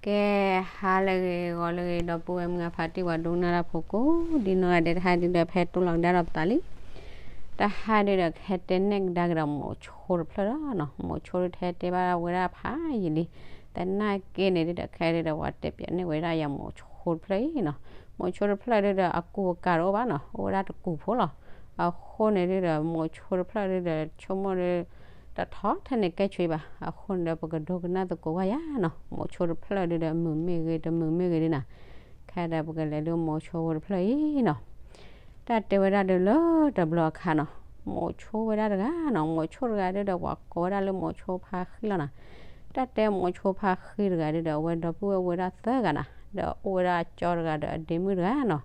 ကဲ ဟါလၢအဂ့ၤ ဂီၤလၢအဂ့ၤ ဒီပုၢ်ဝဲၢ်မုၣ်ခွါဖါတံၢ် ပှၤဒိကနၣ်တၢ်ဖိကိးဒ်နီၢ်ဂၤဒဲး တဟါဒုဒီး ဖဲတိၢ်လီၤကဒါဒီးပသးလံ. တဟါဒုဒီး ကဟဲတဲနဲၣ်ကဒါကဒီးမိၤဆိတဖျၢၣ်ဒီးနီၤ, မိၤဆိဒုထဲတဲဘၣ်ဝဲဒၣ်ဖးယံာ်လံ. သနာ်က့န့ၣ်ဒုဒီး ခဲဒုဒီး ပှၤတဲပၠးန့ၢ်ဝဲဒၣ်ယၤမိၤဆိတဖျၢၣ်အံၤနီၤ. မိၤဆိတဖျၢၣ်ဒုဒီး အကူၤအကၤတအိၣ်ဘၣ်နီၤ, အိၣ်ဝဲဒၣ်တကူၤဖိလီၤ. အဃိန့ၣ်ဒုဒီး မိၤဆိတဖျၢၣ်ဒုဒီး ဆိကမိၣ်ဒု တထီထဲန့ၣ်ကဲဆိဘၣ်. အဃိန့ၣ်ဒီး ပကဒိကနၣ်သကိးဝဲယၤနီၤ, မိၤဆိတဖျၢၣ်ဒုဒီး မုာ်မ့ၢ်ဂ့ၤ တမုာ်မ့ၢ်ဂ့ၤဒုနီၤ. ခဲဒုဒီး ပကလဲၤလၢမိၤဆိဖိတဖျၢၣ်အံၤနီၤ. တၢ်တဲဝဲဒၣ်ဒုလၢတဘျီအခါနီၤ, မိၤဆိဝဲဒၣ်တဂၤနီၤ, မိၤဆိတဂၤဒုဒီး ပှၤကိးဝဲဒၣ်လၢမိၤဆိဖါဃံလီၤနီၤ. တၢ်တဲမိၤဆိဖါဃံတဂၤဒုဒီး အဝဲဒီပုၢ်ဝဲၢ်အိၣ်ဝဲဒၣ်သၢဂၤနီၤ, ဒီးအိၣ်ဝဲဒၣ်အကၠီတဂၤဒီးအဒ့မုၣ်တဂၤနီၤ.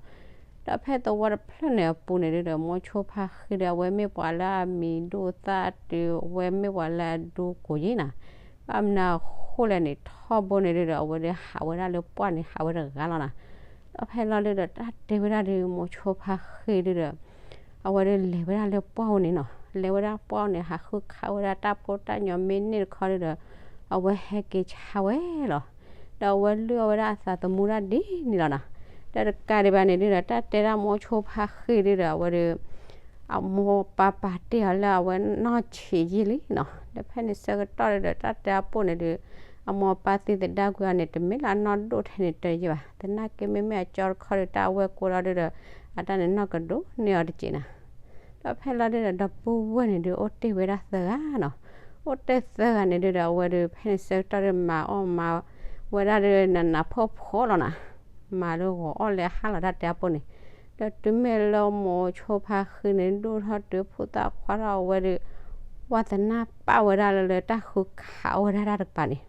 ဒီးဖဲသဝီတဖျၢၣ်န့ၣ်အပူၤန့ၣ်ဒုဒီး မိၤဆိဖါဃံဒီး အဝဲမ့ၢ်ပှၤလၢအမံၤဒိၣ်သၣ်တုၤ အဝဲမ့ၢ်ပှၤလၢအဒိကိၤယံၤနီၤ. ဘၣ်မနုၤအဃိလဲၣ်န့ၣ် ထီဘိန့ၣ်ဒုဒီး အဝဲဒုးဟးဝဲဒၣ်လၢပှၢ်န့ၣ် ဟးဝဲတဂၤလီၤနီၤ. ဒီးဖဲလီၤဒုဒီး တၢ်တဲဝဲဒၣ်ဒု မိၤဆိဖါဃံဒုဒီး အဝဲဒုးလဲၤဝဲဒၣ်လၢပှၢ်အိၣ်န့ၣ်နီၤ, လဲၤဝဲဒၣ်ပှၢ်အိၣ်န့ၣ် ဟးဃုခးဝဲဒၣ်တၢ်ဖိတၢ်ညိးမ့ၢ်န့ၢ်တခီဒုဒီး အဝဲဟဲက့ၤဆါဝဲလီၤ. ဒီးအဝဲလုၢ်အီၣ်ဝဲဒၣ်အသးသမူတၢ်ဒ်န့ၣ်လီၤနီၤ. ဒီးတကးဒံးဘၣ်န့ၣ်ဒုဒီး တၢ်တဲဒၣ်မိၤဆိဖါဃံဒုဒီး အဝဲဒုး အမိၢ်ပၢ်ပာ်တ့ၢ်အီၤလၢအဝဲနီၢ်ဆံးယံာ်လံနီၤ. ဒီးဖဲန့ၣ်ဆၢကတီၢ်ဒုဒီး တၢ်တဲအပိၢ်န့ၣ်ဒုး အမိၢ်ပၢ်သံသဒၣ်ကွံာ်အီၤန့ၣ် တမ့ၢ်လၢအနီၢ်ဒိၣ်ထဲန့ၣ်တယံာ်ဘၣ်. သနာ်က့မ့မ့ၢ်အကၠီတခီဒုး တၢ်အဝဲၢ်ကိးလီၤဒုဒီး အတၢ်န့ၣ်နီၢ်ကဒိၣ်န့ၢ်အီၤတက့ၢ်နီၤ. ဒီးဖဲလီၤဒုဒီး ဒီပုၢ်ဝဲၢ်န့ၣ်ဒုး အိၣ်တ့ၢ်ဝဲဒၣ်သၢဂၤနီၤ. အိၣ်တ့ၢ်သၢဂၤန့ၣ်ဒုဒီး အဝဲဒုး ဖဲန့ၣ်ဆၢကတီၢ်ဒုး မၤအီၣ်မၤဝဲဒၣ်ဒုး နးနးဖှီၣ်ဖှီၣ်လီၤနီၤ. မၤဒုးဂီၤအီၣ်လၢအဟါလီၤ တၢ်တဲအပိၢ်န့ၣ်. ဒီးတုၤမ့ၢ်လၢမိၤဆိဖါဃံန့ၣ် ဒိၣ်ထီၣ်တုၤဖိသၣ်ခွါထီၣ်အဝဲဒုး ဝါသနာပာ်ဝဲဒၣ်လၢ လၢတၢ်ဃုခးအီၣ်ဝဲဒၣ်တၢ်တကပၤန့ၣ်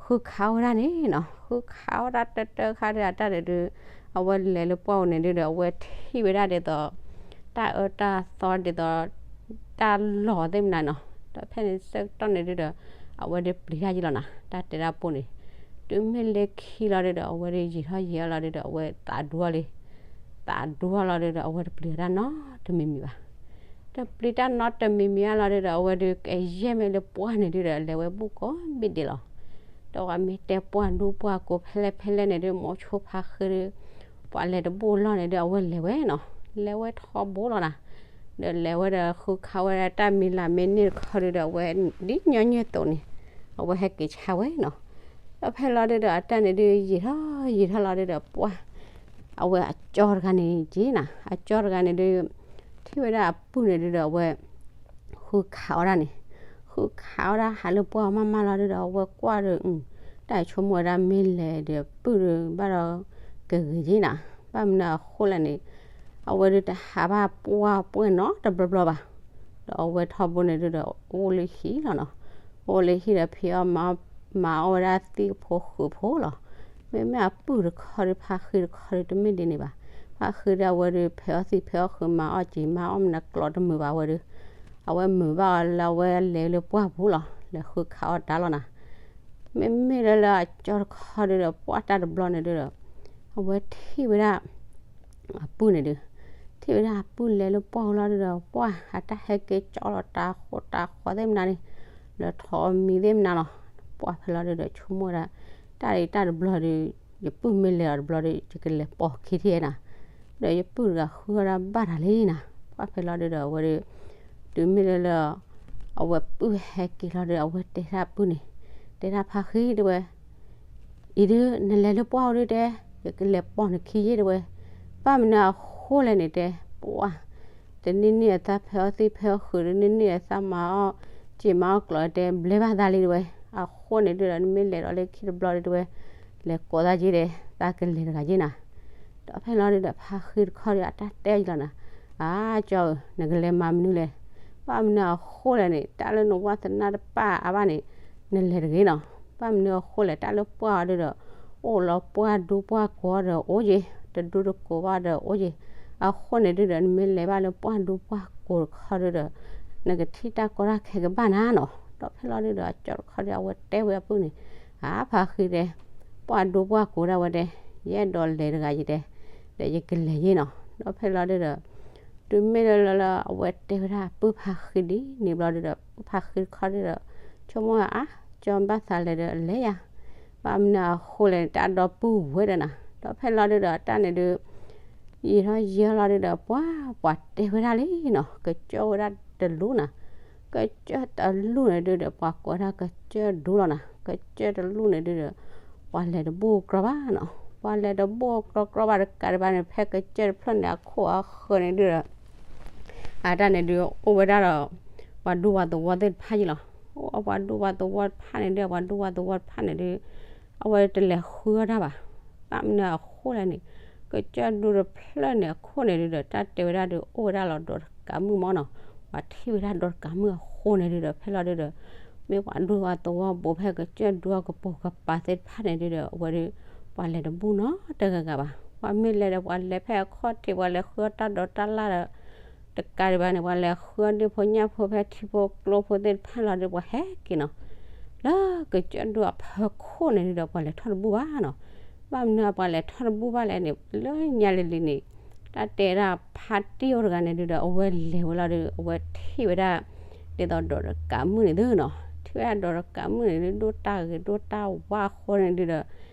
ဃုခးအီၣ်ဝဲဒၣ်န့ၣ်နီၤ. ဃုခးအီၣ်ဒၣ်တၢတၢခါဒုး အတၢ်ဒုးဒုး အဝဲလဲၤလၢပှၢ်အိၣ်န့ၣ်ဒုဒီး အဝဲထံၣ်ဝဲဒၣ်ဒ်သိး တၢ်အၢတၢ်သီဒ်သိး တၢ်လီၤသ့ၣ်မနုၤနီၤ. ဒီးဖဲန့ၣ်ဆၢကတီၢ်န့ၣ်ဒုဒီး အဝဲဒုးပျံၤတၢ်ယံာ်လီၤနီၤ တၢ်တဲဒၣ်ပိၢ်န့ၣ်. တုၤမ့ၢ်လၢခံလီၤဒုဒီး အဝဲဒုးယံာ်ထီၣ်ယံာ်ထီၣ်လီၤဒုဒီး အဝဲသးဒူအီၤလံ. သးဒူအီၤလီၤဒုဒီး အဝဲတပျံၤတၢ်နီတမံၤမံၤဘၣ်. တပျံၤတၢ်နီတမံၤမံၤအါလီၤဒုဒီး အဝဲဒုးကယဲၢ်မ့ၢ်လၢပှၢ်န့ၣ်ဒုဒီး လဲၤဝဲဘူၣ်ကိးဘ့ၣ်ဒဲးလီၤ. ဒီးပှၤမ့ၢ်တဲပှၢ်ဒူပှၢ်ကိးဖဲလဲၣ်ဖဲလဲၣ်န့ၣ်ဒု မိၤဆိဖါဃံဒု ပှၤလဲၤတဘူၣ်လီၢ်န့ၣ်ဒု အဝဲလဲၤဝဲနီၤ. လဲၤဝဲထီဘိလီၤနီၤ. ဒီးလဲၤဝဲဒီးဃုခးဝဲဒၣ်တၢ်မံၤလၢ်မ့ၢ်န့ၢ်တခီဒုဒီး အဝဲဒ်ညီနုၢ်အသိးန့ၣ် အဝဲဟဲက့ၤဆါဝဲနီၤ. ဒီးဖဲလီၤဒုဒီး အတၢ်န့ၣ်ဒုးယံာ်ထီၣ်ယံာ်ထီၣ်လီၤဒုဒီး ပှၢ် အဝဲအကၠီတဂၤန့ၣ်က့နီၤ, အကၠီတဂၤန့ၣ်ဒုး ထံၣ်ဝဲဒၣ်အပုၢ်န့ၣ်ဒုဒီး အဝဲ ဃုခးအီၣ်ဒၣ်န့ၣ်, ဃုခးအီၣ်ဒၣ်ဟးလၢပှၢ်မးမးလီၤဒုဒီး အဝဲကွၢ်ဒီး တၢ်ဆိကမိၣ်ဝဲဒၣ်မ့ၢ်လဲၤဒီးပုၢ်ဒုးဘၣ်ဒီး ကဂ့ၤက့နီၤ, ဘၣ်မနုၤအဃိလဲၣ်န့ၣ် အဝဲဒုးတဟးဘၣ်ပှၢ်ပှၢ်နီတဘျီဘျီဘၣ်. ဒီးအဝဲထီဘိန့ၣ်ဒုဒီး အိၣ်လၢဟံၣ်လီၤနီၤ, အိၣ်လၢဟံၣ်ဒီးဖံးအီၣ်မၤအီၣ်ဝဲဒၣ်သံၣ်ဖိဃုာ်ဖိလီၤ. မ့မ့ၢ်အပုၢ်တခီဒုး ဖါဃံတခီဒုး တမ့ၢ်ဒ်န့ၣ်ဘၣ်. ဖါဃံဒုးအဝဲဒုး ဖံးအီၣ်သံၣ်ဖံးအီၣ်ဃုာ် မၤအီၣ်စံာ်မၤအီၣ်မနုၤကျိာ်တမုာ်ဘၣ်ဝဲဒုး, အဝဲမုာ်ဘၣ်အီၤလၢအဝဲလဲၤလၢပှၢ်ပူၤလီၤ, လဲၤဃုခးအီၣ်တၢ်လီၤနီၤ. မ့မ့ၢ်လၢလၢအကၠီတခီဒုးဒီး ပှၢ်တၢ်တဘျီန့ၣ်ဒုဒီး အဝဲထံၣ်ဝဲဒၣ် အပုၢ်န့ၣ်ဒုး, ထံၣ်ဝဲဒၣ်အပုၢ်လဲၤလၢပှၢ်လီၤဒုဒီး ပှၢ်အတၢ်ဟဲက့ၤကၠီလီၤ တၢ်ဃိတၢ်ဃီသ့ၣ်မနုၤန့ၣ်, လၢထိးအီၣ်မံၤသ့ၣ်မနုၤလီၤ. ပှၢ်ဖဲလီၤဒုဒီး ဆိကမိၣ်ဝဲဒၣ် တၢ်အံၤတၢ်တဘျီဒုး ယပုၢ်မ့ၢ်လဲၤအီၤတဘျီဒီး ယကလဲၤပိာ်ခံထံၣ်နီၤ. ဒီးယပုၢ်တဂၤဃုအီၣ်ဒၣ်ဘၣ်တၢ်လံနီၤ. ပှၢ်ဖဲလီၤဒုဒီး အဝဲဒုး တုၤမ့ၢ်လၢလၢ အဝဲပုၢ်ဟဲက့ၤလီၤဒီး အဝဲတဲဒၣ်အပုၢ်န့ၣ်, တဲဒၣ်ဖါဃံဒုးဝဲ အံၤဒုး နလဲၤလၢပှၢ်အိၣ်ဒုတဲ, ယကလဲၤပိာ်နခံယ့ၢ်တဝဲ, ဘၣ်မနုၤအဃိလဲၣ်န့ၣ်တဲ, ပှၢ် တန့ၢ်န့ၢ်အသးဖဲအီၣ်သံၣ်ဖဲအီၣ်ဃုာ်ဒုး န့ၢ်န့ၢ်အသးမၤအီၣ်စံာ်မၤအီၣ်ကျိာ်တဲ ဘျဲဘၣ်သးလံတဝဲ, အဃိန့ၣ်ဒုဒီး နမ့ၢ်လဲၤဒီးလၢခံတဘျီဒုတဲဝဲ, လဲၤကိးသးက့ၤဒီး သးကလဲၤတဂၤက့နီၤ. ဒီးဖဲလီၤဒုဒီး ဖါဃံတခီဒီး အတၢ်တဲအီၤလီၤနီၤ, အါ ကၠီဧၢ, နကလဲၤမၤမနုၤလဲၣ်. ဘၣ်မနုၤအဃိလဲၣ်န့ၣ် တၢ်လၢနဝါသနၢ်တပာ်အါဘၣ်န့ၣ် နလဲၤတဂ့ၤနီၤ. ဘၣ်မနုၤအဃိလဲၣ် တၢ်လၢပှၢ်အီၤဒုဒီး အိၣ်လီၤပှၢ်ဒူပှၢ်ကိးဒီးအိၣ်က့ၤ, တဒူတကိးဘၣ်ဒီးအိၣ်က့ၤ. အဃိန့ၣ်ဒုဒီး နမ့ၢ်လဲၤဘၣ်လၢပှၢ်ဒူပှၢ်ကိးတခီဒုဒီး နကထံၣ်တၢ်ကီတၢ်ခဲကဘၣ်နၤနီၤ. ဒီးဖဲလီၤဒုဒီး အကၠီတခီဒီး အဝဲတဲဝဲအပုၢ်န့ၣ်, အါ ဖါဃံတဲ, ပှၢ်ဒူပှၢ်ကိးဒၣ်ဝဲတဲ, ယအဲၣ်ဒိးလဲၤတဂၤယတဲ, ဒီးယကလဲၤယ့ၢ်နီၤ. ဒီးဖဲလီၤဒုဒီး တုၤမ့ၢ်လၢလၢလၢ အဝဲတဲဝဲဒၣ်ပုၢ်ဖါဃံဒ်န့ၣ်ဘျီဒုဒီး ပုၢ်ဖါဃံတခီဒုဒီး ဆိကမိၣ်ဝဲအါ ကၠီဘၣ်သးလဲၤဒီးအလဲၤယၤ, ဘၣ်မနုၤအဃိလဲၣ်န့ၣ် တၢ်ဒီပုၢ်ဝဲၢ်ဒီးနၤ, ဒီးဖဲလီၤဒုဒီး တၢ်န့ၣ်ဒု ယံာ်ထီၣ်ယံာ်လီၤဒုဒီး ပှၤ ပှၤတဲဝဲဒၣ်လံနီၤ, ကစၢၢ်ဝဲဒၣ်တလူၢ်နၤ, ကစၢၢ်တလူၢ်န့ၣ်ဒုဒီး ပှၤကိးဝဲဒၣ်ကစၢၢ်ဒူလီၤနၤ, ကစၢၢ်တလူၢ်န့ၣ်ဒုဒီး ပှၤလဲၤတဘူၣ်ကြီဘၣ်နီၤ, ပှၤလဲၤတဘူၣ်ကြီကြီဘၣ်တကးဒံးဘၣ်န့ၣ် ဖဲကစၢၢ်တဖျၢၣ်န့ၣ် အခိၣ်အဃၢၤန့ၣ်ဒုဒီး အတၢ်န့ၣ်ဒု အိၣ်ဝဲဒၣ်ဒီး ပှၤဒူပှၤသဝီသ့ၣ်တဖၣ်ယံၤလီၤ. အိၣ်ပှၤဒူပှၤသဝီတဖၣ်န့ၣ်ဒု ပှၤဒူပှၤသဝီတဖၣ်န့ၣ်ဒု အဝဲတလဲၤဃုအီၣ်တၢ်ဘၣ်. ဘၣ်မနုၤအဃိလဲၣ်န့ၣ် ကစၢၢ်ဒူတဖျၢၣ်န့ၣ်အခိၣ်န့ၣ်ဒုဒီး တၢ်တဲဝဲဒၣ်ဒု အိၣ်ဝဲဒၣ်လီၤဒီးတကးမုၣ်မီၢ်နီၤ, ပှၤထံၣ်ဝဲဒၣ်ဒီးတကးမုၣ်အဃိန့ၣ်ဒုဒီး ဖဲလီၤဒုဒီး မ့ၢ်ပှၤဒူပှၤသဝီဘူးဖဲကစၢၢ်ဒူအကပိာ်ကပၤသ့ၣ်တဖၣ်န့ၣ်ဒုဒီး အဝဲဒု ပှၤလဲၤတဘူၣ်နီတဂၤဂၤဘၣ်. ပှၤမ့ၢ်လဲၤဒီး ပှၤလဲၤဖဲအခီၣ်ထံး ပှၤလဲၤဃုအီၣ်တၢ်ဒိးတၢ်လၣ်ဒီး တကးဒံးဘၣ်န့ၣ် ပှၤလဲၤဃုအီၣ်ဒ့ၣ်ဖိညၣ်ဖိဖဲထံဖိကျိဖိသ့ၣ်တဖၣ်လီၤဒု ပှၤဟဲက့ၤနီၤ လၢကစၢၢ်ဒူအဖီခိၣ်န့ၣ်ဒုဒီး ပှၤလဲၤထီၣ်တဘူၣ်ဘၣ်နီၤ. ဘၣ်မနုၤပှၤလဲၤထီၣ်တဘူၣ်ဘၣ်လဲၣ်န့ၣ် လၢညါလံၤလံၤန့ၣ် တၢ်တဲဒၣ်ဖါတံၢ်အိၣ်တဂၤန့ၣ်ဒုဒီး အဝဲလဲၤဝဲလီၤဒု အဝဲထံၣ်ဝဲဒၣ် ဒ်သိးဒီးတကးမုၣ်န့ၣ်သုနီၤ, ထံၣ်ဝဲဒၣ်ဒီးတကးမုၣ်န့ၣ်ဒု ဒိၣ်တၢ်ဂ့ၤဒိၣ်တၢ်ဝါအဃိန့ၣ်ဒုဒီး ဒ်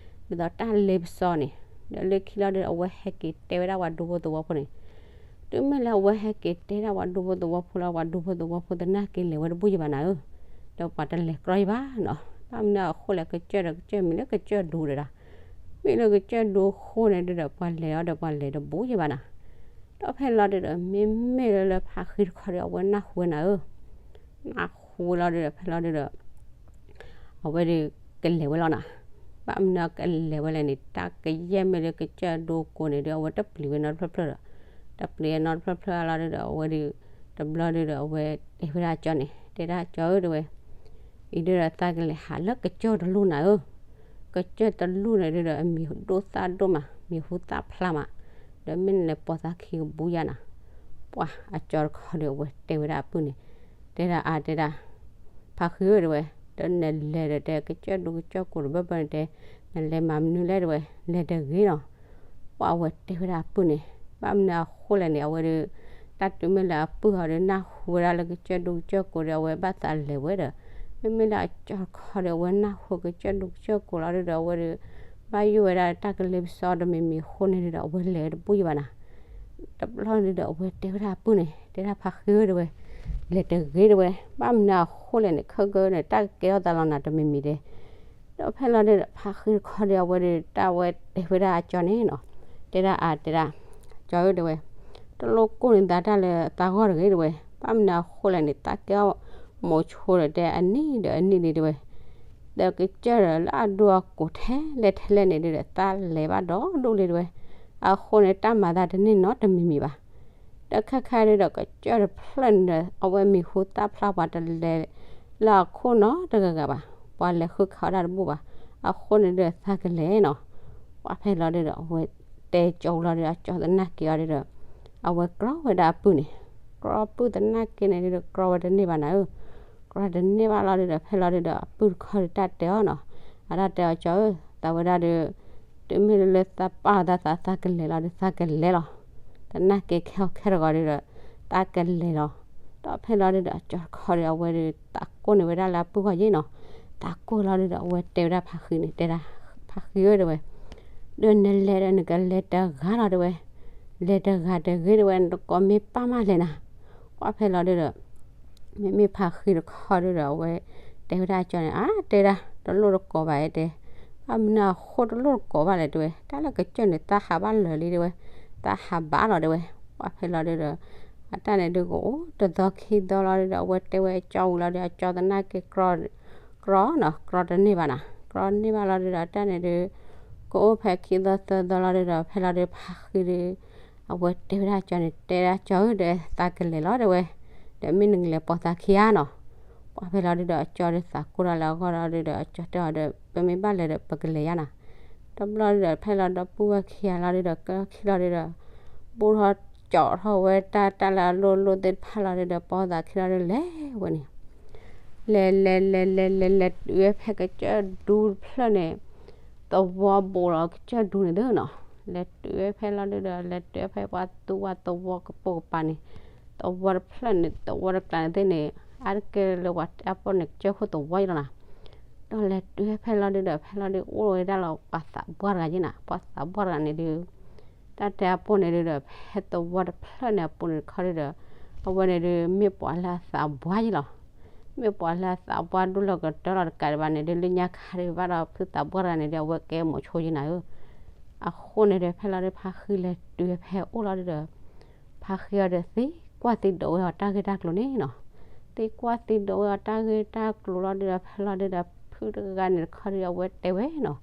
သိးတၢ်လ့ပစီန့ၣ် ဒီးလၢခံလီၤဒု အဝဲဟဲက့ၤတဲဝဲဒၣ်ပှၤဒူဖိသဝီဖိန့ၣ် တုၤမ့ၢ်လၢအဝဲဟဲက့ၤတဲဒၣ်ပှၤဒူဖိသဝီဖိလီၤ ပှၤဒူဖိသဝီဖိသနာ်က့လဲၤဝဲတဘူၣ်ယံၤဘၣ်နၤဧၢ, ဒီးပှၤတလဲၤကြီယံၤဘၣ်နီၤ. ဘၣ်မနုၤအဃိလဲၣ် ကစၢၢ်ဒီးကစၢၢ်မ့ၢ်လၢကစၢၢ်ဒူဒီးဒၣ်, မ့ၢ်လၢကစၢၢ်ဒူအဃိန့ၣ်ဒုဒီး ပှၤလဲၤအီၤဒီးပှၤလဲၤတဘူၣ်ယံၤဘၣ်နၤ. ဒီးဖဲလီၤဒုဒီး မ့မ့ၢ်လၢလၢဖါဃံတခီဒီး အဝဲနၢ်ဟူဝဲနၤဧၢ နၢ်ဟူဝဲလီၤဒုဒီး ဖဲလီၤဒုဒီး အဝဲဒုကလဲၤဝဲလီၤနၤ. ဘၣ်မနုၤကလဲၤဝဲလဲၣ်န့ၣ် တၢ်ကယဲၢ်မ့ၢ်လၢကစၢၢ်ဒိကိးန့ၣ်ဒု အဝဲတပျံၤဝဲနီတဖျၢၣ်ဖျၢၣ်ဒီး တပျံၤနီတဖျၢၣ်ဖျၢၣ်လီၤဒုဒီး အဝဲဒု တဘျီဒုဒီး အဝဲတဲဝဲဒၣ်ကၠီန့ၣ် တဲဒၣ်ကၠီဧၢ တဲဝဲ အံၤဒုဒီး သးကလဲၤဟးလၢကစၢၢ်တလူၢ်နၤဧၢ, ကစၢၢ်တလူၢ်န့ၣ်ဒုဒီး အမံၤဒိၣ်သၣ်ဒိၣ်မး မံၤဟူသၣ်ဖျါမး, ဒီးမ့ၢ်နလဲၤပိာ်သးခံကဘူၣ်ယါနၤ. ပှၤအကၠီတခီဒီး အဝဲတဲဝဲဒၣ်အပုၢ်န့ၣ် တဲဒၣ်အါတဲဒၣ် ဖါဃံဧၢ တဲဝဲ, ဒီးနလဲၤဒီးတဲ ကစၢၢ်ဒိကစၢၢ်ကိးတဘၢဘၢန့ၣ်တဲ နလဲၤမၤမနုၤလဲၣ် တဲဝဲ, လဲၤတဂ့ၤနီၤ. ပှၤအဝဲတဲဝဲဒၣ်အပုၢ်န့ၣ် ဘၣ်မနုၤအဃိလဲၣ်န့ၣ် အဝဲဒု တၢ်တုၤမ့ၢ်လၢအပုၢ်အီၤဒီး နၢ်ဟူဝဲဒၣ်လၢကစၢၢ်ဒိကစၢၢ်ကိးဒီး အဝဲဘၣ်သးလဲၤဝဲဒီး မ့မ့ၢ်လၢအကၠီတခီဒီး အဝဲနၢ်ဟူကစၢၢ်ဒိကစၢၢ်ကိးလီၤဒုဒီး အဝဲဒု ဘၣ်ယိၣ်ဝဲဒၣ်တၢ်ကလ့ပစီတမံၤမံၤအဃိန့ၣ်ဒုဒီး အဝဲလဲၤတဘူၣ်ယံၤဘၣ်နၤ. တဘျီန့ၣ်ဒီး အဝဲတဲဝဲဒၣ်အပုၢ်န့ၣ် တဲဒၣ်ဖါဃံဧၢ တဲဝဲ, လဲၤတဂ့ၤ တဲဝဲ, ဘၣ်မနုၤအဃိလဲၣ်န့ၣ် ခဲကနံၣ်န့ၣ် တၢ်ကကဲထီၣ်သးလီၤနၤတမံၤမံၤတဲ. ဒီးဖဲလီၤဒုဒီး ဖါဃံတခီဒီး အဝဲဒု တၢ်ဝဲတဲဝဲဒၣ်အကၠီန့ၣ်နီၤ, တဲဒၣ်အါတဲဒၣ် ကၠီဧၢ တဲဝဲ, တလိၣ်ကိၢ်န့ၢ်သးတၢ်လၢသးဂီၢ်တဂ့ၤ တဲဝဲ, ဘၣ်မနုၤအဃိလဲၣ်န့ၣ် သးကဲထီၣ်မိာ်ဆိဒီးတဲအနံၣ်ဒီးအနံၣ်လံ တဲဝဲ ဒီးကစၢၢ်ဒီးလၢအဒိအကိးထဲလဲၣ်ထဲလဲၣ်န့ၣ်ဒုဒီး သးလဲၤဘၣ်ဒီဒူၣ်လံ တဲဝဲ, အဃိန့ၣ် တၢ်မၤသးတန့ၢ်နီတမံၤမံၤဘၣ်. ဒီးခဲခါဒုဒီး ကစၢၢ်တဖျၢၣ်န့ၣ်ဒီး အဝဲမံၤဟူသၣ်ဖျါ ပှၤတလဲၤလၢအခိၣ်နီတဂၤဂၤဘၣ်, ပှၤလဲၤဃုခးအီၣ်တၢ်တဘူၣ်ဘၣ်, အဃိန့ၣ်ဒီး သးကလဲၤနီၤ. ပှၤဖဲလီၤဒုဒီး အဝဲတဲကၠီလီၤဒုဒီး အကၠီသနာ်က့အီၤဒုဒီး အဝဲကြီဝဲဒၣ်အပုၢ်န့ၣ်, ကြီပုၢ်သနာ်က့န့ၣ်ဒုဒီး ကြီဝဲတန့ၢ်ဘၣ်နၤဧၢ, ကြီတန့ၢ်ဘၣ်လီၤဒုဒီး ဖဲလီၤဒုဒီး အပုၢ်တခီဒု တၢ်တဲအီၤနီၤ, အတၢ်တဲအီၤ ကၠီဧၢ သးဝဲဒၣ်ဒု တုၤမ့ၢ်လၢလၢသးပာ်လီၤသး သးကလဲၤလီၤဒု သးကလဲၤလီၤ. သနာ်က့ခဲအီၤခဲတဂီၤဒုဒီး သးကလဲၤလီၤ. ဒီးဖဲလီၤဒုဒီး အကၠီတခီဒီး အဝဲဒု သးကိၢ်န့ၢ်ဝဲဒၣ်လၢအပုၢ်ဂီၢ်ယ့ၣ်နီၤ, သးကိၢ်လီၤဒုဒီး အဝဲတဲဝဲဒၣ်ဖါဃံန့ၣ် တဲဒၣ် ဖါဃံဧၢ တဲဝဲ, ဒီးနလဲၤဒီးနကလဲၤတဂၤလီၤ တဲဝဲ, လဲၤတဂၤတဂ့ၤ တဲဝဲ, နတကိးမ့ၢ်ပၢ်မးလဲၣ်နၤ. ပှၤဖဲလီၤဒုဒီး မ့မ့ၢ်ဖါဃံတခီဒုဒီး အဝဲတဲဝဲဒၣ်ကၠီန့ၣ် အါ တဲဒၣ် တလိၣ်တကိးဘၣ်တဲ, ဘၣ်မနုၤအဃိတလိၣ်တကိးဘၣ်လဲၣ် တဲဝဲ, တၢ်လၢကစၢၢ်န့ၣ် သးဟးဘၣ်လၢာ်လံ တဲဝဲ, သးဟးဘၣ်လီၤ တဲဝဲ. ပှၤဖဲလီၤဒုဒီး အတၢ်န့ၣ်ဒုကအိၣ်တသီခံသီလီၤဒုဒီး အဝဲတဲဝဲကၠီဝံၤလီၤဒု အကၠီသနာ်က့ကြီ ကြီနီၤ ကြီတန့ၢ်ဘၣ်နၤ, ကြီန့ၢ်ဘၣ်လီၤဒုဒီး အတၢ်န့ၣ်ဒု ကအိၣ်ဖဲခံသီသၢသီလီၤဒုဒီး ဖဲလီၤဒုဖါဃံဒု အဝဲတဲဝဲဒၣ်ကၠီန့ၣ် တဲဒၣ်ကၠီဧၢ ဒီးသးကလဲၤလီၤ တဲဝဲ, ဒီးမ့ၢ်နကလဲၤပိာ်သးခံဧါနီၤ. ပှၤဖဲလီၤဒုဒီး အကၠီဒုသးကိၢ်ဒီးလၢအဂီၢ်လီၤဒုဒီး အကၠီတဲအီၤဒီး ပမ့ၢ်ဘၣ်လဲၤဒီး ပကလဲၤယါနၤ. တဘျီဒုဒီး ဖဲလီၤဒီပုၢ်ဝဲၢ်ခံဂၤလီၤဒုဒီး ကၠီခံလီၤဒုဒီး ဘူးထီၣ်ကၠီထီၣ်ဝဲတၢ်တၢ်လၢအလိၣ်လိၣ်သ့ၣ်တဖၣ်လီၤဒုဒီး ပိာ်သးခံလီၤဒုလဲၤဝဲန့ၣ် လဲၤလဲၤလဲၤလဲၤလဲၤလဲၤတုၤဝဲဖဲကစၢၢ်ဒူတဖျၢၣ်န့ၣ် သဝီဘူးလီၤကစၢၢ်ဒူန့ၣ်သုနီၤ, လဲၤတုၤဝဲဖဲလီၤဒုဒီး လဲၤတုၤဝဲဖဲပှၤသူဝဲသဝီကပိာ်ကပၤန့ၣ်, သဝီတဖျၢၣ်န့ၣ် သဝီတကျါန့ၣ်သ့ၣ်န့ၣ် အါတက့ၢ်လၢပှၤတဲအပီၢ်န့ၣ် ကစၢၢ်ခိၣ်သဝီယံၤလီၤနၤ. ဒီးလဲၤတုၤဖဲလီၤဒုဒီး ဖဲလီၤဒုအိၣ်ဝဲဒၣ်လီၤပှၤသးပှၢ်တဂၤယဲနီၤ, ပှၤသးပှၢ်တဂၤန့ၣ်ဒု တၢ်တဲအပိၢ်န့ၣ်ဒုဒီး ဖဲသဝီတဖျၢၣ်န့ၣ်အပူၤန့ၣ်တခီဒုဒီး အဝဲန့ၣ်ဒု မ့ၢ်ပှၤလၢအသးပှၢ်ယဲလီၤ. မ့ၢ်ပှၤလၢအသးပှၢ်ဒိၣ်လီၤကတၢၢ်လီၤတကးဒံးဘၣ်န့ၣ်ဒု လၢညါခါဒုဘၣ်ဒီးဖုသးပှၢ်တဂၤန့ၣ်ဒု အဝဲကဲမိၤဆိယဲနၤဧၢ. အဃိန့ၣ်ဒု ဖဲလီၤဒု ဖါဃံလဲၤတုၤဖဲအိၣ်လီၤဒုဒီး ဖါဃံအီၤဒီးသံကွၢ်သံဒိးဝဲအီၤတၢ်ဂ့ၢ်တၢ်ကျိၤန့ၣ်နီၤ. သံကွၢ်သံဒိးဝဲအီၤတၢ်ဂ့ၢ်တၢ်ကျိၤလီၤဒုဒီး ဖဲလီၤဒုဒီး ဖုတဂၤန့ၣ်တခီဒု အဝဲတဲဝဲနီၤ.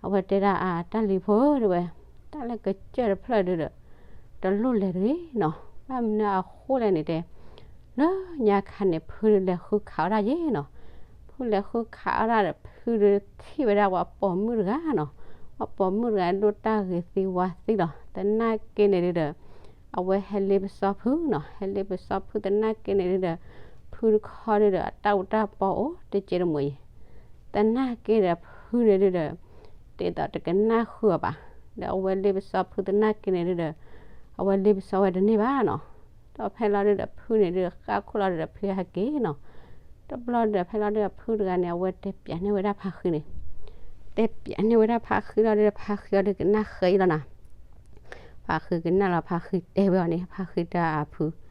အဝဲတဲဒၣ်အတၢ်လံၤဖိဧၢ တဲဝဲ, တၢ်လၢကစၢၢ်တဖျၢၣ်ဒုဒီး တလိၣ်လဲၤတဂ့ၤနီၤ. ဘၣ်မနုၤအဃိလဲၣ်န့ၣ်တဲ လၢညါခါန့ၣ် ဖုဒုလဲၤဃုခးအီၣ်ဒၣ်ယဲနီၤ. ဖုလဲၤဃုခးအီၣ်ဒၣ်ဒီး ဖုဒုထံၣ်ဝဲဒၣ်ပှၤပိာ်မုၣ်တဂၤနီၤ. ပှၤပိာ်မုၣ်တဂၤဒိၣ်တၢ်ဂ့ၤသံဝါသံလီၤ. သနာ်က့န့ၣ်ဒုဒီး အဝဲဟဲလ့ပစီဖုနီၤ. ဟဲလ့ပစီဖုသနာ်က့န့ၣ်ဒုဒီး ဖုတခီဒုဒီး အတၢ်အူတၢ်ပီအိၣ်တကဲတမံၤအံၤ သနာ်က့ဒီးဖုန့ၣ်ဒုဒီး တဲသိးတကနၣ်ဃုာ်အီၤဘၣ်. ဒီးအဝဲလ့ပစီဖုသနာ်က့န့ၣ်ဒုဒီး အဝဲလ့ပစီဝဲတန့ၢ်ဘၣ်နီၤ. ဒီးဖဲလီၤဒုဒီးဖုန့ၣ်ဒုဒီး ဃၣ်ခိၣ်လီၤဒုဒီး ဖဲဟဲက့ၤနီၤ. တဘျီဒုဒီး ဖဲလီၤဒုဒီးဖုတဂၤန့ၣ် အဝဲတဲပၠးန့ၢ်ဝဲဒၣ်ဖါဃံန့ၣ် တဲပၠးန့ၢ်ဝဲဒၣ်ဖါဃံလီၤဒုဒီး ဖါဃံအီၤဒုကနၣ်ဃဲအံၤလီၤနၤ. ဖါဃံကနၣ်လီၤ ဖါဃံတဲဝဲအီၤန့ၣ် ဖါဃံတဲအဖု ဒီး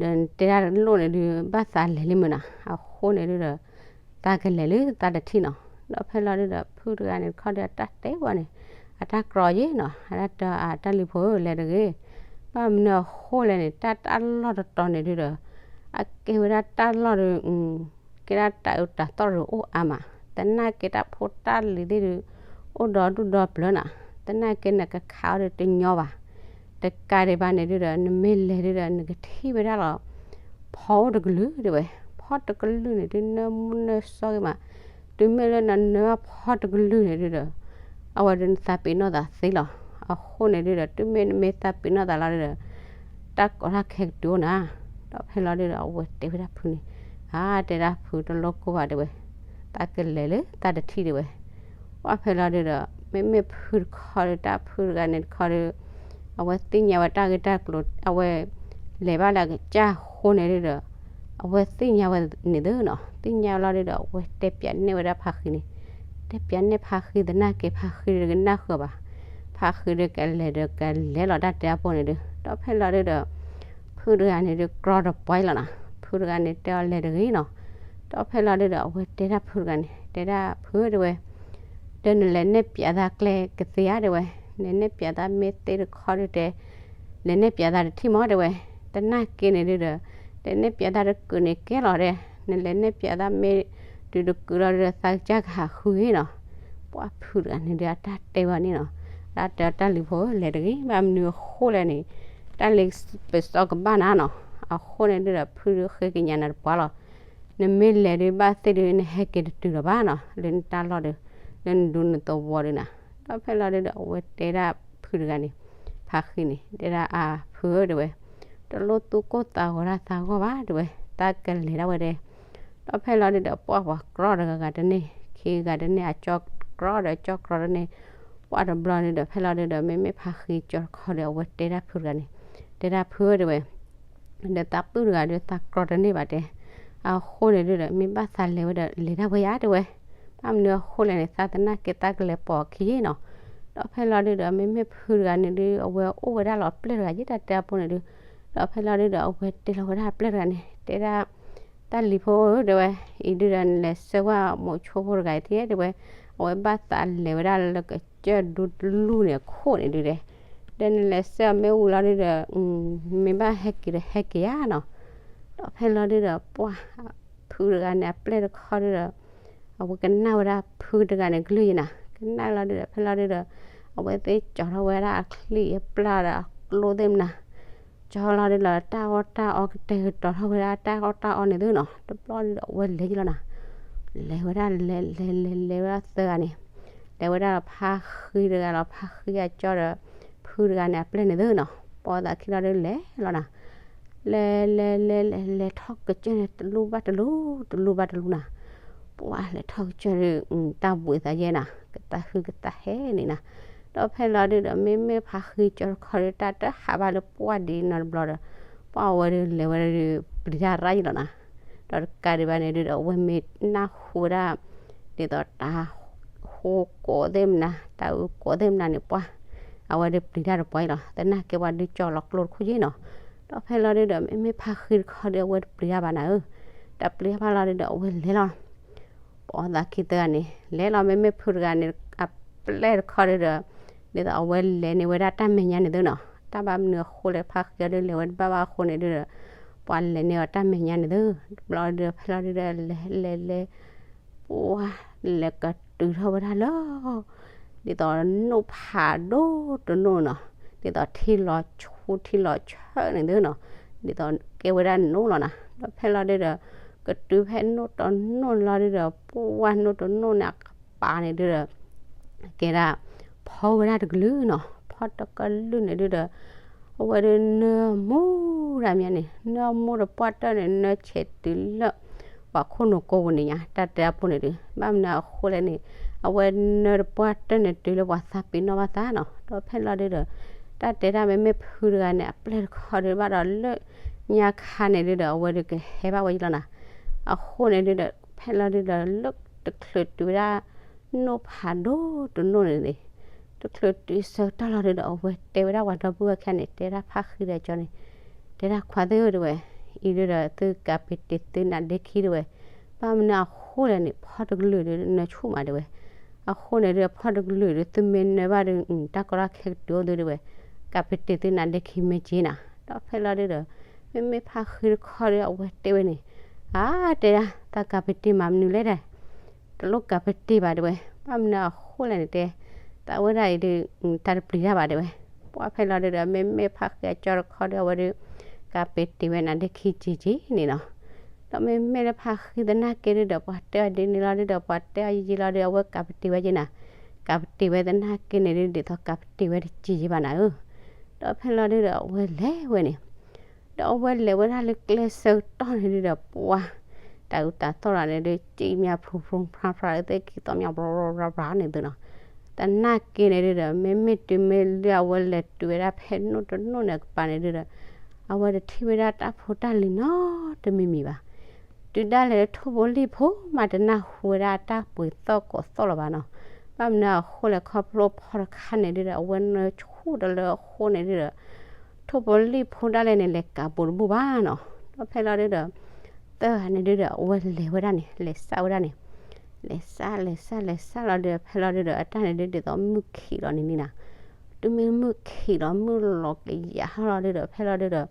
တဲဒၣ်တလိၣ်န့ၣ်ဒု ဘၣ်သးလဲၤလံမုၢ်နၤ. အဃိန့ၣ်ဒုဒီး သးကလဲၤလၢသးတထံၣ်နီၤ. ဒီးဖဲလီၤဒုဒီး ဖုတဂၤန့ၣ်တခီဒု အတၢ်တဲဝဲန့ၣ် အတၢ်ကြီယဲနီၤ. အတၢ်တဲအတၢ်လံၤဖိဧၢ လဲၤတဂ့ၤ. ဘၣ်မနုၤအဃိလဲၣ်န့ၣ် တၢ်တၢ်လီၢ်တတီၤန့ၣ်ဒုဒီး အကဲဝဲဒၣ်တၢ်လီၢ်ဒု ကဲဒၣ်တၢ်အုးတၢ်သီၣ်ဒုအိၣ်အါမး, သနာ်က့တၢ်ဖိတၢ်လံၤသ့ၣ်ဒု အိၣ်ဒီဒူၣ်ဒီပျၢၤနၤ, သနာ်က့နကခးအီၤဒုတညီဘၣ်, တကးဒံးဘၣ်န့ၣ်ဒုဒီး နမ့ၢ်လဲၤဒုဒီး နကထံၣ်ဝဲဒၣ်လီၤ ဖီအိၣ်တကလုာ်တဲဝဲ, ဖီတကလုာ်န့ၣ်ဒု နၢမူနၢဆှီဂ့ၤမး, တုၤမ့ၢ်လၢနနၢဖီတကလုာ်န့ၣ်ဒုဒီး အဝဲဒုနသးပ့ၤနီၣ်သးသ့လီၤ. အဃိန့ၣ်ဒုဒီး တုၤမ့ၢ်နမ့ၢ်သးပ့ၤနီၣ်သးလီၤဒုဒီး တၢ်ကီတၢ်ခဲကတုၤအိၣ်နၤ. ဒီးဖဲလီၤဒုဒီး အဝဲတဲဝဲဒၣ်ဖုန့ၣ်, အါ တဲဒၣ်ဖုတလိၣ်ကိၢ်ဘၣ်တဲဝဲ, သးကလဲၤလၢသးတထံၣ်တဲဝဲ. ပှၢ်ဖဲလီၤဒုဒီး မ့မ့ၢ်ဖုတခီဒု တၢ်ဖုတဂၤန့ၣ်တခီဒု အဝဲသ့ၣ်ညါဝဲတၢ်ဂ့ၢ်တၢ်ကျိၤ အဝဲ လဲၤဘၣ်လၢအကစၢ်အဃိန့ၣ်ဒုဒီး အဝဲသ့ၣ်ညါဝဲန့ၣ်သ့နီၤ, သ့ၣ်ညါဝဲလီၤဒုဒီး အဝဲတဲပၠးန့ၢ်ဝဲဒၣ်ဖါဃံန့ၣ်, တဲပၠးန့ၢ်ဖါဃံသနာ်က့ ဖါဃံဒုကနၣ်ဃုာ်ဘၣ်, ဖါဃံဒုကလဲၤဒီးကလဲၤလီၤတၢ်တဲအပိၢ်န့ၣ်ဒု, ဒီးဖဲလီၤဒုဒီး ဖုတဂၤန့ၣ်ဒု ကြီတပှၢ်လီၤနၤ, ဖုတဂၤန့ၣ်တဲအီၤလဲၤတဂ့ၤနီၤ. ဒီးဖဲလီၤဒုဒီး အဝဲတဲဒၣ်ဖုတဂၤန့ၣ် တဲဒၣ်ဖုတဲဝဲ, ဒီးနလဲၤနဲၣ်ပၠးသးကျဲကသ့ဧါတဲဝဲ, လဲၤနဲၣ်ပၠးသးမ့ၢ်သ့တခီဒုတဲ လဲၤနဲၣ်ပၠးသးတထံၣ်မးတဲဝဲ, သနာ်က့န့ၣ်ဒုဒီး လဲၤနဲၣ်ပၠးသးတကုာ်န့ၣ်ကဲလီၤဒဲ, နလဲၤနဲၣ်ပၠးသးမ့ၢ် တုၤတကုာ်လီၤဒုဒီး သးကစၢ်ကဟးဃုဂ့ၤနီၤ. ပှၢ်ဖုတဂၤန့ၣ်ဒု အတၢ်တဲဝဲန့ၣ်နီၤ, တၢ်တဲတၢ်လံၤဖိလဲၤတဂ့ၤ, ဘၣ်မနုၤအဃိလဲၣ်န့ၣ် တၢ်လ့ပစီကဘၣ်နၤနီၤ. အဃိန့ၣ်ဒုဒီး ဖုဒုဃ့ကညးနၤတပှၢ်လီၤ. နမ့ၢ်လဲၤဒုဘၣ်သ့ၣ်ဒု နဟဲက့ၤတတုၤလီၤဘၣ်နီၤ, လၢနတၢ်လီၢ်ဒု လၢနဒူနသဝီဒုနၤ. ဒီးဖဲလီၤဒုဒီး အဝဲတဲဒၣ်ဖုတဂၤန့ၣ်, ဖါဃံန့ၣ် တဲဒၣ်အဖုဧၢတဲဝဲ, တလိၣ်သူၣ်ကိၢ်သးဂီၤတၢ်သးဂီၢ်ဘၣ်တဲဝဲ, တၢ်ကလဲၤဒၣ်ဝဲဒဲ. ဒီးဖဲလီၤဒုဒီး ပှၢ်ပှၤကြီတဂၤဂၤတန့ၢ်, ခံဂၤတန့ၢ်, အကၠီကြီဒီးကၠီကြီတန့ၢ်. ပှၢ်တဘျီဒုဒီး ဖဲလီၤဒုဒီး မ့မ့ၢ်ဖါဃံကၠီတခီဒီး အဝဲတဲဒၣ်ဖုတဂၤန့ၣ်, တဲဒၣ်ဖုဧၢတဲဝဲ ဒီးသးပုၢ်တဂၤဒီး သးကြီတန့ၢ်ဘၣ်တဲ. အဃိန့ၣ်ဒုဒီး မ့ၢ်ဘၣ်သးလဲၤဝဲဒီး လဲၤဒၣ်ဝဲယါတဲဝဲ, ဘၣ်မနုၤအဃိလဲၣ်န့ၣ် သးသနာ်က့သးကလဲၤပိာ်အခံနီၤ. ဒီးဖဲလီၤဒုဒီး မ့မ့ၢ်ဖုတဂၤန့ၣ်ဒု အဝဲအိၣ်ဝဲဒၣ်လီၤပျဲၢ်တဂၤယဲ တၢ်တဲအပိၢ်န့ၣ်ဒု. ဒီးဖဲလီၤဒုဒီး အဝဲတဲလီၤဝဲဒၣ်ပျဲၢ်တဂၤန့ၣ် တဲဒၣ် တၢ်လံၤဖိဧၢတဲဝဲ, အံၤဒုဒီး နလဲၤဆှၢကွၢ်မိၤဆိဖိတဂၤအံၤထံတဲဝဲ, အဝဲဘၣ်သးလဲၤဝဲဒၣ်လၢကစၢၢ်ဒူတလူၢ်န့ၣ်အခိၣ်န့ၣ်ဒုဒီး, ဒီးနလဲၤဆှၢအီၤမ့ၢ်ဝံၤလီၤဒုဒီး မ့ၢ်ဘၣ်ဟဲက့ၤဒီးဟဲက့ၤယါနီၤ. ဒီးဖဲလီၤဒုဒီး ပှၢ်ဖုတဂၤန့ၣ် အပျဲၢ်တခီဒုဒီး အဝဲကနၣ်ဝဲဒၣ်ဖုတဂၤန့ၣ်ကလုၢ်ယဲနၤ, ကနၣ်လီၤဒုဒီး ဖဲလီၤဒုဒီး အဝဲသ့ၣ်ကၠီထီၣ်ဝဲဒၣ်အချံအပျၢ်ဒီးအကျိသ့ၣ်မနၤ ကၠီလီၤဒုဒီး တၢ်အီၣ်တၢ်အီကတဲာ်ကတီၤထီၣ်ဝဲဒၣ်တၢ်အီၣ်တၢ်အီန့ၣ်သုနီၤ. တဘျီဒုဒီး အဝဲလဲၤယံၤလီၤနၤ, လဲၤဝဲဒၣ်လဲၤလဲၤလဲၤလဲၤဝဲဒၣ်သၢဂၤန့ၣ်, လဲၤဝဲဒၣ်ဒီးဖါဃံတဂၤလီၤ, ဖါဃံအကၠီဒီး ဖုတဂၤန့ၣ် အပျဲၢ်န့ၣ်သုနီၤ. ပိာ်သးခံလီၤဒုလဲၤလီၤနၤ, လဲၤလဲၤလဲၤလဲၤလဲၤထီၣ်ကစၢၢ်န့ၣ် တလူၢ်ဘၣ်တလူၢ် တလူၢ်ဘၣ်တလူၢ်နၤ. ပှၢ်လဲၤထီၣ်ကစၢၢ်ဒု တၢ်ဘှံးသးယဲနၤ, ကသးဟုကသးဟဲန့ၣ်နၤ. ဒီးဖဲလီၤဒုဒီး မ့မ့ၢ်ဖါဃံကၠီတခီဒု တၢ်တဟးဘၣ်လၢပှၢ်ဒံးနီတဘျီဒီး ပှၢ်ဝဲဒုလဲၤဝဲဒၣ်ဒု ပျံၤတၢ်ရၣ်ယံၤလီၤနၤ. ဒီးတကးဒံးဘၣ်န့ၣ်ဒုဒီး အဝဲမ့ၢ်နၢ်ဟူဝဲဒၣ် ဒ်သိးတၢ်ဟူးကိးသ့ၣ်မနၤ တၢ်အုးကိးသ့ၣ်မနၤန့ၣ် ပှၤ အဝဲဒုးပျံၤတၢ်တပှၢ်အံၤလီၤ. သနာ်က့ပှၤဒုးကၠီၤလီၤကျိတခိၣ်ယ့ၣ်နီၤ. ဒီးဖဲလီၤဒုဒီး မ့မ့ၢ်ဖါဃံတခီဒီး အဝဲတပျံၤတၢ်ဘၣ်နၤဧၢ, တပျံၤတၢ်ဘၣ်လီၤဒုဒီး အဝဲလဲၤလီၤ ပိာ်သးခံသၢဂၤန့ၣ် လဲၤလီၤ မ့မ့ၢ်ဖုတဂၤန့ၣ် အပျဲၢ်တခီဒုဒီး ဒ်သိးအဝဲလဲၤန့ၢ်ဝဲဒၣ်တၢ်မဲာ်ညါန့ၣ်သုနီၤ. တၢ်ဘၣ်မနုၤအဃိလဲၣ် ဖါဃံအီၤဒုးလဲၤဝဲတဘၣ်ဘၣ်အဃိန့ၣ်ဒုဒီး ပှၤလဲၤန့ၢ်အီၤတၢ်မဲာ်ညါန့ၣ်သု. ဘျီဒုဒီး ဖဲလီၤဒုဒီး လဲၤလဲၤလဲၤ ပှၤလဲၤကတုၤထီၣ်ဝဲဒၣ်လၢ ဒ်သိးနိၣ်ဖးဒိၣ်တနိၣ်နီၤ, ဒ်သိးထံလီၤဆူထံလီၤဆၢန့ၣ်သုနီၤ, ဒ်သိးကဲဝဲဒၣ်နိၣ်လီၤနၤ. ဒီးဖဲလီၤဒုဒီး ကတုၤဖဲနိၣ်တနိၣ်လီၤဒုဒီး ပှၤနိၣ်တနိၣ်န့ၣ်အကပၤန့ၣ်ဒုဒီး ကဲဒၣ် ဖီဝဲဒၣ်တကလုာ်နီၤ, ဖီတကလုာ်န့ၣ်ဒုဒီး အဝဲဒုးနၢမူဒၣ်မးန့ၣ် နၢမူတပှၢ်တၢၢ်န့ၣ် နၢဆဲးတုၤလၢ ပှၤခိၣ်နူာ်ကိးပူၤန့ၣ်ညါ တၢ်တဲအပူၤန့ၣ်ဒုး ဘၣ်မနုၤအဃိလဲၣ်န့ၣ် အဝဲနၢတပှၢ်တၢၢ်န့ၣ်တုၤလၢပှၤသးပ့ၤနီၣ်ဘၣ်သးနီၤ. ဒီးဖဲလီၤဒုဒီး တၢ်တဲဒၣ်မ့မ့ၢ်ဖုတဂၤန့ၣ် အပျဲၢ်တခီဒုးဘၣ်ဒီးလၢ ညါခါန့ၣ်ဒုဒီး အဝဲဒုးကဟဲဘၣ်ဝဲယလီၤနၤ. အဃိန့ၣ်ဒုဒီး ဖဲလီၤဒုဒီး လၢတချုးတုၤဝဲဒၣ် နိၣ်ဖးဒိၣ်တနိၣ်န့ၣ်န့ၣ် တချုးတုၤဆၢကတီၢ်လီၤဒုဒီး အဝဲတဲဝဲဒၣ်ပှၤဒီပုၢ်ဝဲၢ်ခံဂၤန့ၣ် တဲဒၣ်ဖါဃံဒီးကၠီန့ၣ် တဲဒၣ်ခွါသ့ၣ်ဧၢတဲဝဲ, အံၤဒုဒီး သုကးပ့ၤတ့ၤသုနါဒ့ခံတဲဝဲ, ဘၣ်မနုၤအဃိလဲၣ်န့ၣ် ဖီတကလုာ်ဒုးနၢဆူၣ်မးတဲဝဲ, အဃိန့ၣ်ဒုး ဖီတကလုာ်ဒုး သုမ့ၢ်နၢဘၣ်ဒုး တၢ်ကီတၢ်ခဲကတုၤအိၣ်သုတဲဝဲ, ကးပ့ၤတ့ၤသုနါဒ့ခံမ့ၢ်က့ၤနၤ. ဒီးဖဲလီၤဒုဒီး မ့မ့ၢ်ဖါဃံတခီဒီး အဝဲတဲဝဲန့ၣ်, အါ တဲဒၣ် တၢ်ကးပ့ၤတ့ၤမးမနုၤလဲၣ်ဒၣ် တလိၣ်ကးပ့ၤတ့ၤဘၣ်တဲဝဲ, ဘၣ်မနုၤအဃိလဲၣ်န့ၣ်တဲ, သးဝဲဒၣ်အံၤဒုး တၢ်တပျံၤတၢ်ဘၣ်တဲဝဲ, ပှၤဖဲလီၤဒုဒီး မ့မ့ၢ်ဖါဃံအကၠီတခီဒီး အဝဲဒုး ကးပ့ၤတ့ၤဝဲနါဒ့ခံက့ၤက့ၤန့ၣ်နီၤ. ဒီးမ့မ့ၢ်လၢဖါဃံသနာ်က့ဒုဒီး ပှၤတဲအီၤဒ်န့ၣ်လီၤဒုဒီး ပှၤတဲအီၤယံာ်လီၤဒုး အဝဲကးပ့ၤတ့ၤဝဲက့ၤနၤ, ကးပ့ၤတ့ၤဝဲသနာ်က့န့ၣ်ဒုး ဒ်သိးကးပ့ၤတ့ၤဝဲတက့ၤက့ၤဘၣ်နၤဧၢ. ဒီးဖဲလီၤဒုဒီး အဝဲလဲၤဝဲန့ၣ် ဒီးအဝဲလဲၤဝဲဒၣ်လၢကျဲဆၢကတီၢ်န့ၣ်ဒုဒီး ပှၤ တၢ်အုးတၢ်သီၣ်လီၤန့ၣ်ဒုး ကံၣ်မးဖျိဖျိဖျါဖျါလၢသ့ၣ်ခံသီၣ်မး ဘြီဘြီဘြါဘြါန့ၣ်သုနီၤ. သနာ်က့န့ၣ်ဒုဒီး မ့မ့ၢ်တုၤမ့ၢ်လၢအဝဲလဲၤတုၤဝဲဒၣ်ဖဲနိၣ်တနိၣ်န့ၣ်အကပၤန့ၣ်ဒုဒီး အဝဲတထံၣ်ဝဲဒၣ်တၢ်ဖိတၢ်လံၤနီတမံၤမံၤဘၣ်. တုၤဒၣ်လဲာ်လၢထိၣ်ဖိလံၣ်ဖိမးတနၢ်ဟူဝဲဒၣ်တၢ်ပှ့ၤသီၣ်ကိးသီၣ်လၢၤဘၣ်နီၤ. ဘၣ်မနုၤအဃိလဲၣ် ခီဖျိဖီတခါန့ၣ်ဒုဒီး အဝဲနၢဆူၣ်တလၢအဃိန့ၣ်ဒုဒီး ထိၣ်ဖိလံၣ်ဖိဒၣ်လဲာ်န့ၣ် လဲၤကးဘူးတဘူးဘၣ်နီၤ. ဒီးဖဲလီၤဒုဒီး သၢဂၤန့ၣ်ဒုဒီး အဝဲလဲၤဝဲဒၣ်န့ၣ် လဲၤစးဝဲဒၣ်န့ၣ် လဲၤစး လဲၤစး လဲၤစးလီၤဒုဒီး ဖဲလီၤဒုဒီး အတၢ်န့ၣ်ဒုဒ်သိးမုၢ်ခံးလီၤန့ၣ်လံနီၤ. တုၤမ့ၢ်မုၢ်ခံးလီၤ မုၢ်လီၤကယၤဟီလီၤဒုဒီး ဖဲလီၤဒုဒီး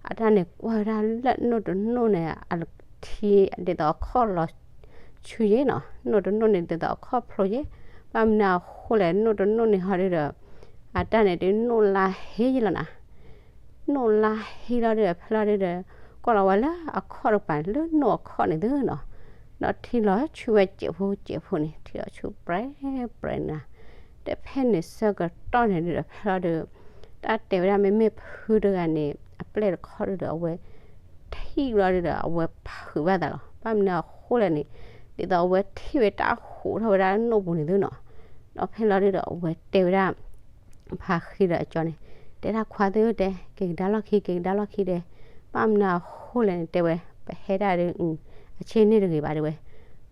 အတၢ်န့ၣ်ကွၢ်ဝဲဒၣ်လၢနိၣ်တနိၣ်န့ၣ် အထံဒ်သိးအခီၣ်လီၤဆူယ့ၣ်နီၤ. နိၣ်တနိၣ်န့ၣ်ဒ်သိးအခီၣ်ဖျိယ့ၣ်, ဘၣ်မနုၤအဃိလဲၣ် နိၣ်တနိၣ်န့ၣ်ဟီဒုဒီး အတၢ်န့ၣ်ဒုးနိၣ်လါဟ့ယ့ၣ်လီၤနီၤ. နိၣ်လါဟ့လီၤဒုဒီး ဖဲလီၤဒုဒီး ကွၢ်လီၤဝဲလၢအခီၣ်တကပၤ လၢနိၣ်အခီၣ်န့ၣ်သုနီၤ. ဒီးထံလီၤဆူဝဲစဲးဖိစဲးဖိန့ၣ် ထံလီၤဆူပြဲပြဲန့ၣ်နီၤ. ဒီးဖဲန့ၣ်ဆၢကတီၢ်န့ၣ်ဒုဒီး ဖဲလီၤဒု တၢ်တဲဝဲဒၣ်မ့မ့ၢ်ဖုတဂၤန့ၣ် အပျဲၢ်တခီဒုဒီး အဝဲထံၣ်လီၤဒုဒီး အဝဲဖုးဘၣ်သးလီၤ. ဘၣ်မနုၤအဃိလဲၣ်န့ၣ် ဒ်သိးအဝဲထံၣ်ဝဲတၢ်ဟူးထီၣ်ဝဲဒၣ်နိၣ်ပူၤန့ၣ်သုနီၤ. ဒီးဖဲလီၤဒုဒီး အဝဲတဲဝဲဒၣ် ဖါဃံဒီးအကၠီန့ၣ် တဲဒၣ်ခွါသ့ၣ်ဧၢတဲ က့ၤကဒါလီၢ်ခံ က့ၤကဒါလီၢ်ခံတဲ, ဘၣ်မနုၤအဃိလဲၣ်န့ၣ်တဲဝဲ ပဟဲဒၣ်ဒု အဆ့န့ၣ်တဂ့ၤဘၣ်တဲဝဲ,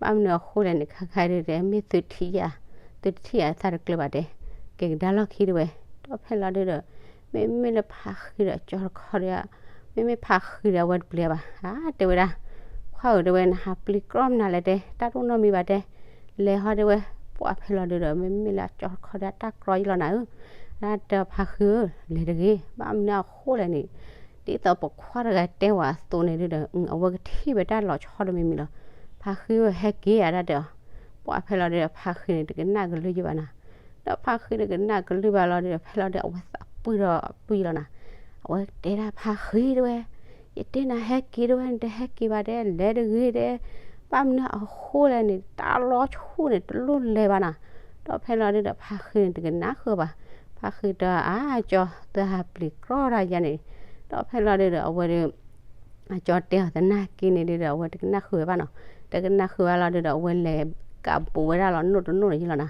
ဘၣ်မနုၤအဃိလဲၣ်န့ၣ် ခါခါဒုတဲ မ့ၢ်သုထံၣ်ယၤ သုတထံၣ်ယၤသးတကျၢၤဘၣ်တဲ, က့ၤကဒါလီၢ်ခံတဲဝဲ. ဒီးဖဲလီၤဒုဒီး မ့မ့ၢ်လၢဖါဃံဒီးအကၠီတခီဒီး မ့မ့ၢ်ဖါဃံဒီးအဝဲတပျံၤဘၣ် အါ တဲဝဲဒၣ် ခွါဧၢတဲဝဲ နဟးပျံၤကြီမနုၤလဲၣ်တဲ တၢ်တအိၣ်နီတမံၤဘၣ်တဲ, လဲၤဟီတဲဝဲ. ပှၤဖဲလီၤဒုဒီး မ့မ့ၢ်လၢအကၠီတခီဒီးတၢ်ကြီယလီၤနၤဧၢ, တၢ်တဲဖါဃံဧၢ လဲၤတဂ့ၤ, ဘၣ်မနုၤအဃိလဲၣ်န့ၣ် ဒ်သိးပခွါတဂၤတဲဝဲအသိးန့ၣ်ဒုဒီး အဝဲကထံၣ်ဝဲတၢ်လီၤဆီတမံၤမံၤလီၤ. ဖါဃံဧၢ ဟဲက့ၤဧါတၢ်တဲအီၤ. ပှၤဖဲလီၤဒုဒီး ဖါဃံန့ၣ် တကနၣ်ကလုၢ်ယဘၣ်နၤ. ဒီးဖါဃံတကနၣ်ကလုၢ်ဘၣ်လီၤဒုဒီး ဖဲလီၤဒု အဝဲသးပှံၢ်ဒီးပှံၢ်လီၤနၤ. အဝဲတဲဒၣ်ဖါဃံတဲဝဲ ယတဲနၤဟဲက့ၤတဲဝဲ နတဟဲက့ၤဘၣ်တဲ လဲၤတဂ့ၤတဲ, ဘၣ်မနုၤအဃိလဲၣ်န့ၣ် တၢ်လီၤဆူၣ်န့ၣ် တလိၣ်လဲၤဘၣ်နၤ. ဒီးဖဲလီၤဒုဒီး ဖါဃံန့ၣ် တကနၣ်ဃုာ်ဘၣ်. ဖါဃံတဲအါကၠီ သုဟးပျံၤကြီတၢ်ယါန့ၣ်. ဒီးဖဲလီၤဒုဒီး အဝဲဒု အကၠီတဲအီၤသနာ်က့န့ၣ်ဒုဒီး အဝဲတကနၣ်ဃုာ်ဝဲဘၣ်နီၤ. တကနၣ်ဃုာ်ဘၣ်လီၤဒုဒီး အဝဲလဲၤကးဘူးဝဲဒၣ်လီၤနိၣ်တနိၣ်န့ၣ်ယလီၤနၤ.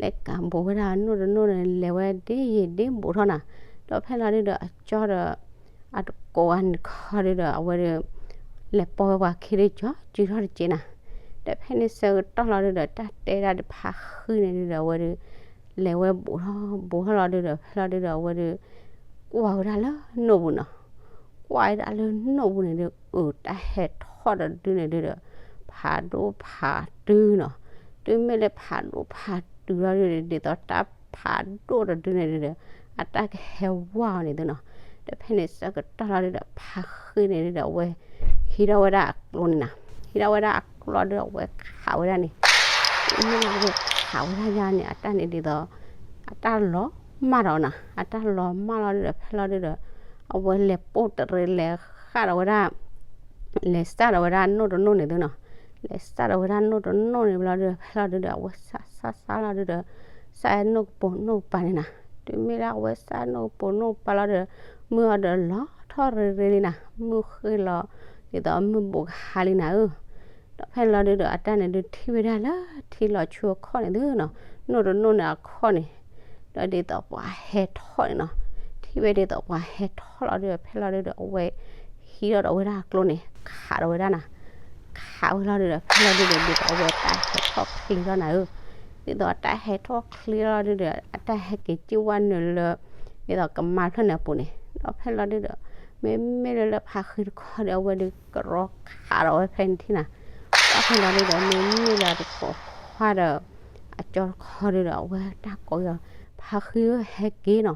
လဲၤကးဘူးဝဲဒၣ်နိၣ်တနိၣ်န့ၣ် လဲၤဝဲဒ်ယံာ်ဒ်ဘူးထီၣ်နၤ. ဒီးဖဲလီၤဒုဒီး အကၠီဒီး အတကိးဂၤန့ၣ်ခီဒုဒီး အဝဲဒု လဲၤပိာ်ဝဲပှၤခံဒု ကၠီစုထီၣ်တက့ၢ်နၤ. တ ဒီးဖဲန့ၣ်ဆၢကတီၢ်လီၤဒုဒီး တၢ်တဲဒၣ်ဒီးဖါဃံန့ၣ်ဒုဒီး အဝဲဒု လဲၤဝဲဘူးထီၣ်ဘူးထီၣ်လီၤဒုဒီး ဖဲလီၤဒုဒီး အဝဲဒု ကွၢ်ဝဲဒၣ်လၢနိၣ်ပူၤနီၤ. ကွၢ်ဝဲဒၣ်လၢနိၣ်ပူၤန့ၣ်ဒု အုး တၢ်ဟဲထီၣ်တဒုန့ၣ်ဒုဒီး ဖးဒိၣ်ဖးတုၤနီၤ. တုၤမ့ၢ်လၢဖးဒိၣ်ဖးတုၤလီၤဒုဒီး ဒ်သိးတၢ်ဖးဒိၣ်တဒုန့ၣ်ဒုဒီး အတၢ်ကဟဲဝါအီၤန့ၣ်သုနီၤ. ဒီးဖဲန့ၣ်ဆၢကတီၢ်လီၤဒုဒီး ဖါဃံန့ၣ်ဒုဒီး အဝဲ ဟံးထီၣ်ဝဲဒၣ်အကျိန့ၣ်နီၤ. ဟံးထီၣ်ဝဲဒၣ်အကျိလီၤဒုဒီး အဝဲခးဝဲဒၣ်န့ၣ် မ့ၢ်လၢအဝဲခးဝဲဒၣ်ယါန့ၣ် အတၢ်န့ၣ်ဒ်သိး အတၢ်လီၤမၢ်ဒီးနီၤ. အတၢ်လီၤမၢ်လီၤဒုဒီး ဖဲလီၤဒုဒီး အဝဲလဲၤပိၢ်တရံး လဲၤဃၣ်ဒီးဝဲဒၣ် လဲၤစၢ်ဒီးဝဲဒၣ်နိၣ်တနိၣ်န့ၣ်သုနီၤ. လဲၤစၢ်ဒီးဝဲဒၣ်နိၣ်တနိၣ်န့ၣ်ဘျီဒုဒီး ဖဲလီၤဒုဒီး အဝဲစၢ်စၢ်စၢ်လီၤဒုဒီး စၢ်အဲၣ်နိၣ်ကပိာ်နိၣ်ကပၤန့ၣ်နီၤ. တုၤမ့ၢ်လၢအဝဲစၢ်အဲၣ်နိၣ်ကပိာ်နိၣ်ကပၤလီၤဒုဒီး မုၢ်အီၤဒီးလီၤထီၣ်ရ့ရ့လံနီၤ. မုၢ်ဃ့ၢ်လီၤ ဒ်သိးမုၢ်ဘိးကဟါလံနီၤဧၢ. ဒီးဖဲလီၤဒုဒီး အတၢ်န့ၣ်ဒုးထံၣ်ဝဲဒၣ်လၢထံလီၤဆူအခီၣ်န့ၣ်သုနီၤ. နိၣ်တနိၣ်န့ၣ်အခီၣ်န့ၣ် ဒီးဒ်သိးပှၤဟဲထီၣ်န့ၣ်နီၤ. ထံၣ်ဝဲဒ်သိးပှၤဟဲထီၣ်လီၤဒုဒီး ဖဲလီၤဒုဒီး အဝဲဟံးထီၣ်ဒီးဝဲဒၣ်အကျိန့ၣ် ခးဒီးဝဲဒၣ်နီၤ. ခးဝဲလီၤဒုဒီး ဖဲလီၤဒုဒီး ဒ်သိးအဝဲတၢ်ဟဲထီၣ်ချ့လီၤနီၤဧၢ. ဒ်သိးအတၢ်ဟဲထီၣ်ချ့လီၤဒုဒီး အတၢ်ဟဲက့ၤစံၣ်ဝဲနုာ်လၢ ဒ်သိးကမါဖျၢၣ်န့ၣ်အပူၤန့ၣ် ဒီးဖဲလီၤဒုဒီး မ့မ့ၢ်လၢလၢဖါဃံတခီဒီး အဝဲဒုးကရီခးဒီးဝဲဖဲန့ၣ်ထံၣ်နီၤ. ဒီးဖဲလီၤဒုဒီး မ့မ့ၢ်လၢတကိးခွါဒီး အကၠီတခီဒုဒီး အဝဲတၢ်ကိးအီၤ ဖါဃံဧၢ ဟဲက့ၤနီၤ.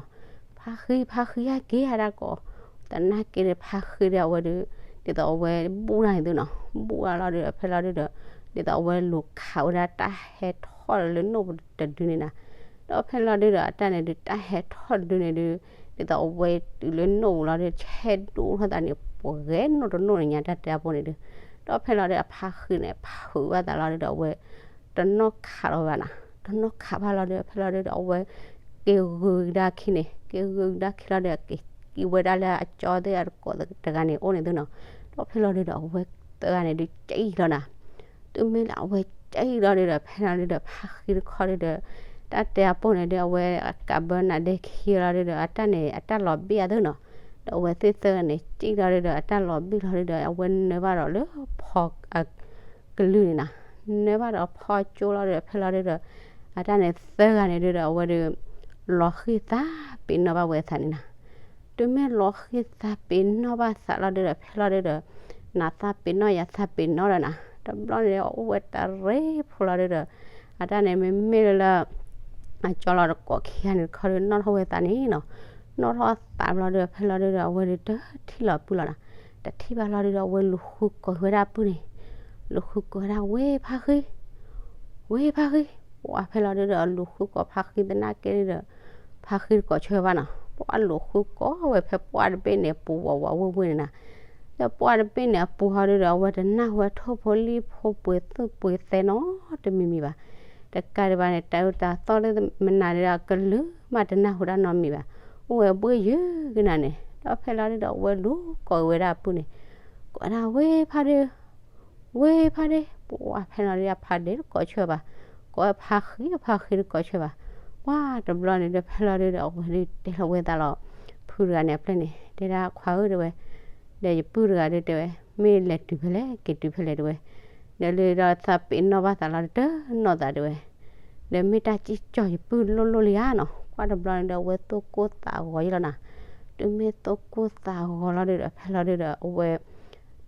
ဖါဃံ ဖါဃံ ဟဲက့ၤ အတၢ်ကိး သနာ်က့ဒီး ဖါဃံဒီး အဝဲဒုး ဒ်သိးအဝဲဘူၣ်တၢ်န့ၣ်သုနီၤ. ဘူၣ်တၢ်လီၤဒုဒီး ဖဲလီၤဒုဒီး ဒ်သိးအဝဲလူၤခးဝဲဒၣ်တၢ်ဟဲထီၣ်လၢနိၣ်ပူၤတဒုန့ၣ်နီၤ. ဒီးဖဲလီၤဒုဒီး အတၢ်န့ၣ်ဒုး တၢ်ဟဲထီၣ်တဒုန့ၣ်ဒုး ဒ်သိးအဝဲတုၤလၢနိၣ်ပူၤလီၤဒုး ဆဲးဒိၣ်ထီၣ်သးန့ၣ် ပှဲၤနိၣ်တနိၣ်န့ၣ်ညါ တၢ်တဲအပူၤန့ၣ်ဒုး. ဒီးဖဲလီၤဒုဒီး အဖါဃံန့ၣ် ဖုးဘၣ်သးလီၤဒုဒီး အဝဲ တနီၣ်ခးလီၤဘၣ်နီၤ. တနီၣ်ခးဘၣ်လီၤဒုဒီး ဖဲလီၤဒုဒီး အဝဲ က့ၤဂုာ်ကဒါခံန့ၣ် က့ၤဂုာ်ကဒါခံလီၤဒုဒီး က့ၤက့ၤဝဲဒၣ်လၢအကၠီသ့ၣ်အတကိးတဂၤန့ၣ်အိၣ်န့ၣ်သုနီၤ. ဒီးဖဲလီၤဒုဒီး အဝဲသၢဂၤန့ၣ်ဒုး ကံၣ်လီၤနီၤ. တုၤမ့ၢ်လၢအဝဲကံၣ်လီၤဒုဒီး ဖဲလီၤဒုဒီး ဖါဃံတခီဒုဒီး တၢ်တဲအပူၤန့ၣ်ဒုး အဝဲအကးဘၢနၤဒဲခံလီၤဒုဒီး အတၢ်န့ၣ် အတၢ်လီၤဘံၣ်အသုနီၤ. ဒီးအဝဲသ့ၣ်သၢဂၤန့ၣ် ကံၣ်လီၤဒုဒီး အတၢ်လီၤဘံၣ်လီၤဒုဒီး အဝဲနၢဘၣ်ဒီးလၢဖီ ကလုၢ်န့ၣ်နီၤ. နၢဘၣ်ဒီးဖီကၠိလီၤဒုဒီး ဖဲလီၤဒုဒီး အတၢ်န့ၣ်သၢဂၤန့ၣ်ဒုဒီး အဝဲဒုး လီၤဃံၢ်သးပ့ၤနီၣ်ဘၣ်ဝဲသးန့ၣ်နီၤ. တုၤမ့ၢ်လီၤဃံၢ်သးပ့ၤနီၣ်ဘၣ်သးလီၤဒုဒီး ဖဲလီၤဒုဒီး နသးပ့ၤနီၣ်ယသးပ့ၤနီၣ်ဒီးနီၤ. တဘျီန့ၣ် အိၣ်ဝဲတရ့ဖိလီၤဒုဒီး အတၢ်န့ၣ်မ့မ့ၢ်လၢ အကၠီလီၤတကိးခံဂၤန့ၣ်တခီဒု နီၣ်ထီၣ်ဝဲသးန့ၣ်နီၤ. နီၣ်ထီၣ်သးဘျီဒုဒီး ဖဲလီၤဒုဒီး အဝဲဒုးတထံၣ်လီၤပုၢ်လီၤနီၤ. တထံၣ်ဘၣ်လီၤဒုဒီး အဝဲလူၤဃုကိးဝဲဒၣ်ပုၢ်န့ၣ် လူၤဃုကိးဝဲဒၣ် ဝ့ၢ်ဖါဃံ ဝ့ၢ်ဖါဃံ. ပှၤဖဲလီၤဒုဒီး လူၤဃုကိးဖါဃံသနာ်က့ဒုဒီး ဖါဃံတကိးဆၢဘၣ်နီၤ. ပှၤလူၤဃုကိးဝဲဖဲပှၢ်တဘ့ၣ်န့ၣ် အပူၤဝးဝးဝ့ၢ်ဝ့ၢ်န့ၣ်နီၤ. ဒီးပှၢ်တဘ့ၣ်န့ၣ် အပူၤဟီဒုဒီး အဝဲတနၢ်ဟူဝဲထိၣ်ဖိလံၣ်ဖိပှ့ၤသူၣ်ပှ့ၤသဲနီတမံၤမံၤဘၣ်. တကးဒံးဘၣ်န့ၣ် တၢ်အၢတၢ်သီလၢမနုၤဒုဒီး အကလုၢ်မးတနၢ်ဟူတၢ်နီတမံၤဘၣ်. အိၣ်ဝဲဘှ့ၣ်ယုၢ်ကနၤန့ၣ် ဒီးဖဲလီၤဒုဒီး အဝဲလူၤကိးဝဲဒၣ်အပုၢ်န့ၣ် ကိးဒၣ် ဝ့ၢ်ဖါဒ့ ဝ့ၢ်ဖါဒ့. ပှၤဖဲလီၤဒုဒီး ဖါဒ့တကိးဆၢဘၣ်. ကိးဖါဃံ ဖါဃံတကိးဆၢဘၣ်. ပှၤတဘျီန့ၣ်ဒီး ဖဲလီၤဒုဒီး အဝဲဒုးတဲလီၤဝဲသးလီၤ ဖုတဂၤန့ၣ်အပျဲၢ်န့ၣ် တဲဒၣ် ခွါဧၢ တဲဝဲ, ဒီးယပုၢ်တဂၤဒုးတဲဝဲ မ့ၢ်လဲၤတုၤဖဲလဲၣ် က့ၤတုၤဖဲလဲၣ်တဲဝဲ, ဒီးလၢဒီးသးပ့ၤနီၣ်ဘၣ်သးလီၤတနီၣ်သးတဲဝဲ, ဒီးမ့ၢ်တၢ်စံၣ်ကၠီၣ်ယပုၢ်လိၣ်လိၣ်လံဧါနီၤ. ပှၤတဘျီန့ၣ်ဒီး အဝဲသိၣ်ကိၢ်သးဂီၤယဲလီၤနီၤ. တုၤမ့ၢ်သိၣ်ကိၢ်သးဂီၤလီၤဒုဒီး ဖဲလီၤဒုဒီး အဝဲ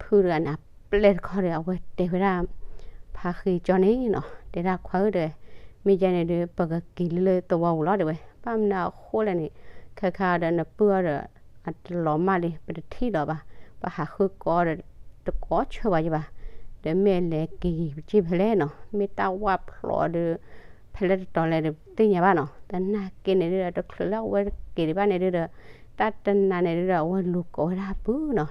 ဖုတဂၤန့ၣ် အပျဲၢ်တခီဒီး အဝဲတဲဝဲဒၣ် ဖါဃံကၠီန့ၣ်နီၤ, တဲဒၣ် ခွါဧၢ တဲဝဲ, မ့ၢ်ယဲန့ၣ်ဒီး ပကက့ၤလၢသဝီပူၤလီၤတဲဝဲ. ဘၣ်မနုၤအဃိလဲၣ်န့ၣ် ခဲခါဒီးနပုၢ်အီၤဒီး အတလီၤမၢ်လံ ပတထံၣ်လီၤဘၣ်, ပဟးဃုကိးဒီး တကိးဆၢဘၣ်ယဘၣ်, ဒီးမ့ၢ်အလဲၤက့ၤယံၤပက့ၤဖဲလဲၣ်နီၤ, မ့ၢ်တၢ်ဝၢ်ဖျိးဒီး ဖဲလဲၣ်တတီၤလဲၣ်ဒီး ပတသ့ၣ်ညါဘၣ်နီၤ. သနာ်က့န့ၣ်ဒီး တချုးလၢအဝဲက့ၤဒံးဘၣ်န့ၣ်ဒီး တၢ်တနၤန့ၣ်ဒီး အဝဲလူၤကိးဝဲဒၣ်အပုၢ်နီၤ.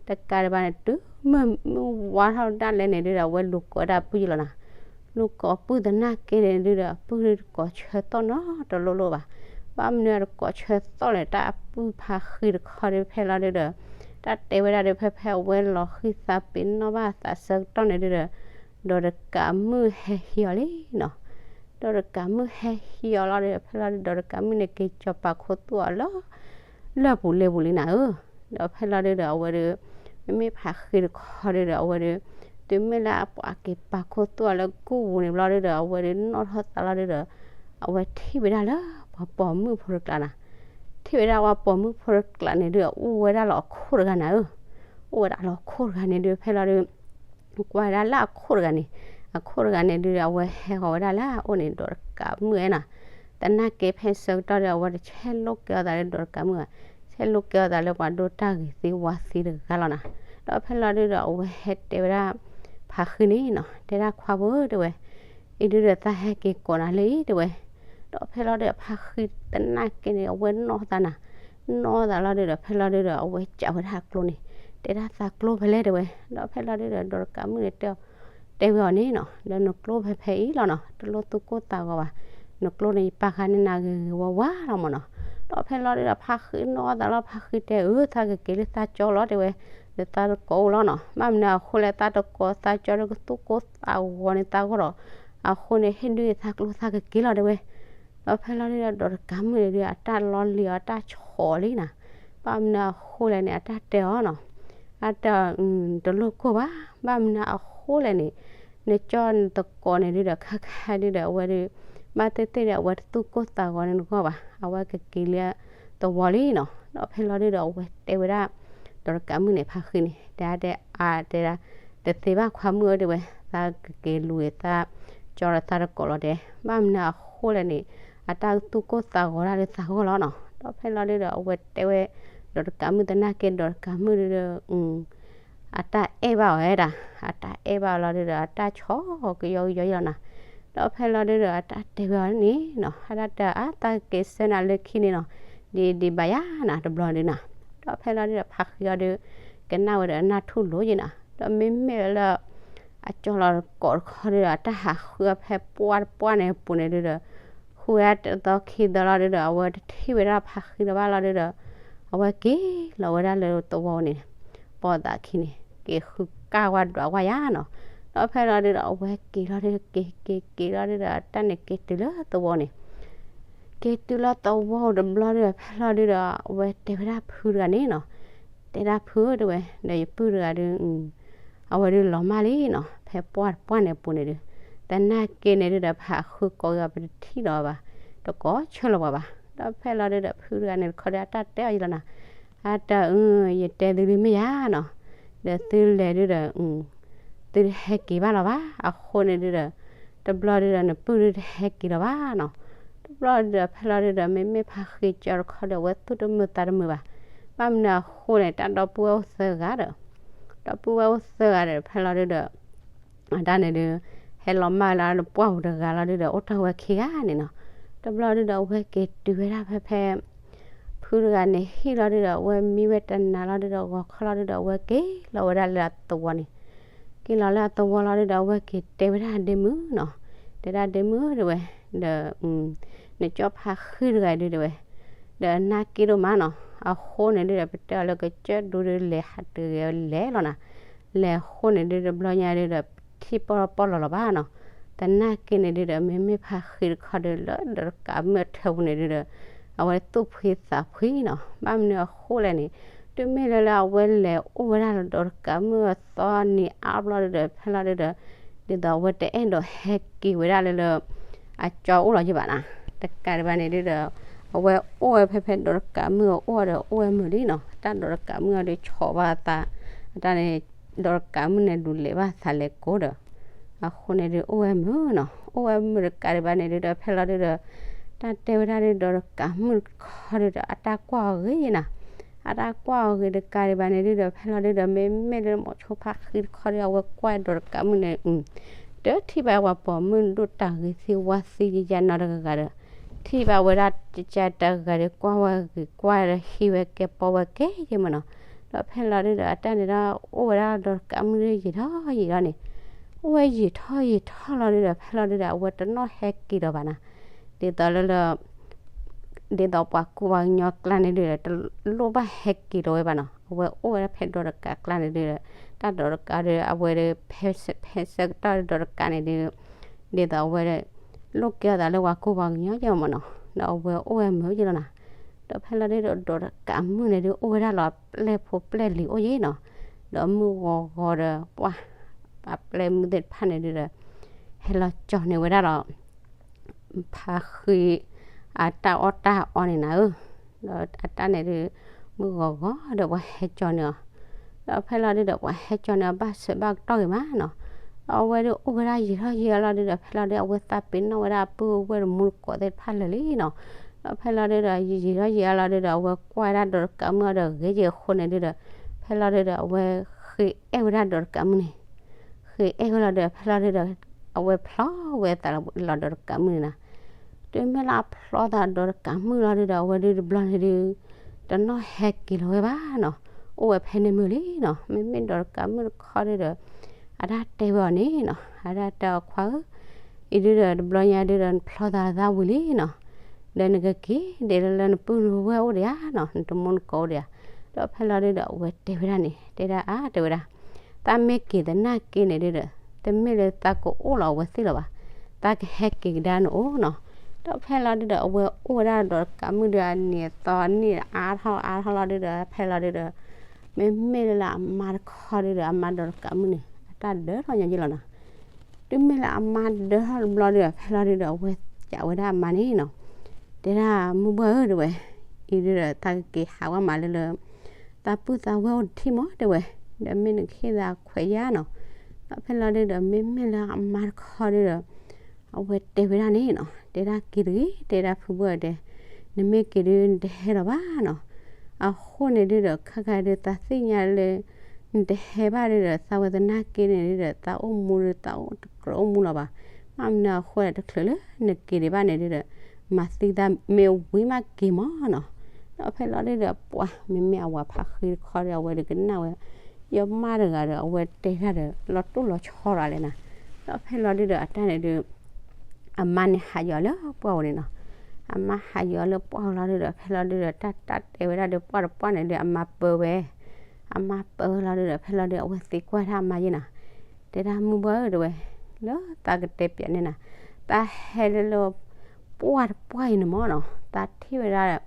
တကးဒံးဘၣ်န့ၣ် တုၤမုၢ်မုၢ်ဝါထီၣ်ဒၣ်လဲာ်န့ၣ်ဒီး အဝဲလူၤကိးဝဲဒၣ်အပုၢ်ယလီၤနီၤ. လူၤကိးပုၢ်သနာ်က့န့ၣ်ဒီး အပုၢ်တကိးဆၢသီၣ်နီတလိၣ်လိၣ်ဘၣ်. ဘၣ်မနုၤအတကိးဆၢသီၣ်လဲၣ် တၢ်အပုၢ်ဖါဃံတခီဒီး ဖဲလီၤဒုဒီး တၢ်တဲဝဲဒၣ်ဒီး ဖဲဖဲအဝဲလီၤဃံၢ်သးပ့ၤနီၣ်ဘၣ်သးဆၢကတီၢ်န့ၣ်ဒီး ဒီးတကးမုၣ်ဟဲဟံးအီၤလံနီၤ. ဒီးတကးမုၣ်ဟဲဟံးအီၤလီၤဒီး ဖဲလီၤဒုဒီး တကးမုၣ်န့ၣ် က့ၤကၠီၤပာ်ခူသူၣ်အီၤလၢ လၢၢ်ပူၤလ့ပူၤလံနၤဧၢ. ဒီးဖဲလီၤဒုဒီး အဝဲဒီး မ့မ့ၢ်ဖါဃံတခီဒုဒီး အဝဲဒီး တုၤမ့ၢ်လၢအပှၤက့ၤပာ်ခူသူၣ်အီၤလၢကူၣ်ပူၤန့ၣ်ဘျီဒုဒီး အဝဲဒုးနီၣ်ထီၣ်သးလီၤဒုဒီး အဝဲထံၣ်ဝဲဒၣ်လၢပှၤပိာ်မုၣ်ဖိတကျးနီၤ. ထံၣ်ဝဲဒၣ်ပှၤပိာ်မုၣ်ဖိတကျးန့ၣ်ဒု အိၣ်ဝဲဒၣ်လၢအခိၣ်တဂၤနၤဧၢ, အိၣ်ဝဲဒၣ်လၢအခိၣ်တဂၤန့ၣ်ဒု ဖဲလီၤဒု ကွၢ်ဝဲဒၣ်လၢအခိၣ်တဂၤန့ၣ်, အခိၣ်တဂၤန့ၣ်ဒု အဝဲဟဲဃီၤဝဲဒၣ်လၢအအိၣ်န့ၣ် ဒီးတကးမုၣ်ဝဲနီၤ. သနာ်က့ဖဲဆၢကတီၢ်ဒီး အဝဲတဆဲးလိာ်ကဲအီၤသးလၢဒီးတကးမုၣ်ဘၣ်, ဆဲးလိာ်ကဲအီၤသးလၢပှၤဒိၣ်တၢ်ဂ့ၤသံဝါသံတဂၤလီၤနီၤ. ဒီးဖဲလီၤဒုဒီး အဝဲဟဲတဲဝဲဒၣ် ဖါဃံန့ၣ်နီၤ, တဲဒၣ်ခွါဖိဧၢ တဲဝဲ, အံၤဒုဒီးသးဟဲက့ၤကိးနၤလၢအံၤ တဲဝဲ. ဒီးဖဲလီၤဒုဒီး ဖါဃံသနာ်က့န့ၣ် အဝဲနီၣ်သးနီၤ, နီၣ်သးလီၤဒုဒီး ဖဲလီၤဒုဒီး အဝဲကးဝဲဒၣ်အကျိန့ၣ်, တဲဒၣ်သးကျိဖဲလဲၣ် တဲဝဲ. ဒီးဖဲလီၤဒုဒီး ဒီးတကးမုၣ်န့ၣ်တဲအီၤ တဲဝဲအီၤန့ၣ်နီၤ, ဒီးနကျိဖဲဖဲအံၤလီၤနီၤ, တလိၣ်သူၣ်ကိၢ်သးဂီၤဘၣ်, နကျိန့ၣ် ယပာ်ဃာ်န့ၢ်နၤဂ့ၤဂ့ၤဝါဝါလီၤမၢ်နီၤ. ဒီးဖဲလီၤဒုဒီး ဖါဃံနီၣ်သးလီၤ, ဖါဃံတဲအၢ သးကက့ၤလၢသးကၠီလီၤ တဲဝဲ, လၢသးတကိးအိၣ်လီၤနီၤ. ဘၣ်မနုၤအဃိလဲၣ် သးတကိးသးကၠီဒီးကသူၣ်ကိၢ်သးဂီၤန့ၣ်သးဂီၢ်ဒီး, အဃိန့ၣ် ဟ့ၣ်ဒုးသးကျိသးကက့ၤလီၤ တဲဝဲ. ဒီးဖဲလီၤဒုဒီး ဒီးတကးမုၣ်န့ၣ်ဒု အတၢ်လီၤလံၤအီၤ အတၢ်ဆီၣ်လံနီၤ. ဘၣ်မနုၤအဃိလဲၣ်န့ၣ် အတၢ်တဲအီၤနီၤ, အတၢ် တလိၣ်ကိၢ်ဘၣ်, ဘၣ်မနုၤအဃိလဲၣ်န့ၣ် နကၠီနသကိးန့ၣ်ဒုဒီး ခါခါဒုဒီး အဝဲဒု ဘၣ်သ့ၣ်သ့ၣ်ဒီး အဝဲတသူၣ်ကိၢ်သးဂီၤန့ၣ်တဂီၢ်ဘၣ်, အဝဲကက့ၤလၢသဝီလံနီၤ. ဒီးဖဲလီၤဒုဒီး အဝဲတဲဝဲဒၣ် ဒီးတကးမုၣ်န့ၣ် ဖါဃံန့ၣ် တဲဒၣ်တဲအါတဲဒၣ်, တသ့ဘၣ်ခွါမုၣ်ဧၢ တဲဝဲ, သးကက့ၤလူၤသးကၠီဒီးသးတကိးလီၤတဲ, ဘၣ်မနုၤအဃိလဲၣ်န့ၣ် အတၢ်သူၣ်ကိၢ်သးဂီၤဒၣ်လၢသးဂီၢ်လီၤနီၤ. ဒီးဖဲလီၤဒုဒီး အဝဲတဲဝဲ ဒီးတကးမုၣ်သနာ်က့ ဒီးတကးမုၣ်ဒုဒီး အတၢ်အဲၣ်ဘၣ်အီၤဝဲဒၣ်, အတၢ်အဲၣ်ဘၣ်အီၤလီၤဒုဒီး အတၢ်ဆီၣ်ကယီကယီလီၤနီၤ. ဒီးဖဲလီၤဒုဒီး အတၢ်တဲဝဲအီၤန့ၣ်နီၤ, အတၢ်တဲအါ သးကက့ၤဆှၢနၤလၢခံန့ၣ်နီၤ, ဒ်ဒံးဘၣ်ယါနီၤ တဘျီဒုနီၤ. ဒီးဖဲလီၤဒုဒီး ဖါဃံအီၤဒု ကနၣ်ဝဲဒီးနၢ်ထူၣ်လိၤယဲနီၤ. ဒီးမ့မ့ၢ်လၢ အကၠီလီၤတကိးတခီဒုဒီး အတၢ်ဟးဃုအီၤဖဲပှၢ်တပှၢ်န့ၣ်အပူၤန့ၣ်ဒုဒီး ဃုဝဲဒၣ်တသီခံသီလီၤဒုဒီး အဝဲတထံၣ်ဝဲဒၣ်ဖါဃံလၢၤဘၣ်လီၤဒုဒီး အဝဲက့ၤလီၤဝဲဒၣ်လၢသဝီန့ၣ်, ပိာ်သးခံန့ၣ် က့ၤဃုကၢ်ဝဲဒွးဝဲယါနီၤ. ဒီးဖဲလီၤဒုဒီး အဝဲက့ၤလီၤဒု က့ၤက့ၤက့ၤလီၤဒုဒီး အတၢ်န့ၣ်က့ၤတုၤလၢသဝီန့ၣ် က့ၤတုၤလၢသဝီတဘျီဒုဒီး ဖဲလီၤဒုဒီး အဝဲတဲဝဲဒၣ်ဖုတဂၤန့ၣ်နီၤ, တဲဒၣ်ဖုဧၢ တဲဝဲ, ဒီးယပုၢ်တဂၤဒု အဝဲဒုလီၤမၢ်လံနီၤ, ဖဲပှၢ်တပှၢ်န့ၣ်အပူၤန့ၣ်ဒု, သနာ်က့န့ၣ်ဒုဒီး ဖါဃုကိးဂၤ ပတထံၣ်လီၤဘၣ်, တကိးဆၢလီၤပှၤဘၣ်. ဒီးဖဲလီၤဒုဒီး ဖုတဂၤန့ၣ်တခီဒီး အတၢ်တဲအီၤယံၤလီၤနီၤ, အတၢ်အၢ ယတဲသုဒုမ့ၢ်ယါနီၤ, ဒီးသုလဲၤဒုဒီး သုတဟဲက့ၤဘၣ်လီၤဘၣ်. အဃိန့ၣ်ဒုဒီး တဘျီဒုဒီး နပုၢ်ဒုတဟဲက့ၤလီၤဘၣ်နီၤ. တဘျီဒုဒီး ဖဲလီၤဒုဒီး မ့မ့ၢ်ဖါဃံကၠီတခီဒီး အဝဲသူၣ်တမုာ်သးတမုာ်ဘၣ်. ဘၣ်မနုၤအဃိန့ၣ် တၢ်ဒီပုၢ်ဝဲၢ်အိၣ်သၢဂၤဒီး, ဒီပုၢ်ဝဲၢ်အိၣ်သၢဂၤဒီး ဖဲလီၤဒုဒီး အတၢ်န့ၣ်ဒု ဟဲလီၤမၢ်လၢပှၢ်ပူၤတဂၤလီၤဒုဒီး အိၣ်တ့ၢ်ဝဲခံဂၤန့ၣ်နီၤ. တဘျီဒုဒီး အဝဲက့ၤတုၤဝဲဒၣ်ဖဲဖဲ ဖုတဂၤန့ၣ်ဟံၣ်လီၤဒုဒီး အဝဲမံဝဲတနၤလီၤဒုဒီး ဂီၤခီလီၤဒုဒီး အဝဲက့ၤလီၤဝဲဒၣ်လၢအသဝီန့ၣ်, က့ၤလီၤလၢအသဝီလီၤဒုဒီး အဝဲက့ၤတဲဝဲဒၣ်ဒ့မုၣ်နီၤ, တဲဒၣ်ဒ့မုၣ်တဲဝဲ, ဒီး နကၠီဖါဃံတဂၤဒုတဲဝဲ, ဒီးအနၢ်က့ဒိၣ်မးနီၤ. အဃိန့ၣ်ဒုဒီး ပတဲအီၤလၢကစၢၢ်ဒိဒုလဲၤဟးတဂ့ၤလဲၤလီၤနီၤ, လဲၤအဃိန့ၣ်ဒု တဘျီညါဒုဒီး ထံၣ်ပီၢ်ပီၢ်လီၤလီၤဘၣ်နီၤ. သနာ်က့န့ၣ်ဒုဒီး မ့မ့ၢ်ဖါဃံတခီဒီး လၢဒီးတကးမုၣ်အထၢပူၤန့ၣ်ဒုဒီး အဝဲသူၣ်ဖှံသးဖှံနီၤ. ဘၣ်မနုၤအဃိလဲၣ်န့ၣ် တုၤမ့ၢ်လၢလၢအဝဲလဲၤအိၣ်ဝဲဒၣ်လၢဒီးတကးမုၣ်အသီနံၤအါဘျီဒုဒီး ဖဲလီၤဒုဒီး ဒ်သိးအဝဲတအဲၣ်ဒိးဟဲက့ၤဝဲဒၣ်လၢလၢ အကၠီအိၣ်လီၤယဘၣ်နီၤ. တကးဒံးဘၣ်န့ၣ်ဒုဒီး အဝဲအိၣ်ဝဲဖဲဖဲဒီးတကးမုၣ်အအိၣ်ဒီးအိၣ်ဝဲမုာ်လံနီၤ. တၢ်ဒီးတကးမုၣ်အီၤဒုးဆီၣ်ဘၣ်အသး, အတၢ်န့ၣ် ဒီးတကးမုၣ်န့ၣ်ဒုးလဲၤဘၣ်သးလဲၤကိးဒီး အဃိန့ၣ်ဒုးအိၣ်ဝဲမုာ်နီၤ. အိၣ်ဝဲမုာ်တကးဒံးဘၣ်န့ၣ်ဒုဒီး ဖဲလီၤဒုဒီး တၢ်တဲဝဲဒၣ်ဒုဒီးတကးမုၣ်တခီဒုဒီး အတၢ်ကွၢ်အီၤဂ့ၤနီၤ. အတၢ်ကွၢ်အီၤဂ့ၤတကးဒံးဘၣ်န့ၣ်ဒုဒီး ဖဲလီၤဒုဒီး မ့မ့ၢ်လၢမိၤဆိဖါဃံတခီဒီး အဝဲကွၢ်ဒီးတကးမုၣ်န့ၣ် တထံၣ်ဘၣ်ပှၤပိာ်မုၣ်ဒိၣ်တၢ်ဂ့ၤသံဝါသံယယါနီတဂၤဒီး ထံၣ်ဘၣ်ဝဲဒၣ်ကကတဂၤဒီး ကွၢ်ဝဲဂ့ၤကွၢ်ဒီးဟံးဝဲကဲပီဝဲကဲယဲၢ်မးနီၤ. ဒီးဖဲလီၤဒုဒီး အတၢ်န့ၣ်ဒီး အိၣ်ဝဲဒၣ်ဒီးတကးမုၣ်ဒုယံာ်ထီၣ်ယံာ်ထီၣ်န့ၣ် အိၣ်ဝဲယံာ်ထီၣ်ယံာ်ထီၣ်လီၤဒုဒီး ဖဲလီၤဒုဒီး အဝဲတနီၣ်ဟဲက့ၤလီၤဘၣ်နီၤ. ဒ်သိးလၢလၢ ဒ်သိးပှၤကူပှၤကညီကျါန့ၣ်ဒုဒီး တလိၣ်ဘၣ်ဟဲက့ၤလီၤဝဲဘၣ်နီၤ. အဝဲအိၣ်ဝဲဒၣ်ဖဲဒီးတကးကျါန့ၣ်ဒုဒီး တၢ်ဒီးတကးဒီး အဝဲဒီး ဖဲဆၢကတီၢ်ဒီးတကးန့ၣ်ဒု ဒ်သိးအဝဲ လိၣ်ကဲအသးလၢပှၤကူပှၤကညီယဲၢ်မးနီၤ. ဒီးအဝဲအိၣ်ဝဲမုာ်ယဲၢ်လီၤနီၤ. ဒီးဖဲလီၤဒုဒီး ဒီးတကးမုၣ်န့ၣ်ဒု အိၣ်ဝဲဒၣ်လီၤပျဲၢ်ဖိပျဲၢ်လံၤအိၣ်ယဲၢ်နီၤ. ဒီးမုၢ်ဂီၤဂီၤဒီး ပှၢ် ပှၤပျဲၢ်မုၣ်သ့ၣ်တဖၣ်န့ၣ်ဒုးဒီး ဟဲလီၤကၠီၣ်န့ၢ်ဝဲဒၣ်ဒီး ဖါဃံ အတၢ်အီၣ်တၢ်အီန့ၣ်နၤဧၢ, ဒီးအတၢ်န့ၣ်ဒုး မုၢ်ဂီၤဂီၤဒီးပှၤဟဲကၠီၣ်န့ၢ်အီၤ, ဒီးဖဲလီၤဒုးဒီးပှၤဟဲကၠီၣ်န့ၢ်အီၤဘၣ်ဆၢဘၣ်ကတီၢ်ဂ့ၤမးနီၤ, ဒီးအဝဲဒုးအိၣ်ဝဲဒၣ်ယံာ်ထီၣ်ယံာ်အလီၤဒုးဒီး ဖဲလီၤဒုး အဝဲသးပ့ၤနီၣ်ဝဲဒၣ်အပုၢ်အဝဲၢ်တမူတကိးသ့ၣ်တဖၣ်လၢာ်လံနီၤ, ဒီးဖဲလီၤဒုးဒီး ယံာ်ယံာ်ထီၣ်ယံာ်အလီၤဒုးဒီး အဝဲကွၢ်ဝဲဒၣ်ဒီးတကးမုၣ်အီၤဒီးဂ့ၤက့ၤအဃိန့ၣ်ဒုးဒီး ဖဲလီၤဒုးဒီး အဝဲဃ့အဲၣ်ဝဲဒၣ်ဒီးတကးမုၣ်န့ၣ် ဃ့အဲၣ်ဝဲလီၤဒီး ဖဲလီၤဒုးဒီး အဝဲဖျီဝဲသးလီၤဒီးတကးမုၣ်န့ၣ်နီၤ, တုၤမ့ၢ်လၢအဖျီသးဒီးတကးမုၣ်လီၤဒုးဒီး အဝဲဒုးတဘျီန့ၣ်ဒုး တနီၣ်ဟဲက့ၤလီၤဝဲဘၣ်နီၤ, အိၣ်ဝဲဖဲန့ၣ်မုၢ်လံနီၤ, မ့မ့ၢ်ဒီးတကးမုၣ်တခီဒုးဒီး အတၢ်တဲဝဲအီၤန့ၣ်နီၤ, အတၢ်တဲအီၤခွါဧၢ, အံၤဒုးဒီးတဘျီညါဒုးဒီး နဖျီသးလၢသးဝံၤလံနီၤ, ဒီးနကက့ၤဒ်လၢလၢနပုၢ်နဝဲၢ်အိၣ်ဒံးဧါနီၤ, နတမူနကိးအိၣ်ဒံးဧါ, ဒီးဖဲလီၤဒုးဒီး အဝဲတဲဝဲဒၣ်န့ၣ် တဲဒၣ်အါ တဲဝဲဒၣ် သးမ့ၢ်က့ၤသနာ်က့န့ၣ်ဒုးဒီး တမ့ၢ်လၢသးကအိၣ်လီၤအဝဲသ့ၣ်လီၤဘၣ်, သးကဟဲက့ၤကဒါနအိၣ်နီၤ, ဒီးဖဲလီၤဒုးဒီး အဝဲအိၣ်ဝဲဒၣ်ဒီးတကးမုၣ်ဒုး အနံၤအသီအနံၣ်အါထီၣ်အါထီၣ်လီၤဒုးဒီး ဖဲလီၤဒုးဒီး မ့မ့ၢ်လၢအမါတခီဒုးဒီး အမါဒီးတကးမုၣ်န့ၣ် အတၢ်ဒၢထီၣ်ညီက့လီၤနီၤ, တုၤမ့ၢ်လၢအမါဒၢထီၣ်တဘျီဒုးဒီး ဖဲလီၤဒုးဒီး အဝဲစံးဝဲဒၣ်အမါန့ၣ်နီၤ, တဲဒၣ်မုၢ်ဘှၢ်ဧၢ တဲဝဲ, အံၤဒုးဒီး သးကက့ၤဟးဝဲမးလၢလၢ သးပုၢ်သးဝဲၢ်အိၣ်တထံၣ်မး တဲဝဲ, ဒီးမ့ၢ်နကဟ့ၣ်သးခွဲးယာ်နီၤ, ဒီးဖဲလီၤဒုးဒီး မ့မ့ၢ်လၢအမါတခီဒုးဒီး အဝဲတဲဝဲဒၣ်န့ၣ်နီၤ, တဲဒၣ်က့ၤတဂ့ၤ တဲဒၣ်ဖုဘှၢ်တဲ, နမ့ၢ်က့ၤဒုးနတဟဲလီၤဘၣ်နီၤ, အဃိန့ၣ်ဒုးဒီး ခါခါဒုးသးသ့ၣ်ညါလၢ နတဟဲဘၣ်ဒုးဒီး သးဝဲသနာ်က့န့ၣ်ဒုးဒီး သးအိၣ်မူဒုး သးအိၣ်တကြၢးအိၣ်မူလီၤဘၣ်, ဘၣ်မနုၤအဃိတချုးလၢနက့ၤဒံးဘၣ်န့ၣ်ဒုးဒီး မၤသံသးမ့ၢ်ဝံၤမးက့ၤမးနီၤ, ဒီးဖဲလီၤဒုးဒီး ပှၤမ့မ့ၢ်အဝၤဖးဃံတခီဒီး အဝဲဒုးကနၣ်ဝဲ ယမါတဂၤဒီး အဝဲတဲဒၣ်ဒီး လီၤတိၢ်လီၤဆီလီၤလဲၣ်နီၤ, ဒီးဖဲလီၤဒုးဒီး အတၢ်န့ၣ်ဒုး အမါန့ၣ်ဟးယီၤလၢပှၢ်ဧိၤန့ၣ်နီၤ, အမါဟးယီၤလၢပှၢ်ဧိၤလီၤဒုးဒီး ဖဲလီၤဒုးဒီး တၢ်တၢ်တဲဝဲဒၣ်ဒီး ပှၢ်တပှၢ်န့ၣ်ဒုး အမါပၢဝဲ, အမါပၢဝဲလီၤဒုးဒီး ဖဲလီၤဒုး အဝဲသံကွၢ်တၢ်အမါယဲနီၤ, တဲဒၣ်မုၢ်ဘှၢ်ဧၢ တဲဝဲ, လၢသးကတဲပၠးန့ၣ်နီၤ, သးဟဲလၢလၢ ပှၢ်တပှၢ်အံၤန့ၣ်မးနီၤ, သးထံၣ်ဝဲဒၣ်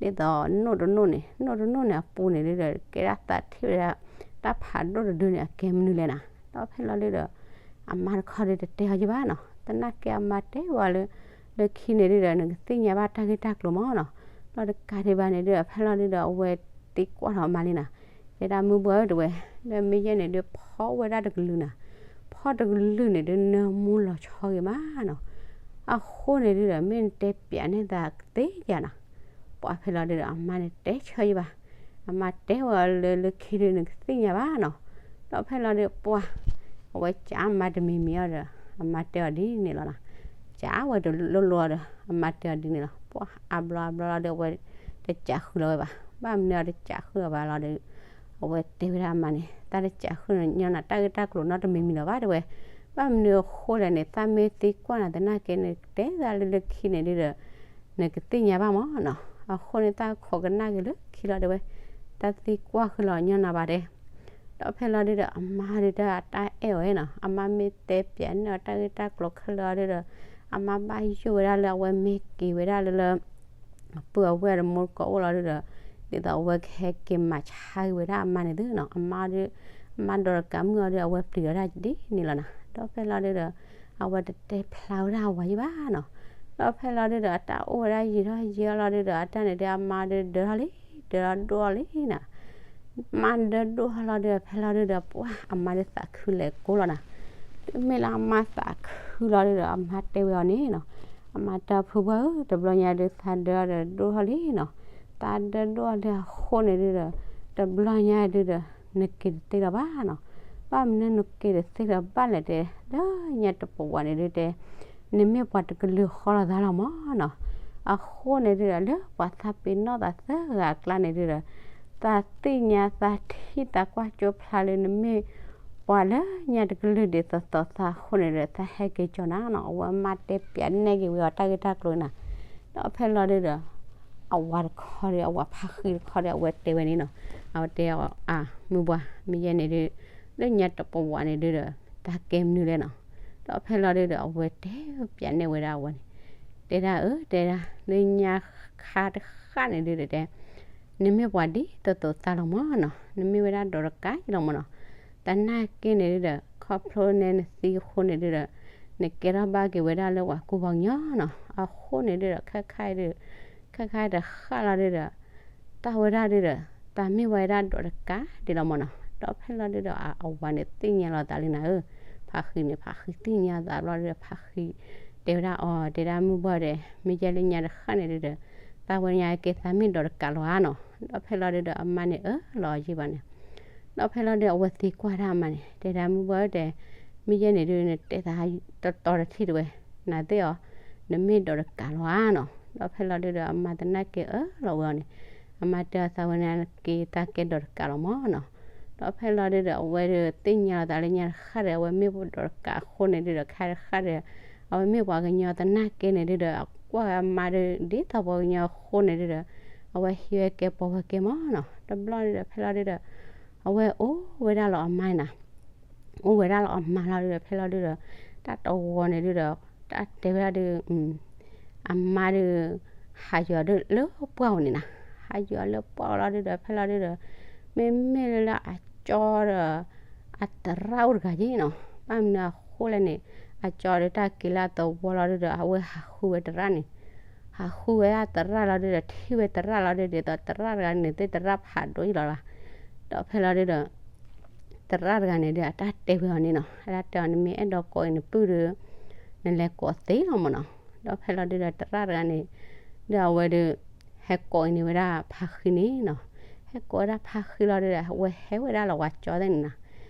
ဒ်သိးနိၣ်တနိၣ်န့ၣ် နိၣ်တနိၣ်န့ၣ်အပူၤန့ၣ်ဒုးဒီး ကဲဒၣ်သးထံၣ်ဝဲဒၣ် တၢ်ဖးဒိၣ်တဒုန့ၣ် အကဲမနုၤလဲၣ်နီၤ, ဒီးဖဲလီၤဒုးဒီး အမါတခီဒုးတတဲအီၤယဲဘၣ်နီၤ, သနာ်က့အမါတဲဝဲလၢ လၢခံန့ၣ်ဒုးဒီး နကသ့ၣ်ညါဘၣ်တၢ်ဂ့ၢ်တၢ်ကျိၤမးနီၤ, ဒီးတကးဒံးဘၣ်န့ၣ်ဒုးဒီး ဖဲလီၤဒုးဒီး အဝဲသံကွၢ်ထီၣ်အမါလံနီၤ, တဲဒၣ်မုၢ်ဘှၢ်ဧၢ တဲဝဲ, လၢမ့ၢ်ယဲန့ၣ်ဒုး ဖီဝဲဒၣ်တကလုာ်နီၤ, ဖီတကလုာ်န့ၣ်ဒုး နၢမူလီၤဆီဂ့ၤမးနီၤ, အဃိန့ၣ်ဒုးဒီး မ့ၢ်နတဲပၠးန့ၢ်သးကသ့ဧါနီၤ, ပှၤဖဲလီၤဒုးဒီး အမါန့ၣ်တဲဆၢယဲဘၣ်, အမါတဲဝဲလၢလၢခံဒုး နကသ့ၣ်ညါဘၣ်နီၤ, ဒီးဖဲလီၤဒုးပှၤ အဝဲကးအမါတမံၤမံၤအီၤဒီး အမါတဲအီၤဒ်န့ၣ်လီၤနီၤ, ကးဝဲတလိၤလိၤအီၤဒီး အမါတဲအီၤဒ်န့ၣ်လီၤ, ပှၤအါဘျီအါဘျီလီၤဒီး အဝဲတကးဃုာ်လီၤဝဲဘၣ်, ဘၣ်မနုၤအတကးဃုာ်အီၤဘၣ်လီၤဒီး အဝဲတဲဝဲဒၣ်အမါန့ၣ် တၢ်တကးဃုာ်ညီနၤတၢ်ဂ့ၢ်တၢ်ကျိၤနီတမံၤမံၤလီၤဘၣ် တဲဝဲ, ဘၣ်မနုၤအဃိလဲၣ်န့ၣ် သးမ့ၢ်သံကွၢ်နၤသနာ်က့န့ၣ် ကတဲသးလၢလၢခံန့ၣ်ဒုးဒီး နကသ့ၣ်ညါဘၣ်မးနီၤ, အဃိန့ၣ် တၢ်ခိးကနၣ်က့ၤလၢခံလီၤတဲဝဲ, တၢ်သံကွၢ်ဃုာ်လီၤညီနၤဘၣ်တဲ, ဒီးဖဲလီၤဒုးဒီး အမါဒုးတၢ်တၢ်အဲၣ်အီၤနီၤ, အမါမ့ၢ်တဲပၠးန့ၢ်အီၤတၢ်ဂ့ၢ်တၢ်ကျိၤခဲလၢာ်အီၤဒုးဒီး အမါဘၣ်ယိၣ်ဝဲဒၣ်လၢအဝဲမ့ၢ်က့ၤဝဲဒၣ်လၢလၢ အပုၢ်အဝဲၢ်တမူတကိးအိၣ်လီၤဒုးဒီး ဒ်သိးအဝဲကဟဲက့ၤမၤဆါဂ့ၤဝဲဒၣ်အမါန့ၣ်သုနီၤ, အမါဒုး အမါဒီးတကးမုၢ်အီၤဒုး အဝဲပျံၤဒီးတၢ်ဒ်န့ၣ်လီၤနီၤ, ဒီးဖဲလီၤဒုးဒီး အဝဲတတဲဖျါဝဲဒၣ်အဝၤယဲဘၣ်နီၤ, ဒီးဖဲလီၤဒုးဒီး အတၢ်အိၣ်ဝဲဒၣ်ယံာ်ထီၣ်ယံာ်ထီၣ်လီၤဒုးဒီး အတၢ်န့ၣ်ဒုး အမါဒုးဒၢထီၣ်လံ, ဒၢထီၣ်ဒိၣ်ထီၣ်လံနီၤ မါဒၢဒိၣ်ထီၣ်လီၤဒီး ဖဲလီၤဒုးဒီး ပှၤအမါဒုးသးခုလဲၤကိးလီၤနီၤ, တုၤမ့ၢ်လၢအမါသးခုလီၤဒုးဒီး အမါတဲဝဲအီၤန့ၣ်နီၤ, အမါတဲဖုဘှၢ်ဧၢ တဘျီညါဒုး သးဒၢဒီးဒိၣ်ထီၣ်လံနီၤ, သးဒၢဒိၣ်ထီၣ်လံအဃိန့ၣ်ဒုးဒီး တဘျီညါဒုးဒီး နက့ၤတသ့လၢၤဘၣ်နီၤ, ဘၣ်မနုၤနက့ၤတသ့လၢၤဘၣ်လဲၣ်တဲ, လၢညါတပဝးန့ၣ်ဒုးတဲ နမ့ၢ်ပှၤတကလုာ်ဃီလီၤသးလီၤမးနီၤ, အဃိန့ၣ်ဒုးဒီး လၢပှၤသးပ့ၤနီၣ်သးသၢဂၤအကျါန့ၣ်ဒုးဒီး သးသ့ၣ်ညါသးထံၣ်သးကွၢ်ကၠိဖျါလၢနမ့ၢ် ပှၤလၢညါတကလုာ်ဒ်သိးသိးသးအဃိန့ၣ်ဒီး သးဟဲက့ၤကၠီနၤနီၤ, အဝဲမါတဲပၠးနဲၣ်က့ၤဝဲအီၤတၢ်ဂ့ၢ်တၢ်ကျိၤန့ၣ်နီၤ, ဒီးဖဲလီၤဒုးဒီး အဝၤတခီဒီး အဝၤဖါဃံတခီဒီး အဝဲတဲဝဲန့ၣ်နီၤ, အဝဲတဲအီၤ အၢ မုၢ်ဘှၢ် မ့ၢ်ယဲန့ၣ်ဒုး လၢညါတပဝးန့ၣ်ဒုးဒီး သးကဲမနုၤလဲၣ်နီၤ, ဒီးဖဲလီၤဒုးဒီး အဝဲတဲပၠးနဲၣ်ဝဲဒၣ်အဝၤန့ၣ် တဲဒၣ်အၢ တဲဒၣ် လၢညါခါတဃၣ်န့ၣ်ဒုးဒီးတဲ နမ့ၢ်ပှၤဒ်သိးသိးသးလီၤမးနီၤ, နမ့ၢ်ဝဲဒၣ်ဒီးတကးယလီၤမးနီၤ, သနာ်က့န့ၣ်ဒုးဒီး ခီဖျိနဲနသံအဃိန့ၣ်ဒုဒီး နကဲထီၣ်ဘၣ်က့ၤဝဲဒၣ်လၢပှၤကူၣ်ပှၤကညီနီၤ. အဃိန့ၣ်ဒုဒီး ခဲခါအံၤဒု ခဲခါအံၤတဃၣ်လီၤဒုဒီး တၢ်ဝဲဒၣ်ဒုဒီး တၢ်မ့ၢ်ဝဲဒၣ်ဒီးတကးဒ်လီၤမၢ်နီၤ. ဒီးဖဲလီၤဒုဒီး အဝၤန့ၣ်သ့ၣ်ညါလီၤသးလံနၤဧၢ, ဖါဃံန့ၣ် ဖါဃံသ့ၣ်ညါသးဘျီဒုဒီး ဖါဃံတဲဝဲဒၣ်အီၤ တဲဒၣ်မုၢ်ဘှီၣ်ဒီး မ့ၢ်ယဲလၢညါတဃၣ်န့ၣ်ဒုဒီး တၢ်ဝဲညါကဲသးမ့ၢ်ဒီးတကးလီၤဧါနီၤ. ဒီးဖဲလီၤဒုဒီး အမါန့ၣ်အၢၣ်လီၤအီၤယံာ်ဘၣ်န့ၣ် ဒီးဖဲလီၤဒုဒီး အဝဲသံကွၢ်ဒၣ်အမါန့ၣ် တဲဒၣ်မုၢ်ဘှီၣ်ဒီး မ့ၢ်ယဲန့ၣ်ဒု နတဲသးတတီတထံၣ်တဝဲ နသ့ၣ်အီၤ နမ့ၢ်ဒီးတကးလီၤဧါနီၤ. ဒီးဖဲလီၤဒုဒီး အမါသနာ်က့အၢၣ်လီၤဝဲအီၤန့ၣ် အမါတဲအီၤသးဝဲန့ၣ်က့ၤတၢ်ကဲဒီးတကးလီၤမၢ်နီၤ. ဒီးဖဲလီၤဒုဒီး အဝဲဒုသ့ၣ်ညါလီၤသးလၢညါတဃၣ်ဒီး အဝဲမ့ၢ်ဒီးတကးအဃိန့ၣ်ဒုဒီး ခဲတဃၣ်ဒီး အဝဲမ့ၢ်ပှၤကညီသနာ်က့န့ၣ်ဒုဒီး အကွၢ်ဝဲအမါဒု ဒ်သိးပှၤကညီအဃိန့ၣ်ဒုဒီး အဝဲဟံးဝဲကဲပိာ်ဝဲကဲမၢ်နီၤ. တဘျီဒုဒီး ဖဲလီၤဒုဒီး အဝဲအိၣ်ဝဲဒၣ်လီၤအမါန့ၣ်နီၤ အိၣ်ဝဲဒၣ်လီၤအမါလီၤဒုဒီး ဖဲလီၤဒုဒီး တၢ်တဝီန့ၣ်ဒုဒီး တၢ်တဲဝဲဒၣ်ဒု အမါဒု ဟးယွၤဒုလၢပှၢ်အိၣ်န့ၣ်နီၤ. ဟးယွၤလၢပှၢ်အိၣ်လီၤဒုဒီး ဖဲလီၤဒုဒီး မ့မ့ၢ်လၢလၢအကၠီဒီး အသရၣ်အိၣ်တဂၤက့နီၤ. ဘၣ်မနုၤအဃိလဲၣ်န့ၣ် အကၠီဒီးတၢ်က့ၤလၢအသဝီလီၤဒုဒီး အဝဲဟးဃုဝဲသရၣ်န့ၣ် ဟးဃုဝဲဒၣ်သရၣ်လီၤဒုဒီး ထံၣ်ဝဲသရၣ်လီၤဒုဒီး ဒ်သိးသရၣ်တဂၤန့ၣ် သ့ၣ်သရၣ်ဖးဒိၣ်ယံလီၤဘၣ်. ဒီးဖဲလီၤဒုဒီး သရၣ်တဂၤန့ၣ်ဒု အတၢ်တဲဝဲအီၤန့ၣ်နီၤ, အတၢ်တဲအီၤ နမ့ၢ်အဲၣ်ဒိးကိးအံၤနပုၢ်ဒီး နလဲၤကိးသ့လီၤမၢ်နီၤ. ဒီးဖဲလီၤဒုဒီး သရၣ်တဂၤန့ၣ် ဒီးအဝဲဒု ဟဲကိးအံၤန့ၣ်ဝဲဒၣ်ဖါဃံန့ၣ်နီၤ, ဟဲကိးဝဲဒၣ်ဖါဃံလီၤဒုဒီး အဝဲဟဲဝဲဒၣ်လီၤဝၤကၠီသ့ၣ်န့ၣ်နီၤ.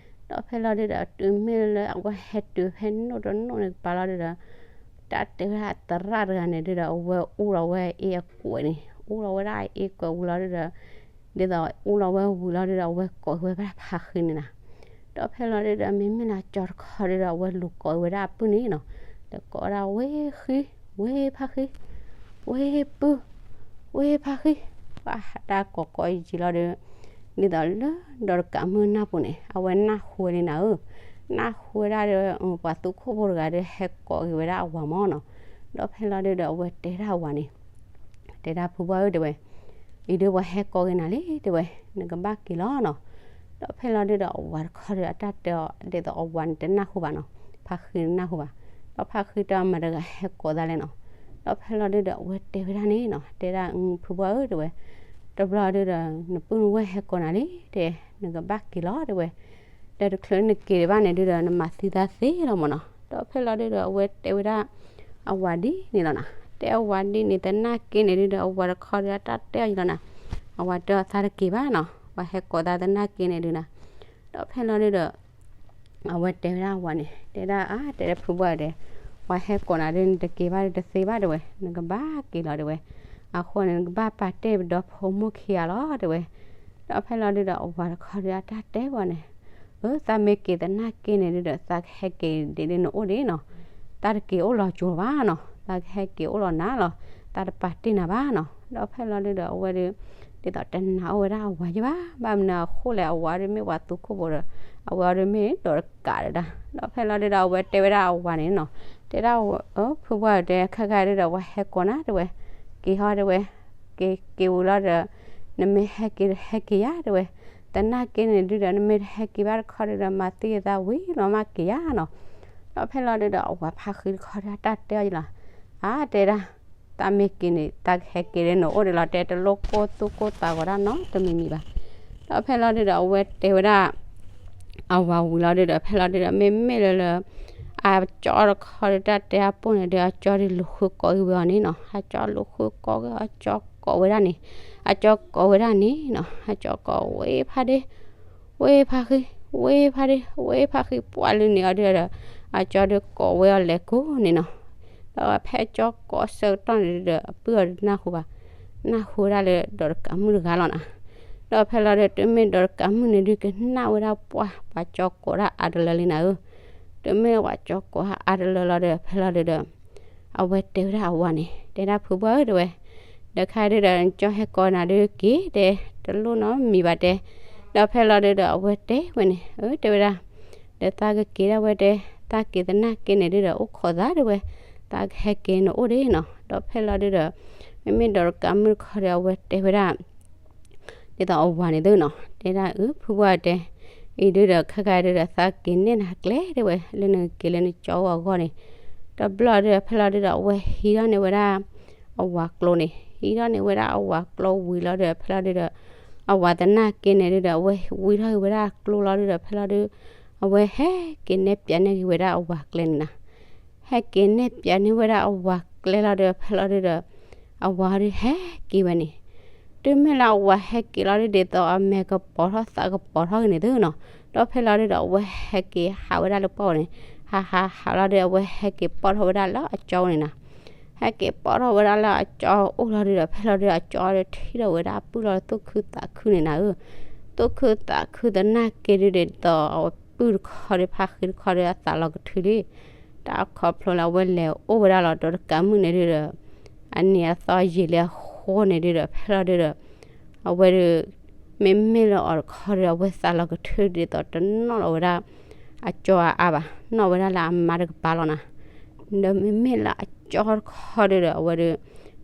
ဒီးဖဲလီၤဒုဒီး တုၤမ့ၢ်လၢအဝဲဟဲတုၤဖဲနိၣ်တနိၣ်န့ၣ်ကပၤလီၤဒုဒီး တၢ်တဲဝဲဒၣ်သရၣ်တဂၤန့ၣ်ဒုဒီး အဝဲအူလီၤဝဲအ့အကွဲးန့ၣ်, အူလီၤဝဲဒၣ်အ့ကွဲးဝံၤလီၤဒုဒီး ဒ်သိးအူလီၤဝဲဝံၤလီၤဒုဒီး အဝဲကိးဝဲဒၣ်ဖါဃံန့ၣ်နီၤ. ဒီးဖဲလီၤဒုဒီး မ့မ့ၢ်လၢအကၠီတခီဒုဒီး အဝဲလူၤကိးဝဲဒၣ်အပုၢ်န့ၣ်နီၤ, ဒီးကိးဝဲဒၣ်ဝ့ၢ်ဃံ, ဝ့ၢ်ဖါဃံ, ဝ့ၢ်ပုၢ်, ဝ့ၢ်ဖါဃံ, ပှၤတၢ်ကိးကိးယံာ်ယံာ်လီၤဒု ဒ်သိးလၢဒီးတကးမုၢ်နၢ်ပူၤန့ၣ် အဝဲနၢ်ဟူဝဲလံနၤဧၢ, နၢ်ဟူဝဲဒၣ်ဒီး ပှၤသူခိၣ်ဖိတဂၤဒီး ဟဲကိးက့ၤဝဲဒၣ်အဝၤမၢ်နီၤ. ဒီးဖဲလီၤဒုဒီး အဝဲတဲဒၣ်အဝၤန့ၣ် တဲဒၣ်ဖုဘှၢ်ဧၢ တဲဝဲ, အံၤဒုပှၤဟဲကိးက့ၤနၤလံ တဲဝဲ, နကဘၣ်က့ၤလီၤနီၤ. ဒီးဖဲလီၤဒုဒီး အဝၤတခီဒီး အတၢ်တဲအီၤ ဒ်သိးအဝၤန့ၣ်တနၢ်ဟူဘၣ်နီၤ, ဖါဃံတနၢ်ဟူဘၣ်. ဒီးဖါဃံတဲအီၤ မတၤတဂၤဟဲကိးသးလဲၣ်နီၤ. ဒီးဖဲလီၤဒုဒီး အဝဲတဲဝဲဒၣ်န့ၣ်နီၤ, တဲဒၣ်ဖုဘှၢ်ဧၢ တဲဝဲ, တဘျီဒုဒီး နပုၢ်နဝဲၢ်ဟဲကိးနၤလံ တဲ, နကဘၣ်က့ၤလီၤ တဲဝဲ. ဒီးတချုးနက့ၤဒံးဘၣ်န့ၣ်ဒုဒီး နမၤသံသးသ့လီၤမၢ်နီၤ. ဒီးဖဲလီၤဒုဒီး အဝဲတဲဝဲဒၣ် အဝၤဒ်န့ၣ်လီၤနီၤ, တဲအဝၤဒ်န့ၣ်သနာ်က့န့ၣ်ဒုဒီး အဝၤတခီဒီး အတၢ်တဲအီၤယံာ်လီၤနီၤ, အဝၤတဲအီၤသးတက့ၤဘၣ်နီၤ, ပှၤဟဲကိးသးသနာ်က့န့ၣ်ဒုနီၤ. ဒီးဖဲလီၤဒုဒီး အဝဲတဲဝဲဒၣ်အဝၤန့ၣ် တဲဒၣ်အါ တဲဒၣ်ဖုဘှၢ်တဲ, ပှၤဟဲကိးနၤဒု နတက့ၤဘၣ်ဒု တသ့ဘၣ် တဲဝဲ, နကဘၣ်က့ၤလီၤ တဲဝဲ. အဃိန့ၣ် နကဘၣ်ပာ်တ့ၢ်ပဒီဖိမိၢ်ခံဂၤလီၤ တဲဝဲ. ဒီးဖဲလီၤဒုဒီး အဝၤတခီဒု အတၢ်တဲဝဲန့ၣ်, အၢ သးမ့ၢ်က့ၤသနာ်က့န့ၣ်ဒုဒီး သးကဟဲက့ၤဒ်ဒ်နအိၣ်ဒံးနီၤ, တၢ်တက့ၤအိၣ်လီၤကၠိဘၣ်နီၤ, သးကဟဲက့ၤအိၣ်လီၤနၤလီၤ, သးတပာ်တ့ၢ်နၤဘၣ်နီၤ. ဒီးဖဲလီၤဒုဒီး အဝဲဒု ဒ်သိးတနာ်အိၣ်ဝဲဒၣ်အဝၤယံၤဘၣ်, ဘၣ်မနုၤအဃိလဲၣ် အဝၤဒုမ့ၢ်ပှၤသူခိၣ်ဖိဒီး အဝဲအီၤဒုမ့ၢ်ဒီးတကးဒၣ်. ဒီးဖဲလီၤဒုဒီး အဝဲတဲဝဲဒၣ်အဝၤန့ၣ်နီၤ, တဲဒၣ် အၢ ဖုဘှၢ်တဲ ခဲခါဒုဒီး ပှၤဟဲကိးနၤ တဲဝဲ, က့ၤဟီ တဲဝဲ, က့ၤ က့ၤဝံၤလီၤဒီး နမ့ၢ်ဟဲက့ၤဒီးဟဲက့ၤယၤ တဲဝဲ, သနာ်က့န့ၣ်ဒုဒီး နမ့ၢ်တဟဲက့ၤဘၣ်တခီဒုဒီး မၤသံအသးဝံၤလီၤမးက့ၤယၤနီၤ. ဒီးဖဲလီၤဒုဒီး အဝၤဖါဃံတခီဒု အတၢ်တဲအီၤယံၤလီၤ, အါ တဲဒၣ် သးမ့ၢ်က့ၤန့ၣ် သးကဟဲက့ၤလၢနအိၣ်ဒံးလီၤ တဲ တလိၣ်ကိၢ်သူၣ်ကိၢ်သးဂီၤဒၣ်နီတမံၤမံၤဘၣ်. ဒီးဖဲလီၤဒုဒီး အဝဲတဲဝဲဒၣ် အဝၤဝံၤလီၤဒုဒီး ဖဲလီၤဒုဒီး မ့မ့ၢ်လၢလၢ အကၠီတခီဒု တၢ်တဲအပိၢ်န့ၣ်ဒု အကၠီဒုလူၤဃုကိးက့ၤဝဲအီၤန့ၣ်နီၤ, အကၠီလူၤဃုကိးက့ၤ အကၠီကိးဝဲဒၣ်န့ၣ်, အကၠီကိးဝဲဒၣ်န့ၣ်နီၤ, အကၠီကိးဝ့ၢ်ဖါဒ့, ဝ့ၢ်ဖါဃံ, ဝ့ၢ်ဖါဒ့, ဝ့ၢ်ဖါဃံ ပှၤလၢန့ၣ်အီၤဒုဒီး အကၠီဒုကိးဝဲအီၤလဲၤကိးန့ၣ်နီၤ. ဒီးဖဲအကၠီကိးဆၢကတီၢ်န့ၣ်ဒုဒီး အပုၢ်အီၤဒုတနၢ်ဟူဘၣ်, နၢ်ဟူဝဲဒၣ်လၢဒီးတကးမုၣ်တဂၤလီၤနီၤ. ဒီးဖဲလီၤဒု တုၤမ့ၢ်ဒီးတကးမုၣ်န့ၣ်ဒု ကနၣ်ဝဲဒၣ်ပှၤ ပှၤကၠီကိးဒၣ်အါတလၢလံနၤဧၢ, တုၤမ့ၢ်ပှၤကၠီကိးအါတလၢလီၤဒီး ဖဲလီၤဒုဒီး အဝဲတဲဝဲဒၣ်အဝၤန့ၣ် တဲဒၣ်ဖုဘှၢ်ဧၢ တဲဝဲ, ဒီးခဲဒုဒီး နကၠီဟဲကိးနၤဒုက့ၤ တဲ တလိၣ်နီတမံၤဘၣ်တဲ. ဒီးဖဲလီၤဒုဒီး အဝဲတဲဝဲန့ၣ် အၢ တဲဝဲဒၣ် ဒီးသးကက့ၤဒၣ်ဝဲတဲ, သးက့ၤသနာ်က့န့ၣ်ဒုဒီး အိၣ်ခိးသးတဲဝဲ, သးကဟဲက့ၤနအိၣ်ဒံးနီၤ. ဒီးဖဲလီၤဒုဒီး မ့မ့ၢ်ဒီးတကးမုၣ်တခီဒီး အဝဲတဲဝဲဒၣ် ဒ်သိးအဝၤန့ၣ်သုနီၤ, တဲဒၣ်အၢ ဖုဘှၢ်တဲ, အံၤဒုဒီး ခဲခါဒုဒီး သးက့ၤနဲၣ်နၤကျဲ တဲဝဲ, လၢနက့ၤလၢနကၠီအိၣ်အဂီၢ်န့ၣ်. တဘျီဒီး ဖဲလီၤဒုဒီး အဝဲဟံးထီၣ်န့ၢ်ဝဲဒၣ်အဝၤကျိန့ၣ်, ဟံးထီၣ်န့ၢ်ဝဲဒၣ်အဝၤကျိဝံၤလီၤဒီး ဖဲလီၤဒုဒီး အဝၤသနာ်က့န့ၣ်ဒုဒီး အဝဲဝံထီၣ်က့ၤဝဲဒၣ်အကျိလီၤဒုဒီး ဖဲလီၤဒု အဝဲဟဲက့ၤနဲၣ်ပၠးန့ၢ်က့ၤဝဲဒၣ်အဝၤကျဲန့ၣ်နီၤ. ဟဲက့ၤနဲၣ်ပၠးန့ၢ်ဝဲဒၣ်အဝၤကျဲလီၤဒီး ဖဲလီၤဒုဒီး အဝၤဒုဟဲက့ၤဝဲန့ၣ်. တုၤမ့ၢ်လၢအဝၤဟဲက့ၤလီၤဒု ဒ်သိးအမဲာ်ကပီၤထီၣ်သးကပီၤထီၣ်ဂ့ၤန့ၣ်သုနီၤ. ဒီးဖဲလီၤဒုဒီး အဝဲဟဲက့ၤဟးဝဲဒၣ်လၢပှၢ်န့ၣ်, ဟးဟးဟးလီၤဒီး အဝဲဟဲက့ၤပီၣ်ထီၣ်ဝဲဒၣ်လၢအကၠီန့ၣ်နီၤ. ဟဲက့ၤပီၣ်ထီၣ်ဝဲဒၣ်လၢအကၠီအိၣ်လီၤဒုဒီး ဖဲလီၤဒုဒီး အကၠီဒီးထံၣ်ထီၣ်ဝဲဒၣ်အပုၢ်လီၤဒီး သူၣ်ခုသးခုန့ၣ်နၤဧၢ. သူၣ်ခုသးခုသနာ်က့ဒုဒီး ဒ်သိးအပုၢ်တခီဒီး ဖါဃံတခီဒီး အသးလီၤကထုလံ. တၢ်ခီဖျိလၢအဝဲလဲၤအိၣ်ဝဲဒၣ်လီၤ ဒီးတကးမုၣ်န့ၣ်ဒုဒီး အနံၤအသီယံာ်လံအဃိန့ၣ်ဒုဒီး ဖဲလီၤဒုဒီး အဝဲဒု မ့မ့ၢ်လၢအီၤတခီဒီး အဝဲသးလီၤကထုဒ်သိးတနီၣ်လီၤဝဲဒၣ်အကၠီအါအါဘၣ်, နီၣ်ဝဲဒၣ်လၢအမါတကပၤလီၤနီၤ. ဒီးမ့မ့ၢ်လၢအကၠီတခီဒုဒီး အဝဲဒု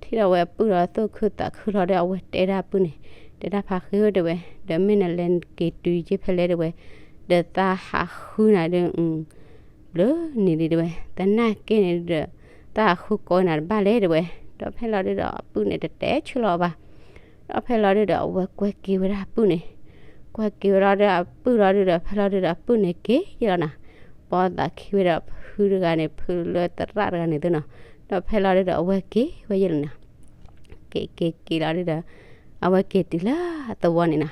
ထံၣ်ဒီးဝဲအပုၢ်ဒီးသူၣ်ခုသးခုလီၤဒီး အဝဲတဲဒၣ်အပုၢ်န့ၣ်, တဲဒၣ်ဖါဃံဧၢ တဲဝဲ, ဒီးမ့ၢ်နလဲၤက့ၤတုၤယ့ၢ်ဖဲလဲၣ် တဲဝဲ, ဒီးသးဟးဃုနၤဒု ဘျုးနံၤလံ တဲဝဲ, သနာ်က့န့ၣ်ဒုဒီး သးဟးဃုကိးနၤတဘၣ်လဲၣ် တဲဝဲ. ဒီးဖဲလီၤဒုဒီး အပုၢ်န့ၣ်တတဲဆၢလီၤအီၤဘၣ်. ဒီးဖဲလီၤဒုဒီး အဝဲကွဲက့ၤဝဲဒၣ်အပုၢ်န့ၣ်, ကွဲက့ၤဝဲလီၤဒုဒီးအပုၢ်လီၤဒုဒီး ဖဲလီၤဒုဒီး အပုၢ်န့ၣ်က့ၤယ့ၢ်လီၤနီၤ. ပှၤသးခံဝဲဒီးဖုတဂၤန့ၣ် ဖုလၢသရၣ်တဂၤန့ၣ်သုနီၤ. ဒီးဖဲလီၤဒုဒီး အဝဲက့ၤဝဲယ့ၢ်လီၤနီၤ. က့ၤက့ၤက့ၤလီၤဒုဒီး အဝဲက့ၤတုၤလၢအသဝီန့ၣ်နီၤ.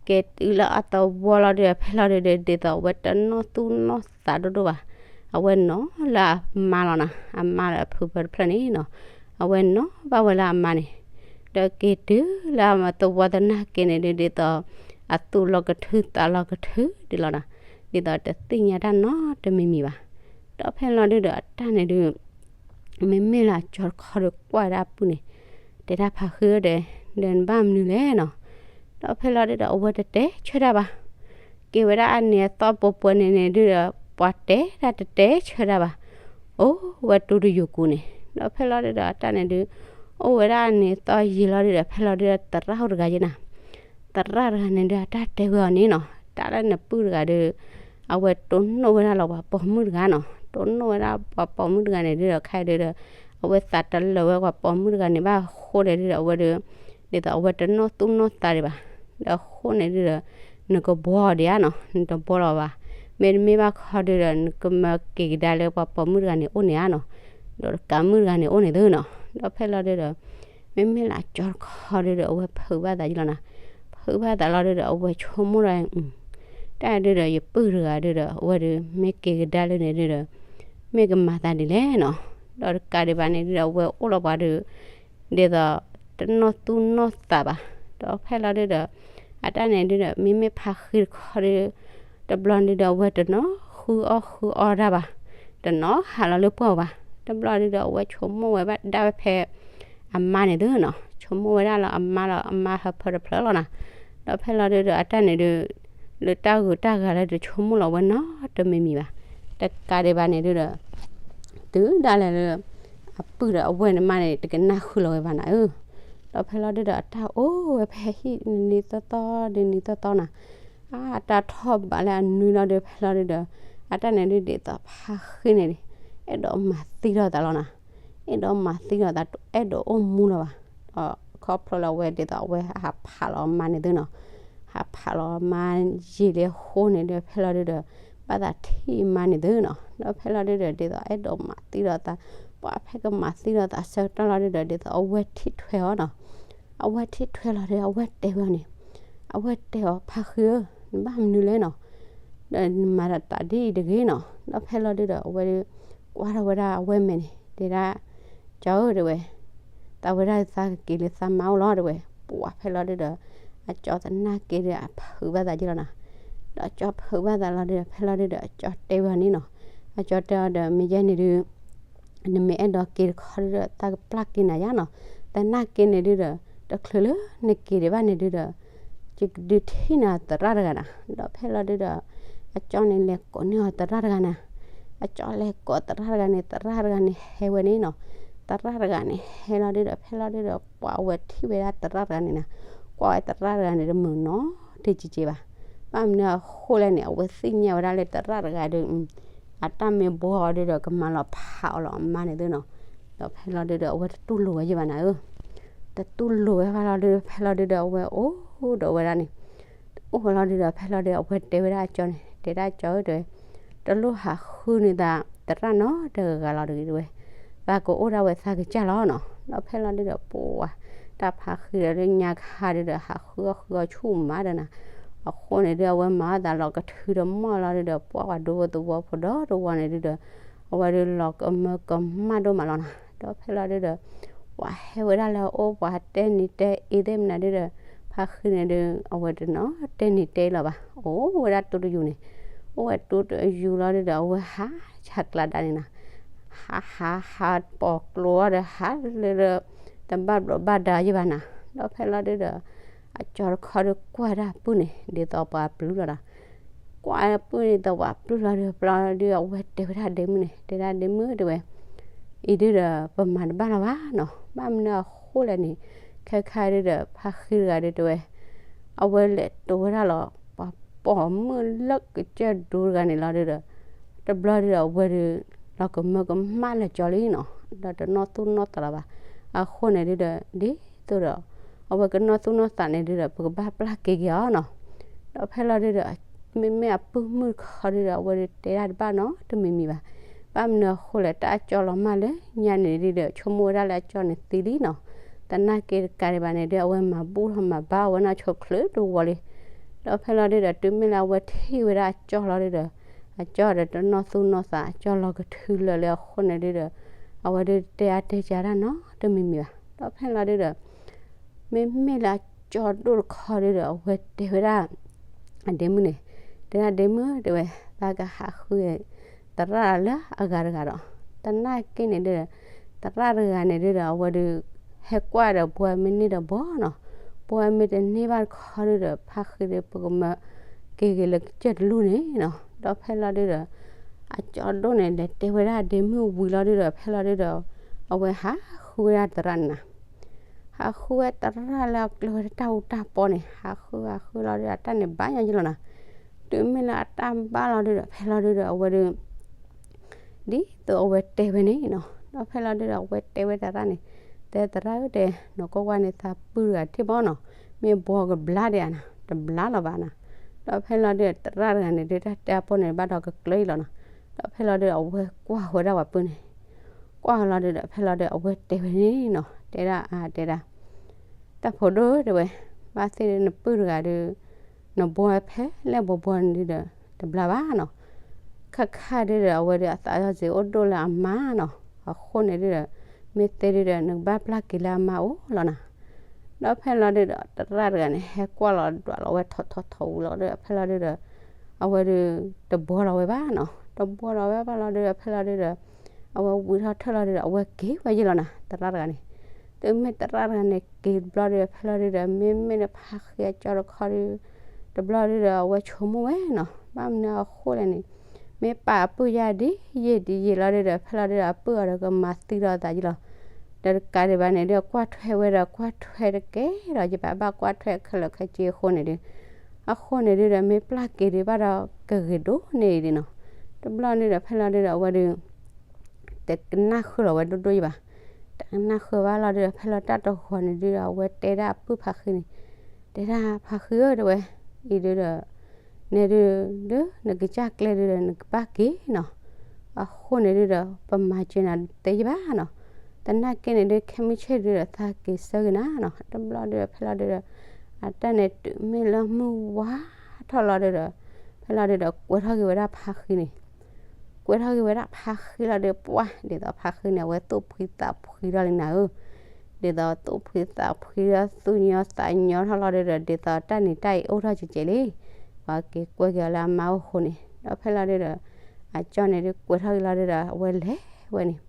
က့ၤတုၤလၢအသဝီလီၤဒုဒီး ဖဲလီၤဒုဒီး ဒ်သိးအဝဲတနီၣ်သူၣ်နီၣ်သးဒိၣ်ဒိၣ်ဘၣ်. အဝဲနီၣ်လၢအမါလီၤနီၤ, အမါဒီးအဖုဖၢတဖျၢၣ်န့ၣ်နီၤ. အဝဲနီၣ်ဘၣ်ဝဲလၢအမါန့ၣ်. ဒီးက့ၤတုၤလၢအသဝီသနာ်က့န့ၣ်ဒု ဒ်သိး အသူၣ်လီၤကထုသးလီၤကထုဒ်လီၤနီၤ. ဒ်သိးတသ့ၣ်ညါတၢ်နီတမံၤမံၤဘၣ်. ဒီးဖဲလီၤဒုဒီး အတၢ်န့ၣ်ဒု မ့မ့ၢ်လၢအကၠီတခီဒီးကွၢ်ဝဲဒၣ်အပုၢ်န့ၣ်, တဲဒၣ်ဖါဃံဧၢ ဒီးနဘၣ်မနုၤလဲၣ်နီၤ. ဒီးဖဲလီၤဒုဒီး အဝဲတတဲဆၢတၢ်ဘၣ်. က့ၤဝဲဒၣ်အနံၤအသီပှဲၤပှဲၤန့ၣ်န့ၣ်ဒုဒီး ပှၤတဲဒၣ်တတဲဆၢတၢ်ဘၣ်. အိၣ်ဝဲတူၢ်တယိာ်ကူန့ၣ်. ဒီးဖဲလီၤဒုဒီး အတၢ်န့ၣ်ဒု အိၣ်ဝဲဒၣ်အနံၤအသီယံာ်လီၤဒုဒီး ဖဲလီၤဒုဒီး သရၣ်အိၣ်တဂၤယ့ၢ်နီၤ. သရၣ်တဂၤန့ၣ်ဒု အတၢ်တဲဝဲအီၤန့ၣ်နီၤ, တၢ်လၢနပုၢ်တဂၤဒီး အဝဲတိၢ်နီၣ်ဝဲဒၣ်လီၤပှၤပိာ်မုၣ်တဂၤနီၤ, တိၢ်နီၣ်ဝဲဒၣ်ပှၤပိာ်မုၣ်တဂၤန့ၣ်ဒုဒီး ခဲအံၤဒုဒီး အဝဲသးတလၢာ်ဝဲပှၤပိာ်မုၣ်တဂၤန့ၣ်ဘၣ်အဃိန့ၣ်ဒုဒီး အဝဲဒု ဒ်သိးအဝဲတနီၣ်သူၣ်နီၣ်သးဒံးဘၣ်. ဒီးအဃိန့ၣ်ဒုဒီး နကဘှီအီၤဒံးဧါနီၤ, နတဘှီလီၤဘၣ်. မ့တမ့ၢ်ဘၣ်ခီဒုဒီး နကမၢက့ၤကဒါလၢပှၤပိာ်မုၣ်တဂၤန့ၣ်အိၣ်န့ၣ်ဧါနီၤ, ဒီးတကးမုၣ်တဂၤန့ၣ်အိၣ်န့ၣ်သုနီၤ. ဒီးဖဲလီၤဒုဒီး မ့မ့ၢ်လၢအကၠီတခီဒုဒီး အဝဲဖုးဘၣ်သးယ့ၢ်လီၤနီၤ. ဖုးဘၣ်သးလီၤဒုဒီး အဝဲဆိကမိၣ်ဒီး တၢ်ဒုဒီး ယပုၢ်တဂၤဒုဒီး အဝဲဒု မ့ၢ်က့ၤကဒါလၢန့ၣ်ဒုဒီး မ့ၢ်ကမၤသးဒ်လဲၣ်နီၤ. ဒီးတကးဒံးဘၣ်န့ၣ်ဒုဒီး အဝဲအိၣ်လီၤပှၤဒု ဒ်သိး တနီၣ်သူၣ်နီၣ်သးဘၣ်. ဒီးဖဲလီၤဒုဒီး အတၢ်န့ၣ်ဒုဒီး မ့မ့ၢ်ဖါဃံတခီဒု တဘျီန့ၣ်ဒုဒီး အဝဲတနီၣ်ဃုအီၣ်ဃုအီတၢ်ဘၣ်, တနီၣ်ဟးလီၤလၢပှၢ်ဘၣ်. တဘျီဒုဒီး အဝဲဆိကမိၣ်ဝဲဘၣ်ဒၣ်ဝဲဖဲအမါန့ၣ်သုနီၤ, ဆိကမိၣ်ဝဲဒၣ်လၢအမါလီၤ, အမါဟၢဖၢတဖျၢၣ်လီၤနီၤ. ဒီးဖဲလီၤဒုဒီး အတၢ်န့ၣ်ဒု လၢတၢ်ဂုၤတၢ်ဂၤလၢတဆိကမိၣ်လီၤဝဲနီတမံၤမံၤဘၣ်. တကးဒံးဘၣ်န့ၣ်ဒုဒီး တုၤဒၣ်လဲာ်လၢ အပုၢ်ဒီးအဝဲၢ်န့ၣ်မးန့ၣ် တကနၣ်ဃုာ်လီၤဝဲဘၣ်နၤဧၢ. ဒီးဖဲလီၤဒုဒီး အတၢ်အိၣ်ဝဲဖဲဟံၣ်နံၤသီသီဒ်နံၤသီသီနီၤ, အတၢ်ထီၣ်ဘးလၢအနွံလီၤဒု ဖဲလီၤဒုဒီး အတၢ်န့ၣ်ဒုဒ်သိးဖါဃံန့ၣ် အဲၣ်ဒိးမၤသံလီၤသးလီၤနီၤ. အဲၣ်ဒိးမၤသံလီၤသး အဲၣ်ဒိးအိၣ်မူလီၤဘၣ်. ဒီးခီဖျိလၢအဝဲဒ်သိးအဝဲဟးဖးလီၤအမါန့ၣ်သုနီၤ, ဟးဖးလီၤအမါယံာ်လံအဃိန့ၣ်ဒီး ဖဲလီၤဒုဒီး ဘၣ်သးထံၣ်အမါန့ၣ်သုနီၤ. ဒီးဖဲလီၤဒုဒီး ဒ်သိးအဲၣ်ဒိးမၤသံလီၤသး, ပှၤဖဲကမၤသံလီၤသးဆၢကတီၢ်လီၤဒုဒီး ဒ်သိးအဝဲထံၣ်ထွဲအီၤနီၤ. အဝဲထံၣ်ထွဲလီၤဒီး အဝဲတဲဝဲအီၤန့ၣ်, အဝဲတဲအီၤ ဖါဃံဧၢ, နဘၣ်မနုၤလဲၣ်နီၤ, ဒီးနမၤတၢ်ဒ်အံၤတဂ့ၤနီၤ. ဒီးဖဲလီၤဒုဒီး အဝဲဒု ကွၢ်ထီၣ်ဝဲဒၣ်အဝဲၢ်မဲာ်န့ၣ် တဲဒၣ် ကၠီဧၢ တဲဝဲ, သးဝဲဒၣ်သးကက့ၤလၢသးမါအိၣ်လီၤ တဲဝဲ. ပှၤဖဲလီၤဒုဒီး အကၠီသနာ်က့ဒီး အဖုးဘၣ်သးယ့ၢ်လီၤနီၤ. ဒီးအကၠီဖုးဘၣ်သးလီၤဒုဒီး ဖဲလီၤဒုဒီး အကၠီတဲဝဲအီၤန့ၣ်နီၤ, အကၠီတဲအီၤဒီး မ့ၢ်ယဲန့ၣ်ဒု နမ့ၢ်အဲၣ်ဒိးက့ၤတခီဒုဒီး သးကပျၢ်က့ၤနၤယါနီၤ. သနာ်က့န့ၣ်ဒုဒီး တချုးလၢနက့ၤဒံးဘၣ်န့ၣ်ဒုဒီး ယကဒုးထံၣ်နၤသရၣ်တဂၤနီၤ. ဒီးဖဲလီၤဒုဒီး အကၠီန့ၣ်လဲၤကိးန့ၢ်အီၤသရၣ်တဂၤနီၤ. အကၠီလဲၤကိးသရၣ်တဂၤန့ၣ် သရၣ်တဂၤန့ၣ်ဟဲဝဲန့ၣ်နီၤ. သရၣ်တဂၤန့ၣ်ဟဲလီၤဒုဒီး ဖဲလီၤဒုဒီး ပှၤအဝဲထံၣ်ဝဲဒၣ်သရၣ်တဂၤန့ၣ်နီၤ, ကွၢ်ဝဲသရၣ်တဂၤန့ၣ် တမုာ်နီတက့ၢ်ဘၣ်. ဘၣ်မနုၤအဃိလဲၣ်န့ၣ် အဝဲသ့ၣ်ညါဝဲဒၣ်လၢသရၣ်တဂၤဒီး အတၢ်မ့ၢ်ဘှီအီၤဒီး ကမၤလီၤဖးအီၤလီၤအမါန့ၣ်သုနီၤ. ဒီးဖဲလီၤဒုဒီး အဝဲတတူၢ်လိာ်ဝဲယဘၣ်နၤဧၢ, တတူၢ်လိာ်ဝဲဘၣ်လီၤဒုဒီး ဖဲလီၤဒုဒီး အဝဲအိၣ်ဒီးဝဲဒၣ်န့ၣ် အိၣ်ဝဲလီၤဒုဒီး ဖဲလီၤဒုဒီး အဝဲတဲဝဲဒၣ်အကၠီန့ၣ် တဲဒၣ်အကၠီဧၢ တဲဝဲ, တလိၣ်ဟးဃုန့ၢ်သးသရၣ်နီတဂၤလီၤတဂ့ၤ တဲဝဲ, သးကအိၣ်ဒၣ်ဝဲသးကစၢ်လီၤနီၤ. ဒီးဖဲလီၤဒုဒီး ပှၤ တၢ်ဖးဃံဒီး ညါကဟးဒုဒီး ဟးဃုအီၣ်ဃုအီၣ်ဆူၣ်မးဒီးနၤ, အဃိန့ၣ်ဒု အဝဲမၤအသးလီၤကထုးဒီးမီၢ်လီၤဒုဒီး ပှၤပှၤဒိဖိသဝီဖိဒီတဝီန့ၣ်ဒုဒီး အဝဲဒုလီၤကမၢကမၣ်ဒိၣ်မးလီၤနၤ. ဒီးဖဲလီၤဒုဒီး ပှၤဟဲဝဲဒၣ်လၢအအိၣ် ပှၤတဲနံၤတဲအ့သ့ၣ်မနုၤဒုဒီး ဖးဃံန့ၣ်ဒု အဝဲတနီၤတဲနံၤတဲအ့လီၤဘၣ်, အိၣ်ဝဲဒၣ်တိတယူၤန့ၣ်, အိၣ်ဝဲတိတယူၤလီၤဒုဒီး အဝဲဟးဆးကျးဒၣ်န့ၣ်နၤ, ဟးဟးဟးပိာ်ကျိအီၤဒီး ဟးလၢလၢ တဘၣ်ဘျီးဘၣ်ဒါယဘၣ်နၤ. ဒီးဖဲလီၤဒုဒီး အကၠီတခီဒုကွၢ်ဒၣ်ပုၢ်န့ၣ် ဒ်သိးပှၤပျုၢ်လီၤဒီး ကွၢ်ပုၢ်ဒ်သိးပှၤပျုၢ်လီၤဒု ဖဲလီၤဒု အဝဲတဲဝဲဒၣ်ဒ့မုၣ်န့ၣ် တဲဒၣ်ဒ့မုၣ်တဲဝဲ, အံၤဒုဒီး ပမၤတဘၣ်လီၤဘၣ်နီၤ, ဘၣ်မနုၤအဃိလဲၣ်န့ၣ် ခဲခါဒုဒီး ဖါဃံတဂၤဒုတဲဝဲ အဝဲလဲၤတိၤဝဲဒၣ်လီၤ ပှၤပိာ်မုၣ်လၢကစၢၢ်ဒိတဂၤန့ၣ်လီၤဒုဒီး တဘျီဒုဒီး အဝဲဒု လီၤကမၢကမၣ်လၢကၠီလံနီၤ, ဒီးတနီၣ်သူၣ်နီၣ်သးလီၤဘၣ်. အဃိန့ၣ်ဒုဒီး ဒ်သိးဒီး အဝဲကနီၣ်သူၣ်နီၣ်သးန့ၣ်ဒုဒီး ပကဘၣ်ပျၢ်က့ၤက့ၤအီၤနီၤ. ဒီးဖဲလီၤဒုဒီး မ့မ့ၢ်အပုၢ်မုၣ်တခီဒုဒီး အဝဲဒုတဲဒၣ်တဘၣ်နီတမံၤမံၤဘၣ်. ဘၣ်မနုၤအဃိလဲၣ် တၢ်အကၠီလီၤမၢ်လၢညါန့ၣ်ဒုဒီး ဆိကမိၣ်ဝဲဒၣ်လၢအကၠီန့ၣ်သံလံနီၤ. သနာ်က့တကးဒံးဘၣ်န့ၣ်ဒု အဝဲမၤဘူၣ်ထီၣ်မၤဘါဝဲနီၢ်ဆိချုးတဝီလံ. ဒီးဖဲလီၤဒုဒီး တုၤမ့ၢ်လၢအဝဲထံၣ်ဝဲဒၣ်အကၠီလီၤဒုဒီး အကၠီဒီးတနီၣ်သူၣ်နီၣ်သး အကၠီလီၤကထုးလၢာ်လံအဃိန့ၣ်ဒုဒီး အဝဲဒုတဲအါတဲကၢ်တၢ်နီတမံၤမံၤဘၣ်. ဒီးဖဲလီၤဒုဒီး မ့မ့ၢ်လၢအကၠီဒိၣ်တခီဒုဒီး အဝဲတဲဝဲဒၣ် အဒ့မုၣ်န့ၣ် တဲဒၣ်ဒ့မုၣ်တဲဝဲ သးကဟးဃု သရၣ်လၢအဂၤတဂၤဒီး သနာ်က့န့ၣ်ဒုဒီး သရၣ်တဂၤန့ၣ်ဒုဒီး အဝဲဒု ဟဲကွၢ်ဒီးပှၤမ့ၢ်န့ၢ်ဒီးဘီနီၤ, ပှၤမ့ၢ်တန့ၢ်ဘၣ်တခီဒုဒီး ဖါဃံဒီး ပကမၢက့ၤက့ၤလၢကစၢၢ်တလူၢ်န့ၣ်နီၤ. ဒီးဖဲလီၤဒုဒီး အကၠီဒိၣ်န့ၣ် လဲၤတဲဝဲဒၣ်ဒ့မုၣ်ဝံၤလီၤဒုဒီး ဖဲလီၤဒုဒီး အဝဲဟးဃုဝဲဒၣ်သရၣ်န့ၣ်နၤ ဟးဃုဝဲသရၣ်လၢအကျဲဝဲတၢ်အူတၢ်ပီန့ၣ် ဟးဃုဟးဃုလီၤဒုဒီး အတၢ်န့ၣ်ဘၣ်ညီယလီၤနၤ. တုၤမ့ၢ်လၢအတၢ်ဘၣ်လီၤဒုဒီး ဖဲလီၤဒုဒီး အဝဲဒု ဒ်သိးအဝဲတဲဝဲန့ၣ်နီၤ. ဒီးဖဲလီၤဒုဒီး အဝဲတဲဝဲသရၣ်န့ၣ် တဲသရၣ်ဧၢတဲ နီၢ်ကီၢ်ဝါန့ၣ် သးပုၢ်တဂၤထံၣ်ဘီနီၤ, မ့ၢ်ဘှီကဘျါဒံးဧါနၤ, တဘျါလီၤဘၣ်နၤ. ဒီးဖဲလီၤဒုဒီး သရၣ်တဂၤန့ၣ်ဒု တၢ်တဲအပီန့ၣ် ဘၣ်ဒီးကကျၢၤအံၤလီၤနီၤ. ဒီးဖဲလီၤဒုဒီး အဝဲကွၢ်ဃီဒၣ်ဝဲပုၢ်န့ၣ် ကွၢ်ဃီလီၤဒုဒီး ဖဲလီၤဒုဒီး အဝဲတဲဝဲန့ၣ်နီၤ, တဲဒၣ်အါတဲဒၣ် တၢ်ဖိဒိၣ်တဲဝဲ, ဘၣ်သ့ၣ်ဒုနပုၢ်တဂၤဒု နဘှီဖဲလဲၣ်ဘှီဘှီန့ၣ်ဒုဒီး တဘျါဘၣ်နီၤ. ခါခါဒုဒီး အဝဲဒု အသးစီဆှံအိၣ်ဒိၣ်လၢအမါနီၤ. အဃိန့ၣ်ဒုဒီး မ့ၢ်သ့ဒုဒီး နကဘၣ်ပျၢ်က့ၤလၢအမါအိၣ်လီၤနၤ. ဒီးဖဲလီၤဒုဒီး သရၣ်တဂၤန့ၣ် ဟဲကွၢ်လီၤဒွးလီၤဝဲထီထီထီဝံၤလီၤဒီး ဖဲလီၤဒုဒီး အဝဲဒု တဘှီလီၤဝဲဘၣ်နီၤ. တဘှီလီၤဝဲဘၣ်လီၤဒုဒီး ဖဲလီၤဒုဒီး အဝဲဝံၤထီၣ်ထၢၣ်လီၤဒုဒီး အဝဲက့ၤဝဲယလီၤနၤ သရၣ်တဂၤန့ၣ်. တုၤမ့ၢ်သရၣ်တဂၤန့ၣ် က့ၤတဘျီဒုဒီး ဖဲလီၤဒုဒီး မ့မ့ၢ်လၢဖါဃံအကၠီတခီဒု တဘျီဒုဒီး အဝဲဆိကမိၣ်ဝဲနီၤ, ဘၣ်မနုၤအဃိလဲၣ်န့ၣ် မ့ၢ်ပာ်အပုၢ်ယါဒ်ယံာ်ဒ်ယံာ်လီၤဒုဒီး ဖဲလီၤဒုဒီး အပုၢ်အီၤဒီးကမၤသံဒီးအသးယလီၤ. ဒီးတကးဒံးဘၣ်န့ၣ်ဒု ကွၢ်ထွဲဝဲဒီး ကွၢ်ထွဲတကဲဒီး ယဘၣ်ဘၣ်ကွၢ်ထွဲခဲလၢာ်ခဲဆ့အဃိန့ၣ်ဒု အဃိန့ၣ်ဒုဒီး မ့ၢ်ပျၢ်က့ၤဒုဘၣ်ဒီး ကဂ့ၤဒိၣ်န့ၢ်အံၤဒုနီၤ. တဘျီဒုဒီး ဖဲလီၤဒုဒီး အဝဲဒု တကနၣ်ဃုာ်လီၤဝဲဒိၣ်ဒိၣ်ယဘၣ်. တကနၣ်ဃုာ်ဘၣ်လီၤဒုဒီး ဖဲလီၤတၢ်တဂီၤန့ၣ်ဒုဒီး အဝဲတဲဒၣ်အပုၢ်ဖါဃံန့ၣ်, တဲဒၣ်ဖါဃံဧၢ တဲဝဲ, အံၤဒုဒီး နဲဒု ဒု နကစၢ်ကျဲဒုဒီး နကဘၣ်က့ၤနီၤ. အဃိန့ၣ်ဒုဒီး ပမၤစၢၤနၤတသ့ယဘၣ်နီၤ. သနာ်က့န့ၣ်ဒု ခဲမုၢ်ဆ့ၣ်ဒုဒီး သးက့ၤဆၢက့ၤနၤနီၤ. တဘျီဒုဒီး ဖဲလီၤဒုဒီး အတၢ်န့ၣ်တုၤမ့ၢ်လၢမုၢ်ဝါထီၣ်လီၤဒုဒီး ဖဲလီၤဒုဒီး ကွဲထီၣ်က့ၤဝဲဒၣ်ဖါဃံန့ၣ် ကွဲထီၣ်က့ၤဝဲဒၣ်ဖါဃံလီၤဒုး ပှၢ် ဒ်သိးဖါဃံန့ၣ် အဝဲသူၣ်ဖှံသးဖှံထီၣ်လံနၤဧၢ, ဒ်သိးသူၣ်ဖှံသးဖှံထီၣ် သူၣ်ညီသးညီထီၣ်လီၤဒုဒီး ဒ်သိးတၢ်နံၤတၢ်အံၤအိၣ်ထီၣ်ကဲးကဲးလံ, ပှၤက့ၤကွဲက့ၤအီၤလၢအမါအိၣ်အဃိန့ၣ် ဒီးဖဲလီၤဒုဒီး အကၠီန့ၣ်ဒုးကွဲထီၣ်က့ၤလီၤဒုဒီး အဝဲလဲၤဝဲန့ၣ်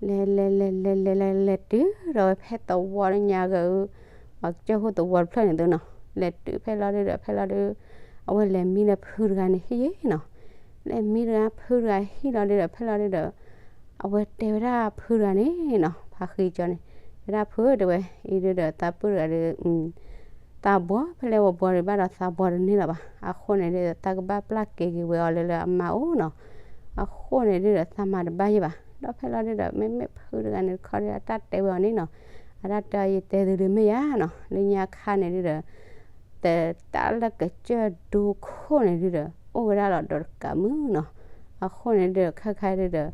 လဲၤလဲၤလဲၤလဲၤလဲၤလဲၤလဲၤတုၤဒီးဝဲ ဖဲသဝီလၢညါဂၤအု ပှၤကစၢၢ်ခိၣ်သဝီတဖျၢၣ်န့ၣ်သုနီၤ, လဲၤတုၤဖဲလီၤဒုဒီး ဖဲလီၤဒု အဝဲလဲၤမံလၢဖုတဂၤန့ၣ်ဟံၣ်နီၤ, လဲၤမံတဂၤဖုတဂၤဟံၣ်လီၤဒုဒီး ဖဲလီၤဒုဒီး အဝဲတဲဝဲဒၣ်ဖုတဂၤန့ၣ်နီၤ, ဖါဃံကၠီန့ၣ် တဲဒၣ်ဖုဧၢ တဲဝဲ, အံၤဒုဒီးသးပုၢ်တဂၤဒု သ သးဘှီဖဲလဲၣ်ဝဲဘှီဒံးဘၣ်ဒီးသးဘှီတန့ၢ်လၢၤဘၣ်. အဃိန့ၣ်ဒုးဒီး သးကဘၣ်ပျၢ်က့ၤက့ၤဝဲအီၤလၢလၢအမါအိၣ်နီၤ. အဃိန့ၣ်ဒုးဒီး သးမၤတဘၣ်ယဲၢ်ဘၣ်. ဒီးဖဲလီၤဒုးဒီး မ့မ့ၢ်ဖုတဂၤန့ၣ်တခီဒီး အတၢ်တဲဝဲအီၤန့ၣ်နီၤ. အတၢ်တဲအီၤ ယတဲသုဒုးမ့ၢ်ယါနီၤ, လၢညါခါန့ၣ်ဒုးဒီး တၢ်လၢကစၢၢ်ဒိခိၣ်န့ၣ်ဒုးဒီး အိၣ်ဝဲဒၣ်လီၤဒီးတကးမုၣ်နီၤ. အဃိန့ၣ်ဒုးဒီး ခဲခါဒုးဒီး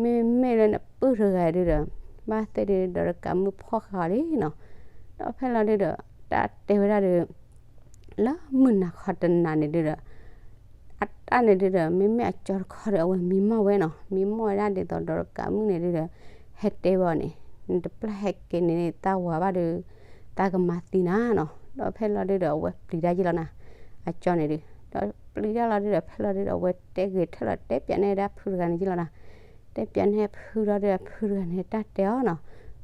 မ့မ့ၢ်လၢနပုၢ်တဂၤဒုးဒီး ဘၣ်သ့ၣ်ဒုးဒီးတကးမုၣ်ဖီၣ်ဃာ်အီၤလံနီၤ. ဒီးဖဲလီၤဒုးဒီး တၢ်တဲဝဲဒၣ်ဒီး လၢမုၢ်နၤခီတနၤန့ၣ်ဒုးဒီး အတၢ်န့ၣ်ဒုးဒီး မ့မ့ၢ်အကၠီတခီဒီး အဝဲမံမီၢ်ဝဲနီၤ. မံမီၢ်ဝဲဒၣ်ဒ်သိးဒီးတကးမုၣ်န့ၣ်ဒုးဒီး ဟဲတဲဝဲအီၤန့ၣ်, နတပျၢ်ဟဲက့ၤန့ၣ် တၢ်ဝၤဘၣ်ဒီး တၢ်ကမၤသံနၤနီၤ. ဒီးဖဲလီၤဒုးဒီး အဝဲပျံၤတၢ်ယဲၢ်လီၤနၤ, အကၠီန့ၣ်ဒုး. ဒီးပျံၤတၢ်လီၤဒုးဒီး ဖဲလီၤဒုးဒီး အဝဲတဲဂ့ၤထဲလီၤ တဲပၠးန့ၢ်ဒၣ်ဖုတဂၤန့ၣ်ယဲၢ်လီၤနၤ. တဲပၠးန့ၢ်ဖုလီၤဒုးဒီး ဖုတဂၤန့ၣ် တၢ်တဲအီၤနီၤ,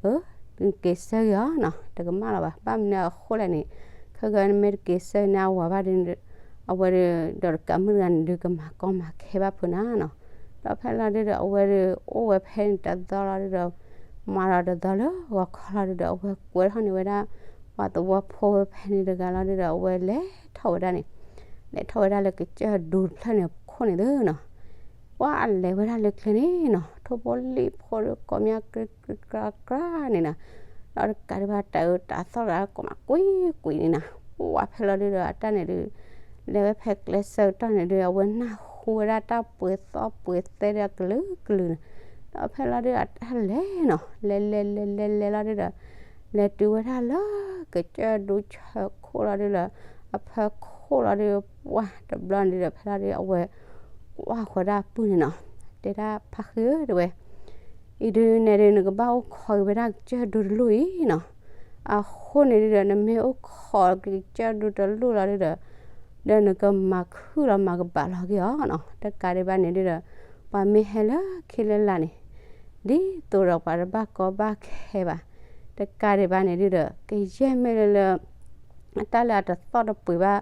အၢ နက့ၤဆၢဂ့ၤအီၤနီၤ, တကမၣ်လီၤဘၣ်. ဘၣ်မနုၤအဃိလဲၣ်န့ၣ်, ခဲကနမ့ၢ်တက့ၤဆၢဂ့ၤန့ၣ် အဝၤဘၣ်ဒီး အဝဲဒီး ဒီးတကးမုၣ်တဂၤန့ၣ်ဒုး ကမၤကီမၤခဲဘၣ်ဖုနၤနီၤ. ဒီးဖဲလီၤဒုးဒီး အဝဲဒီး အိၣ်ဝဲဖဲန့ၣ်တသီလီၤဒုးဒီး မၤဒီးတသီလၢဂီၤခီလီၤဒုးဒီး အဝဲကွဲထီၣ်န့ၢ်ဝဲဒၣ် ပှၤသဝီဖိဝဲဖဲန့ၣ်တဂၤလီၤဒုးဒီး အဝဲလဲၤထီၣ်ဝဲဒၣ်န့ၣ်, လဲၤထီၣ်ဝဲဒၣ်လၢကစၢၢ်ဒိတဖျၢၣ်န့ၣ်အခိၣ်န့ၣ်သုနီၤ. ပှၤလဲၤဝဲဒၣ်လၢကျဲန့ၣ်နီၤ, ထိၣ်ဖိလံၣ်ဖိဒီးကိးမံၤ ကြ့ကြ့ကြြၢ်ကြြၢ်န့ၣ်နီၤ. ဒီးတကးဒံးဘၣ် တၢ်အၢတၢ်သီၣ်တဂၤ ကိးမံၤကွံာ်ကွံာ်န့ၣ်နီၤ. ပှၤဖဲလီၤဒုးဒီး အတၢ်န့ၣ်ဒုး လဲၤဝဲဖဲကျဲဆၢကတီၢ်န့ၣ်ဒုး အဝဲနၢ်ဟူဝဲဒၣ်တၢ်ပှ့ၤသီၣ်ပှ့ၤသဲဒီးကလုာ်ကလုာ်န့ၣ်. ဒီးဖဲလီၤဒုးဒီး အတၢ်လဲၤနီၤ, လဲၤလဲၤလဲၤလဲၤလဲၤလီၤဒုးဒီး လဲၤတုၤဝဲဒၣ်လၢကစၢၢ်ဒိဆၢခိၣ်လီၤဒုးဒီး အဖၢခိၣ်လီၤဒုး ပှၤတဘျီန့ၣ်ဒုးဒီး ဖဲလီၤဒုး အဝဲကွၢ်ဃီၤဒၣ်အပုၢ်န့ၣ်နီၤ. တဲဒၣ်ဖါဃံဧၢ တဲဝဲ, အံၤဒုးနဲဒုး နကဘၣ်အိၣ်ခိးက့ၤဝဲဒၣ်ကစၢၢ်ဒိတလိၣ်အံၤနီၤ. အဃိန့ၣ်ဒုးဒီး နမ့ၢ်အိၣ်ခိးက့ၤကစၢၢ်ဒိတလိၣ်လီၤဒုးဒီး ဒီးနကမၤခုၣ်လီၤမၤကဘၣ်လီၤက့ၤအီၤနီၤ. တကးဒံးဘၣ်န့ၣ်ဒုးဒီး ပှၤမ့ၢ်ဟဲလၢခံလၢလာ်န့ၣ် ဒ်သိးဒီးပှၤတဘၣ်ကီဘၣ်ခဲဘၣ်. တကးဒံးဘၣ်န့ၣ်ဒုးဒီး ကယဲၢ်မ့ၢ်လၢလၢ အတၢ်လၢအတသီၣ်တပှ့ၤဘၣ်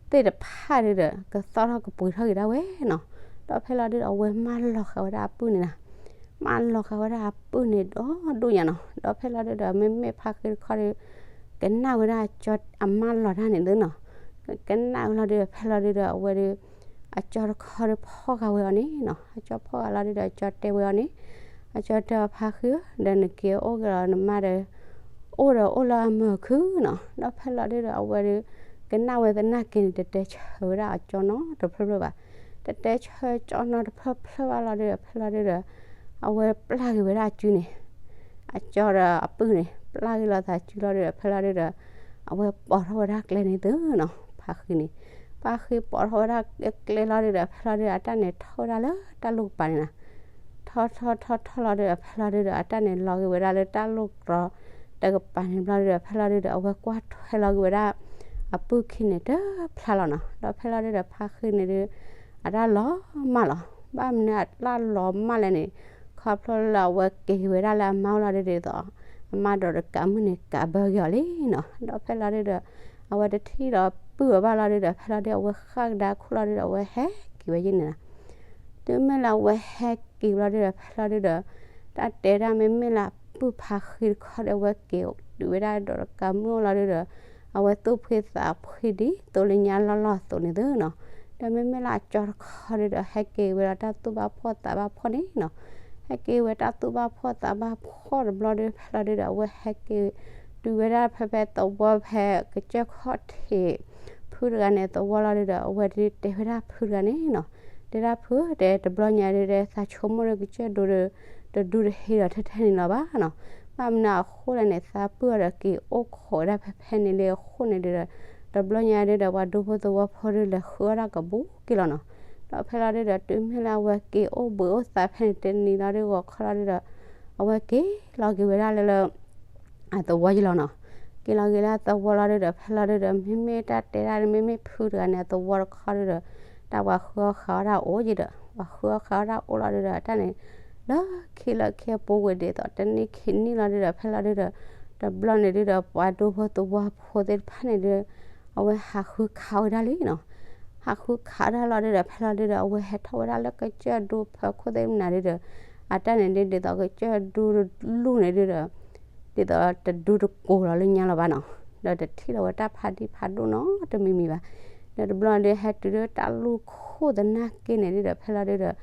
သ့ၣ်တဖၣ်ဒုးဒီး ကသီၣ်ထီၣ်ကပှ့ၤထီၣ်က့ၤဒၣ်ဝဲနီၤ. ဒီးဖဲလီၤဒုးဒီး အဝဲမၢလီၤဃာ်ဝဲဒၣ်အပုၢ်န့ၣ်နီၤ, မၢလီၤဃာ်ဝဲဒၣ်အပုၢ်န့ၣ်ဒီဒူၣ်ညါနီၤ. ဒီးဖဲလီၤဒုးဒီး မ့မ့ၢ်ဖါဃံတခီဒီး ကနၣ်ဝဲဒၣ်အကၠီအမၢလီၤတၢ်န့ၣ်သုနီၤ. ကနၣ်ဝဲလီၤဒုးဒီး ဖဲလီၤဒုးဒီး အဝဲဒီး အကၠီတခီဒီးဖီၣ်ဃာ်ဝဲအီၤန့ၣ်နီၤ. အကၠီဖီၣ်ဃာ်လီၤဒုးဒီး အကၠီတဲဝဲအီၤန့ၣ်, အကၠီတဲအီၤဖါဃံဧၢ ဒီးနက့ၤအိၣ်က့ၤလီၤနမါဒီး အိၣ်ဒီးအိၣ်လၢအမုာ်ခုနီၤ. ဒီးဖဲလီၤဒုးဒီး အဝဲဒီး ကနၣ်ဝဲသနာ်က့န့ၣ် တတဲဆၢဝဲဒၣ်အကၠီနီတဖျၢၣ်ဖျၢၣ်ဘၣ်. တတဲဆၢကၠီနီတဖျၢၣ်ဖျၢၣ်ဘၣ်လီၤဒုးဒီး ဖဲလီၤဒုးဒီး အဝဲပျၢ်က့ၤဝဲဒၣ်အစုန့ၣ်, အကၠီဒီးအပုၢ်န့ၣ် ပျၢ်က့ၤလီၤသးစုလီၤဒုးဒီး ဖဲလီၤဒုးဒီး အဝဲပိာ်ထီၣ်ဝဲဒၣ်ကျဲန့ၣ်သုနီၤ, ဖါဃံန့ၣ်. ဖါဃံပိာ်ထီၣ်ဝဲဒၣ်ကျဲလီၤဒုးဒီး ဖဲလီၤဒုးဒီး အတၢ်န့ၣ်ထီၣ်ဝဲဒၣ်လၢတၢ်လိၣ်ကပၤန့ၣ်နီၤ. ထီၣ်ထီၣ်ထီၣ်ထီၣ်လီၤဒုးဒီး ဖဲလီၤဒုးဒီး အတၢ်န့ၣ်လီၤက့ၤဝဲဒၣ်လၢတၢ်လိၣ်ကြီတကပၤန့ၣ်ဘျီဒုးဒီး ဖဲလီၤဒုးဒီး အဝဲကွၢ်ထွဲလီၤက့ၤဝဲဒၣ် အပုၢ်ခံန့ၣ်တဖျါလီၤနီၤ. ဒီးဖဲလီၤဒုးဒီး ဖါဃံန့ၣ်ဒုး အတၢ်လီၤမၢ်လီၤ. ဘၣ်မနုၤအတၢ်လီၤမၢ်လဲၣ်န့ၣ်, ခီဖျိလၢအဝဲက့ၤက့ၤဝဲဒၣ်လၢအမါအိၣ်လီၤဒုးဒီး အမါဒီးတကးမုၣ်န့ၣ် ကးဘၢက့ၤအီၤလံနီၤ. ဒီးဖဲလီၤဒုးဒီး အဝဲတထံၣ်ဒီးပုၢ်အီၤဘၣ်လီၤဒုးဒီး ဖဲလီၤဒုး အဝဲဃၣ်ကဒါခိၣ်လီၤဒုးဒီး အဝဲဟဲက့ၤဝဲယဲၢ်န့ၣ်နီၤ. တုၤမ့ၢ်လၢအဝဲဟဲက့ၤဘျီဒုးဒီး ဖဲလီၤဒုးဒီး တၢ်တဲဒၣ်မ့မ့ၢ်လၢအပုၢ်ဖါဃံတခီဒီး အဝဲက့ၤတုၤဝဲဒၣ်ဒီးတကးမုၣ်အိၣ်လီၤဒုးဒီး အဝဲသူၣ်ဖှံသးဖှံဒ်သိးလၢညါလီၢ်လီၢ်အသိးန့ၣ်သုနီၤ. ဒီးမ့မ့ၢ်လၢအကၠီတခီဒုးဒီး ဟဲက့ၤဝဲဒီးတၢ်သူၣ်ဘၣ်ဖှီၣ်သးဘၣ်ဖှီၣ်န့ၣ်နီၤ. ဟဲက့ၤဝဲတၢ်သူၣ်ဘၣ်ဖှီၣ်သးဘၣ်ဖှီၣ်တဘျီဒုး ဖဲလီၤဒုးဒီး အဝဲဟဲက့ၤတုၤဝဲဒၣ်ဖဲဖဲသဝီဖဲ ကစၢၢ်ခီၣ်ထံး ဖုတဂၤန့ၣ်သဝီလီၤဒုးဒီး အဝဲဒုးတဲဝဲဒၣ်ဖုတဂၤန့ၣ်နီၤ. တဲဒၣ်ဖုဧၢ တဲတဘျီညါဒုးဒီး သးဆိကမိၣ်ဒီးကစၢၢ်ဒိဒီး တဒူတဟ့ဒီးထဲထဲန့ၣ်လီၤဘၣ်နီၤ. ဘၣ်မနုၤအဃိလဲၣ်န့ၣ် သးပုၢ်အီၤဒီးက့ၤအိၣ်ခိးဝဲဒၣ်ဖဲဖဲန့ၣ်လံအဃိန့ၣ်ဒုးဒီး တဘျီညါဒုးဒီး ပှၤဒူဖိသဝီဖိဒုးလဲၤဃုအီၣ်တၢ်ကဘူးက့ၤလီၤနီၤ. ဒီးဖဲလီၤဒုးဒီး တုၤမ့ၢ်လၢအဝဲက့ၤအိၣ်ဘှံးအိၣ်သါဖဲန့ၣ်တနံၤလီၤဒုး ဂီၤခီလီၤဒုးဒီး အဝဲက့ၤလီၤက့ၤဝဲဒၣ်လၢလၢ အသဝီယလီၤနီၤ. က့ၤလီၤက့ၤလၢအသဝီလီၤဒုးဒီး ဖဲလီၤဒုးဒီး မ့မ့ၢ်တၢ်တဲဒၣ် မ့မ့ၢ်ဖုတဂၤန့ၣ် အသဝီတခီဒုးဒီး တၢ်ပှၤဃုအီၣ်ဃုအီတၢ်အိၣ်ယဲဒီး ပှၤဃုအီၣ်ဃုအီတၢ်အိၣ်လီၤဒုးဒီး တၢ်န့ၣ် လၢခံလၢခံအပူၤကွံာ်ဒ်သိး တနံၣ်ခံနံၣ်လီၤဒုးဒီး ဖဲလီၤဒုးဒီး တဘျီန့ၣ်ဒုးဒီး ပှၤဒူဖိသဝီဖိသ့ၣ်တဖၣ်န့ၣ်ဒုး အဝဲဟးဃုခးဝဲဒၣ်လံနီၤ. ဟးဃုခးဒၣ်လီၤဒုးဒီး ဖဲလီၤဒုးဒီး အဝဲဟဲထီၣ်ဝဲဒၣ်လၢကစၢၢ်ဒိဖၢခိၣ်သ့ၣ်မနုၤဒုးဒီး အတၢ်န့ၣ်ဒုး ဒ်သိးကစၢၢ်ဒိတလူၢ်န့ၣ်ဒုးဒီး ဒ်သိးတဒူတကိးလီၤလၢညါလီၤဘၣ်နီၤ. ဒီးတထံၣ်လီၤဝဲတၢ်ဖးဒံၣ်ဖးဒိၣ်နီတမံၤမံၤဘၣ်. ဒီးတဘျီန့ၣ်ဒုး ဟဲတုၤလၢတၢ်လူၢ်ခိၣ်သနာ်က့န့ၣ်ဒုးဒီး ဖဲလီၤဒုးဒီး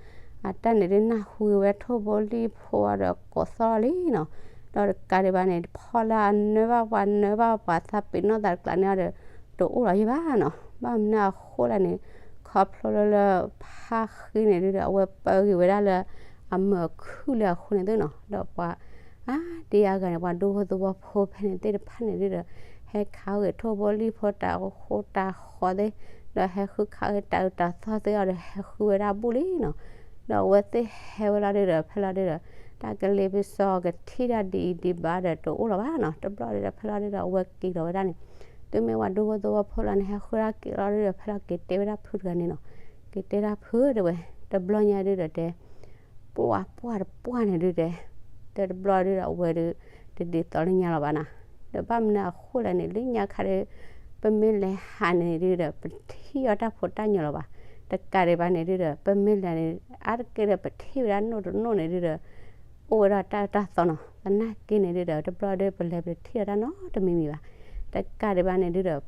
အတၢ်န့ၣ်ဒုး နၢ်ဟူဝဲထိၣ်ဘိလံၣ်ဖိအီၤဒီးကိးသီၣ်လံနီၤ. ဒီးတကးဒံးဘၣ်န့ၣ် ဖီလၢအနၢဘၣ်ပှၤနၢဘၣ်ပှၤသးပ့ၤနီၣ်သးတကျါန့ၣ်အီၤဒီး တအိၣ်လီၤယံၤဘၣ်နီၤ. ဘၣ်မနုၤအဃိလဲၣ်န့ၣ် ခီဖျိလၢလၢ ဖါဃံန့ၣ်ဒုးဒီး အဝဲပၢဂ့ၤဝဲဒၣ်လၢ အမုာ်အခုၣ်လၢအဃိန့ၣ်သ့ၣ်နီၤ. ဒီးပှၤ အါဒံအါဂၤန့ၣ် ပှၤဒူဖိသဝီဖိဖဲန့ၣ်သ့ၣ်တဖၣ်န့ၣ်ဒုးဒီး ဟဲခးဂ့ၤထိၣ်ဘိလံၣ်ဖိတၢ်ဃိတၢ်ဃီသ့ၣ်, ဒီးဟဲဃုခးဂ့ၤတၢ်အုးတၢ်သီၣ်သ့ၣ်အီၤဒီး ဟဲဃုဝဲဒၣ်ဘူၣ်လံနီၤ. ဒီးအဝဲသ့ၣ်ဟဲဝဲလီၤဒုးဒီး ဖဲလီၤဒုးဒီး တၢ်ကလ့ပစီကထံၣ်တၢ်ဒ်အံၤဒ်ဘၣ်ဒီးတအိၣ်လီၤဘၣ်နီၤ. တဘျီဒုးဒီး ဖဲလီၤဒုးဒီး အဝဲက့ၤလီၤဝဲဒၣ်န့ၣ် သုမ့ၢ်ပှၤဒူဖိသဝီဖိလီၤန့ၣ် ဟဲဃုဒၣ်က့ၤလီၤဒုးဒီး ဖဲလီၤက့ၤတဲဝဲဒၣ်ဖုတဂၤန့ၣ်နီၤ. က့ၤတဲဒၣ်ဖုတဲဝဲ, တဘျီညါဒုးဒီးတဲ ပှၢ်ပှၢ်တပှၢ်န့ၣ်ဒုးတဲ, တဘျီဒုးဒီးအဝဲဒုး တဒ်သိးလၢညါလီၤဘၣ်နီၤ. ဒီးဘၣ်မနုၤအဃိလဲၣ်န့ၣ် လၢညါခါဒီး ပမ့ၢ်လဲၤဟးန့ၣ်ဒုးဒီး ပထံၣ်အီၤတၢ်ဖိတၢ်ညၣ်လီၤဘၣ်. တကးဒံးဘၣ်န့ၣ်ဒုးဒီး ပမ့ၢ်လဲၤန့ၣ် အါတက့ၢ်ဒီးပထံၣ်ဝဲဒၣ်နိၣ်တနိၣ်န့ၣ်ဒုးဒီး အိၣ်ဝဲဒၣ်တၢ်အၢတၢ်သီနီၤ. သနာ်က့န့ၣ်ဒုးဒီး တဘျီဒုးပလဲၤပထံၣ်အီၤတၢ်နီတမံၤမံၤဘၣ်. တကးဒံးဘၣ်န့ၣ်ဒုးဒီး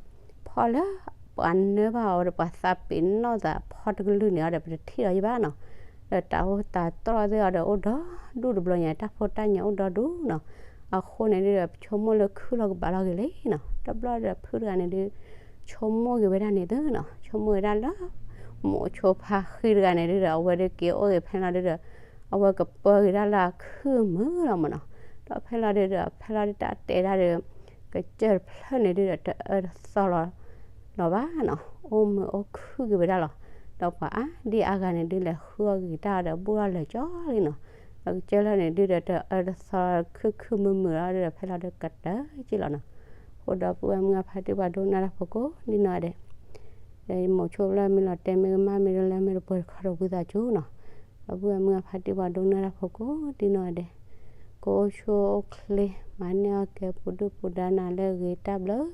ဖီလၢ ပှၤနၢဘၣ်အီၤဒီးပှၤသးပ့ၤနီၣ်သးဖီတကလုာ်န့ၣ်အီၤဒီး ပတထံၣ်လီၤယံၤဘၣ်နီၤ. ဒီးတၢ်အိၣ်တၢ်တြီၢ်သ့ၣ်အီၤဒီးအိၣ်ဒီဒူၣ်တဘျီညါ တၢ်ဖိတၢ်ညၣ်အိၣ်ဒီဒူၣ်နီၤ. အဃိန့ၣ်ဒုးဒီး ပဆိကမိၣ်လၢခုၣ်လီၤကဘၣ်လီၤဂ့ၤလံနီၤ. တဘျီဒီးဖုတဂၤန့ၣ်ဒုး ဆိကမိၣ်ဂ့ၤဝဲဒၣ်န့ၣ်သုနီၤ. ဆိကမိၣ်ဝဲဒၣ်လၢ မိၤဆိဖါဃံတဂၤန့ၣ်ဒုးဒီး အဝဲဒုးက့ၤအိၣ်ဂ့ၤဖဲလီၤဒုးဒီး အဝဲကပၢက့ၤဒၣ်လၢအခုၣ်မုာ်လီၤမးနီၤ. ဒီးဖဲလီၤဒုးဒီး ဖဲလီၤဒုးတၢ်တဲဒၣ်ဒီး ကစၢၢ်တဖျၢၣ်န့ၣ်ဒုးဒီး တအၢတသီလီၤ လီၤဘၣ်နီၤ. အိၣ်မုာ်အိၣ်ခုၣ်က့ၤဝဲဒၣ်လီၤ. ဒီးပှၤအါဒံအါဂၤန့ၣ်ဒုး လဲၤဃုအီၣ်ဂံၢ်တၢ်ဒီး ဘူၣ်ထီၣ်လၢာ်ကၠီလံနီၤ. ဒီးကစၢၢ်လၢန့ၣ်ဒုးဒီး တအၢတသီ ခုၣ်ခုၣ်မုာ်မုာ်လီၤဒုးဒီး ဖဲလီၤဒုးကတၢၢ်က့ၤလီၤနီၤ. အဃိဒီပုၢ်ဝဲၢ်မုၢ်အဖါတံၢ်ပှၤဒိကနၣ်တၢ်ဖိကိးဒ်နီၢ်ဂၤဒဲး ဒီးယမိၤဆိလၢမ့ၢ်လီၤတဲာ်မ့ၢ်ကမၣ်မ့ၢ်ဒိလၢမ့ၢ်တပှဲၤတခီဒီးဝံသးစူၤနီၤ. ဒီပုၢ်ဝဲၢ်မုၢ်အဖါတံၢ်ပှၤဒိကနၣ်တၢ်ဖိကိးဒ်နီၢ်ဂၤဒဲး ကအိၣ်ဆူၣ်အိၣ်ချ့ မၤန့ၢ်အီၣ်ကဲပူၤဒုၣ်ပူၤဒါနၤလၢအဂ့ၤတၢ်ဘျုး